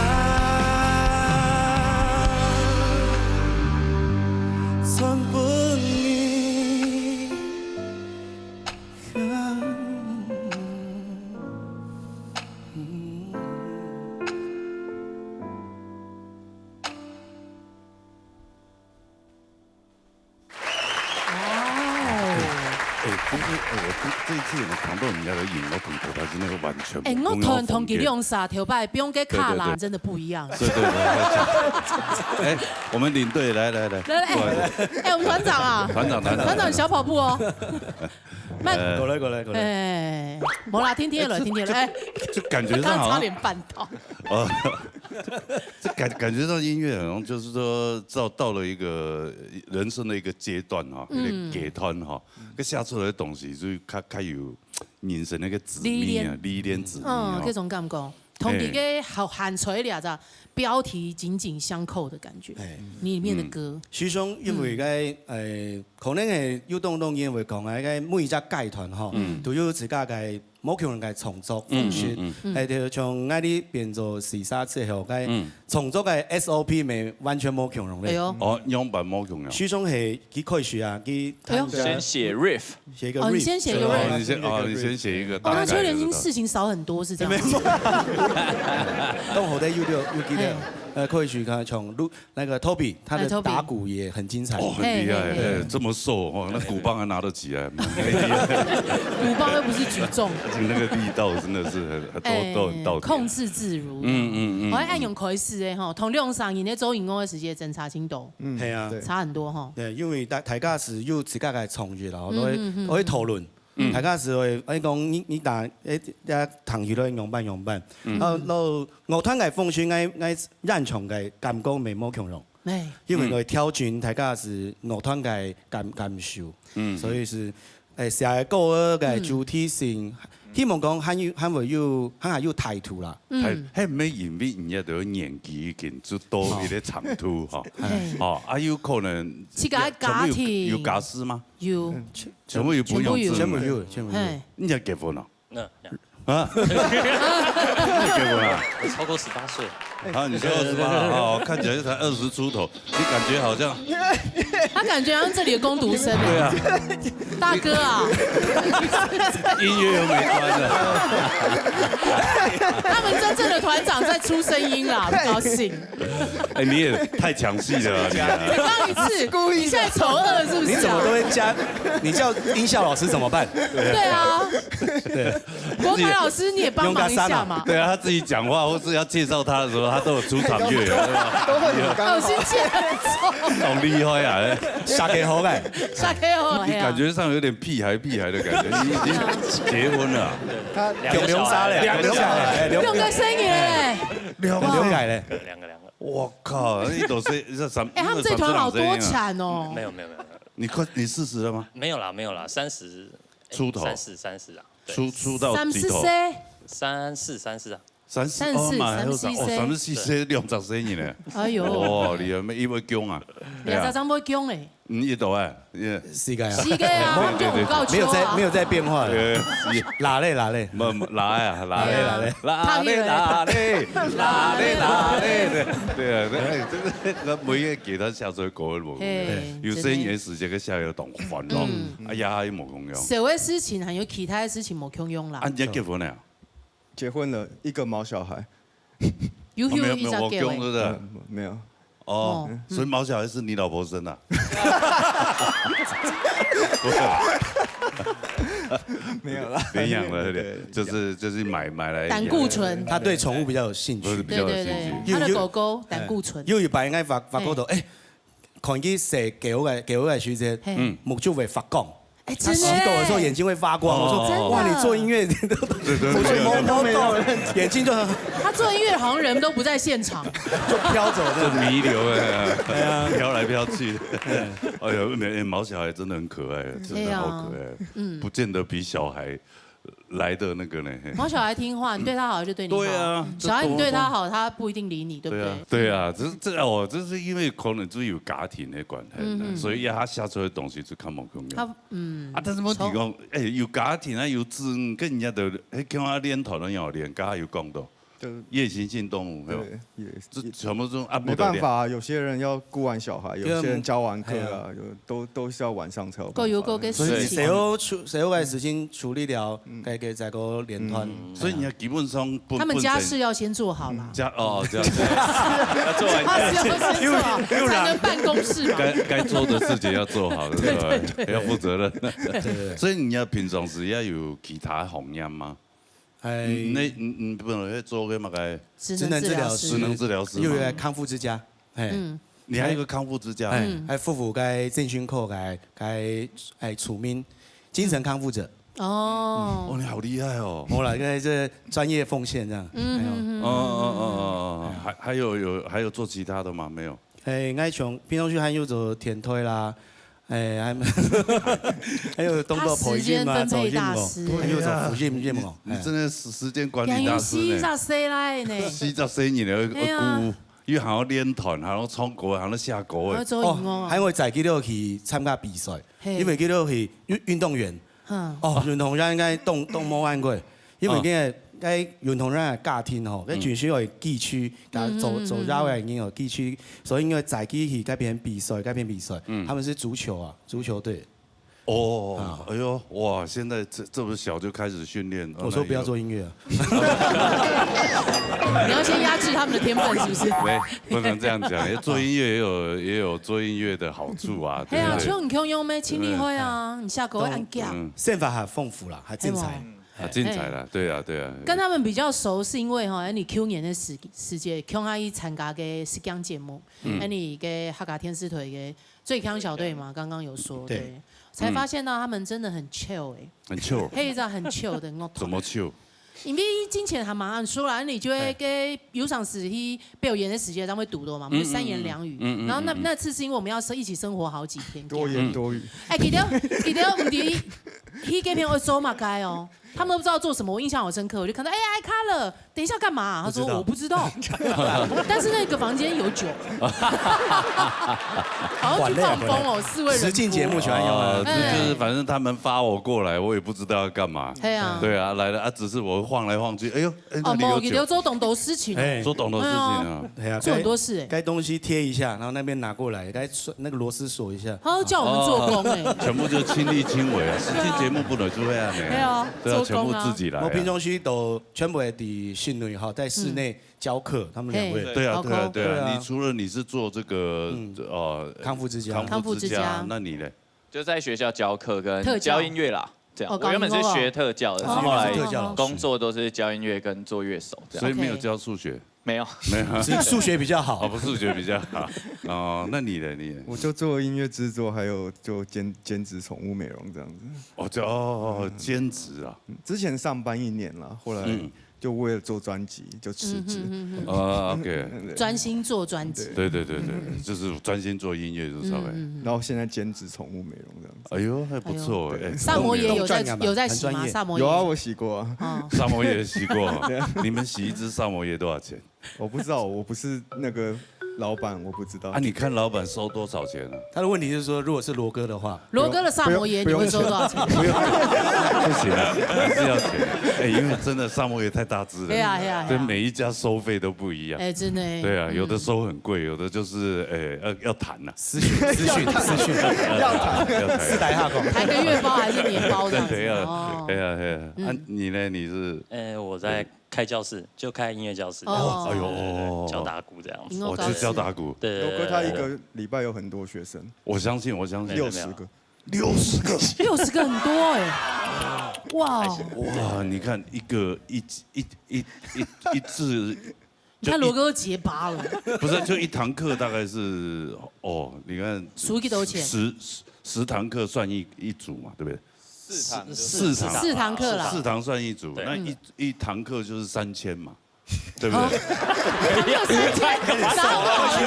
傳分你。 哦，哎，其实哎，我这这一次我们谈到人家的影，我同头牌是那个完全哎，不我同同佢一样的风格。兩儕頭擺放个卡啦，對對對真的不一樣。对对对，哎，我们领队来来来，来来不好意思，哎，我们团长啊，团长团长，团长小跑步哦。慢，呃过来过来过来，哎，没啦，听听了，听听了，哎，就感觉刚刚差上好像点绊倒。哦，这感感觉上音乐好像就是说到到了一个人生的一个阶段哈，有点阶段哈，跟下出来的东西就是他他有人生那个滋味啊，历练滋味嗯，哈这。种感觉。同佢个好喊出来了，咋？标题紧紧相扣的感觉，哎，里面的歌，其中因为个，呃，可能系有当多人会讲个，个每一只阶段吼，都有自家个无共样个创作方式。嗯哎，就像𠊎哋变做四杀之后，个创作个S O P咪完全无共样咧。哎呦，哦，样板冇用啊。其中系佢开始啊，佢哎呦弹个先写 riff，写一个哦，你 riff，先写一个对 riff 哦，你先哦，你先写一个哦，大概的这个。那邱连金事情少很多是这样吗？当好在 YouTube 有记得哎，呃，开始看像 Lu 那个 Toby，他哎，Toby 的打鼓也很精彩。哦，很厉害，嘿嘿嘿哎，这么瘦哦，那鼓棒还拿得起来，蛮厉害。鼓棒又不是举重，而且那个力道真的是很很都都很到底啊。控制自如。嗯嗯嗯，我还爱用开始的吼，同两三年的周影工的时间真差真多，系啊，对差很多吼。对，因为大大家是有自家个创意啦，嗯嗯嗯可以可以讨论。大家是会会讲你你打诶，大家谈起来样板样板，然后然后乐团个风格，爱爱演唱个感觉没无共样，哎，因为个挑战大家是乐团个感感受，嗯，所以是诶写个歌个主题性，希望讲还有还会有还有态度啦。还还没因为人家都年纪已经就多一个长度哈，哎，哦，啊有可能自家个家庭全部有有家室吗？有，全部有朋友全部有全部有，全部有。哎，你要结婚了那啊？你结婚了？我超过十八岁，啊，你说二十八啊？哦，看起来才二十出头，你感觉好像他感觉好像这里的工读生，对啊，大哥啊，音乐又没关了。他们真正的团长在出声音啦，不高兴。哎，你也太抢戏了啊！你啊刚刚一次，你现在丑恶是不是啊？你怎么都会加？你叫音效老师怎么办？对啊，国凯老师你也帮忙一下嘛。对啊，他自己讲话或是要介绍他的时候，他都有出场乐，对吧？都会很刚好有心。节奏，好厉害啊！哎下给好哎，下课后，你感觉上有点屁孩屁孩的感觉，你已经结婚了啊？他两个小孩两个小孩两个小孩，两用个声音嘞，两两改嘞，两个两个，我靠，那都是这三，哎，他们这团好多产哦。没有没有没有没有，你快你四十了吗？没有啦没有啦，三十出头三四三四啊，对出出到几头？三十岁，三四三四啊，三十三十哦，妈，还有三十四岁哦，三十四岁两十岁呢。哎呦，哦，你有没有因为囧啊？对啊，两三张不会囧嘞，你也懂哎，也是个啊，膝盖啊，对对对就很高球没有在没啊。有在变化了，呃，也拉嘞拉嘞，没没拉呀，拉嘞拉嘞拉嘞，拉嘞拉嘞拉嘞拉嘞，对对啊，对，哎，这个那每一个给他下水狗都嘿有生也时间跟下游懂烦恼，哎呀，还有没朋友？社会事情还有其他的事情没共样啦啊，。你要结婚了呀？结婚了一个毛小孩，有有一隻狗欸。沒有，沒有。哦，所以毛小孩是你老婆生的？不是啦，沒有啦，領養的，對，就是就是買買來養。膽固醇。他對寵物比較有興趣，不是比較有興趣。對对对，他的狗狗胆固醇。有一擺應該發發過頭，哎，看佢洗狗个狗个時節，嘿，目珠會發光。哎，他真的洗狗的時候眼睛會發光，我真的說哇，你做音樂都都都都都眼睛就很他做音乐好像人都不在现场。就飘走这的。弥留哎，飘来飘去的。哎呦，那毛小孩真的很可爱，真的好可爱，嗯不见得比小孩来的那个呢。嘿毛小孩听话，你对他好，他就对你好。对啊小孩你对他好，他不一定理你，对不对？对啊，对啊，这这哦，这是因为可能就是有家庭的关系，所以他写出来的东西就看不共样。他嗯，啊，但是问题讲，哎，有家庭啊，有子女，跟人家的，哎，跟他练讨论要练，刚刚有讲到就夜行性动物，对吧？对，也这全部都啊，没办法，有些人要顾完小孩，有些人教完课啊，有都都是要晚上才有办法。够有够跟所以洗狗處洗狗个事情處理了，該个再个連团。所以你要基本上不他们家事要先做好啦。家哦，家事要做完家事要先做好，才能办公事嘛。该该做的事情要做好，对不对？要负责任。所以你要平常时要有其他行业吗？哎，那你你不能去做个嘛该职职能治疗师能治疗师。职能治疗师吗又有个康复之家，哎，嗯，你还有一个康复之家，哎，还夫妇该进行课，该该哎，处民精神康复者。哦哦，，你好厉害哦！我啦，因为这专业奉献这样。嗯嗯哦哦哦哦，还还有有还有做其他的吗？没有。哎，我从平常时还有做田推啦，哎，还还有动作培训嘛，他时间分配做任务，大师还有做福任任务。你真的是时间管养有理大师呢。四十岁来呢。四十岁你的哎呀姑，又还要练团，还要唱歌，还要下歌我要哎。做音乐啊。还会载佢落去参加比赛，嘿因为佢落去运运动员。嗯，哦，运动员应该动动无按过，因为嗯该该运动员个家庭吼，该全是有地区，该走嗯走绕个人有地区，所以因为在地去该边比赛，该边比赛，他们是足球啊，足球队。哦，哎呦，哇！现在这这么小就开始训练，哦我说不要做音乐啊，你要先压制他们的天分，是不是？那也没不能这样讲，因为做音乐也有也有做音乐的好处啊，哎呀，对不对？像你共样咩，真厉害啊！你下歌会按脚。嗯，生活还丰富啦，还精彩。啊，精彩了，对啊对啊。跟他们比较熟，是因为哈，你去年个时时节，共下去参加个实况节目，嗯，你个客家电视台个最强小队嘛，刚刚有说，对对，才发现到他们真的很chill哎，很chill，黑一张很chill的乐团。怎么chill？因为之前还蛮按说啦，你就会跟有场时去表演的时间，他们会堵的嘛，不是三言两语。嗯嗯然后那那次是因为我们要生一起生活好几天，多言多语。哎，记得记得我们第一，去这片会做嘛该哦，他们都不知道做什么，我印象好深刻，我就看到哎，I color，等一下干嘛？他说我不知道，但是那个房间有酒，好像去放风哦，四位人实境节目喜欢用啊哦，，就是反正他们发我过来，我也不知道要干嘛。对啊，对啊，来了啊，只是我晃来晃去，哎呦，哎，哦，那里有酒某个就，做懂多事情，哎，做懂的事情啊。哎呀，做很多事哎。该东西贴一下，然后那边拿过来，该那个螺丝锁一下。他都叫我们做工哎，全部就亲力亲为啊！实境节目不能就这样对哎啊，对啊，做工啊全部自己来啊。我平常时都全部在室内哈，在室内教课，他们两位。对啊，好对啊，酷对啊！对啊你除了你是做这个呃康复之家康复之家那你呢？就在学校教课跟特教教音乐啦，这样。哦我原本是学特教的，搞音乐后来特教老师工作都是教音乐跟做乐手这样。所以没有教数学。没有，没有。是数学比较哦，好。不是数学比较好。哦，那你呢？你呢？我就做音乐制作，还有就兼兼职宠物美容这样子。哦，就哦兼职啊。之前上班一年了，后来嗯就为了做专辑就辞职，哦，OK。专心做专辑。对对对对，就是专心做音乐就稍微。然后现在兼职宠物美容这样子。哎呦，还不错哎。萨摩耶有在动动转感吧有在洗吗？很专业萨摩耶有啊，我洗过啊。哦，萨摩耶洗过。你们洗一只萨摩耶多少钱？我不知道，我不是那个老板，我不知道啊，。你看老板收多少钱啊？他的问题就是说，如果是罗哥的话，罗哥的萨摩耶你会收多少钱？不行啊，还是要钱。哎，因为真的萨摩耶太大只了。对啊对啊对啊对，每一家收费都不一样。哎，真的哎。对啊，有的收很贵，有的就是哎要要谈呐。私讯私讯私讯，要谈。私底下讲。谈个月包还是年包这样子对啊，哦对。啊，对啊。啊，你呢？你是呃，我在开教室，就开音乐教室这样子。哦。哎呦。对，对，对，教打鼓这样子。音乐教室。我就教打鼓。对，对，对，对。罗哥他一个礼拜有很多学生。我相信，我相信。没有，没有。六十个。六十个。六十个很多哎。哇哦。哇，你看一个，一，一，一，一，一次，你看罗哥都结巴了。不是，就一堂课大概是，哦，你看，数几多钱？十，十，十堂课算一，一组嘛，对不对？四堂就是四堂。四堂课啦。四堂算一组，对。那一，嗯。一堂课就是三千嘛，对不对？哦。六十块，哪有那么多钱？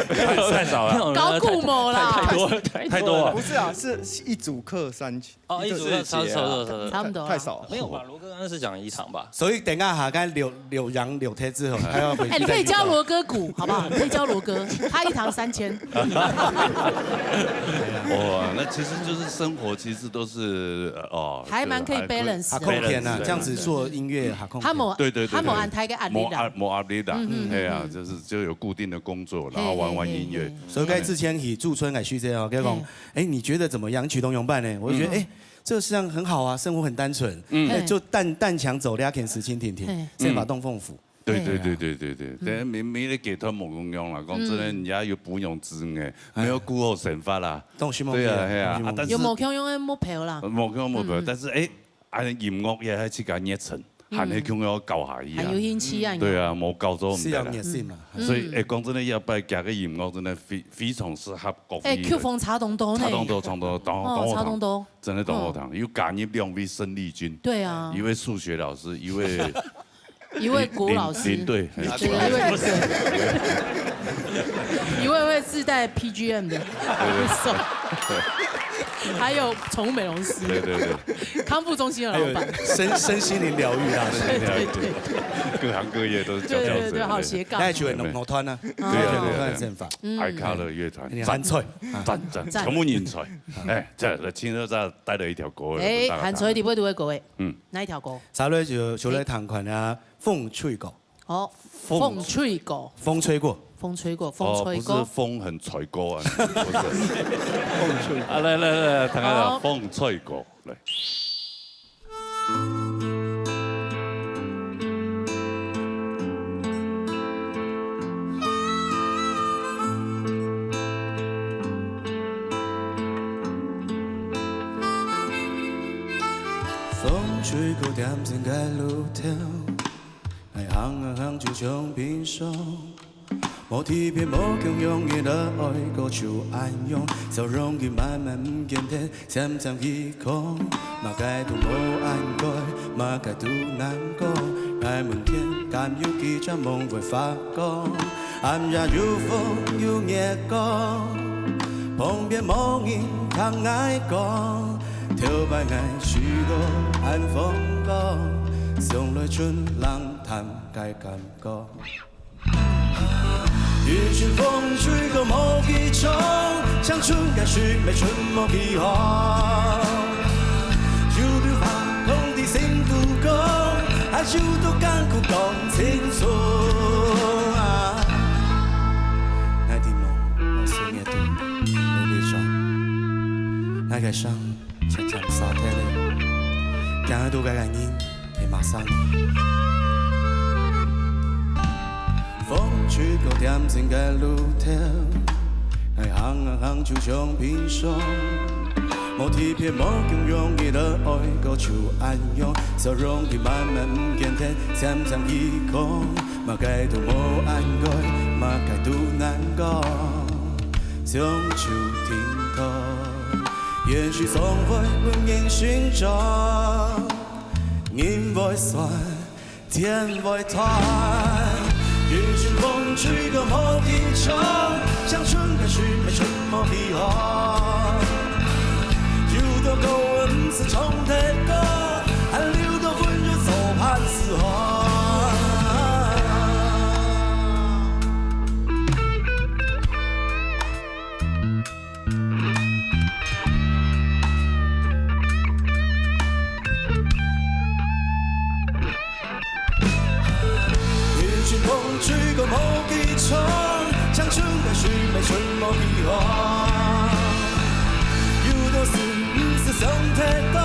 太，太少了。高估摸啦。太，太多了，太多了。太多了。不是啊，是一组课三千，哦，一组课差不多，差不多，差不多。差不多啦。太少了。没有吧？罗哥刚刚是讲一堂吧？所以等一下哈，刚才柳，柳杨柳贴之后，他要回去再去找。哎，你可以教罗哥鼓，好不好？你可以教罗哥，他一堂三千。哇，那其实就是生活，其实都是，呃，哦，还蛮可以就是还可以 balance 的。还空天啊，balance，这样子做音乐还空天。他没，对，对，对，他没安排个压力啦。对。没压，没压力啦。嗯，嗯，哎呀，嗯，嗯。就是，就有固定的工作，然后玩玩音乐。嘿，嘿，嘿，嘿。所以刚才志谦去驻村个时节哦，跟他讲，嘿。哎，你觉得怎么样？曲东勇办呢？我就觉得，嗯。哎，这实际上很好啊，生活很单纯。嗯。哎，就但，但想走两件事情，听听，嘿。生活当丰富。 对，对，对，对，对，对。嗯。但每，每个阶段无共样啦，讲真的，嗯。人家有不用之外，哎。没有顾好生活啦。当然是无共样，对啊，对啊，当然是无共样。啊，但是有无共样个目标啦。无共样目标，嗯。但是，哎，啊，音乐也还自家热忱，嗯。还是共样搞下去啊。还有兴趣啊，对啊，无搞做毋得啦。是要热心啦。嗯。所以，哎，讲真的，要拜加个音乐真的非，非常适合各位的。哎，曲风差当多呢。差当多，差当多，当，哦，当好听。差当多。真的当好听。哦。又加入两位生力军。对啊。一位数学老师，一位 一位古老师。林，林，对，对，一位，一位会自带B G M的歌手，还有宠物美容师，对，对，对。康复中心的老板。还有身，身心灵疗愈大师。对，对，对。各行各业都是佼佼者，对，对，对，好斜杠。那就有乐团啊，对啊，对啊，对啊。乐团阵法。嗯。爱卡乐乐团，哎，赞，很赞。赞，赞，赞。全部人才。哎，这，这，今天再带了一条歌，哎，跟大家谈。韩吹，你会读的歌，哎。嗯。哪一条歌？ 下來就，就來談看啊，風吹過。哦，風，風吹過。風吹過。風吹過，風吹過。哦，不是風很吹過啊，不是。風吹過。啊，來，來，來，談看啊，好。風吹過，來。 風吹過恬靜个路頭，𠊎行啊行就像平常，無特別無共樣，日落愛過就恁樣，笑容佢慢慢毋見忒，漸漸去看，麼个都無恁該，麼个都難過，𠊎問天，敢有幾隻夢會發光？ 暗夜有風有月光，旁邊無人聽𠊎講，頭擺𠊎試過恁風光，想來春冷淡个感覺。一陣風吹過無幾長，像春个水，乜春無幾好。有兜話講在心肚講，還有兜艱苦講 清楚啊。𠊎知無，𠊎心也知，無悲傷。𠊎个傷漸漸消忒了，驚到个人係麼儕人？風吹過恬靜个路頭， 𠊎行啊行就像平常，無特別無共樣，日落愛過就恁樣，笑容佢慢慢毋見忒，漸漸去看，麼个都無恁該，麼个都難講，像樹頂頭，也許總會問人生長，人會散， 天會斷，一陣風吹過無幾長，像春个水，乜春無幾好。有兜歌毋使唱忒過，還留到今日做伴時光。 一陣風吹過無幾長，像春个水，乜春無幾好。有兜事毋使想忒多，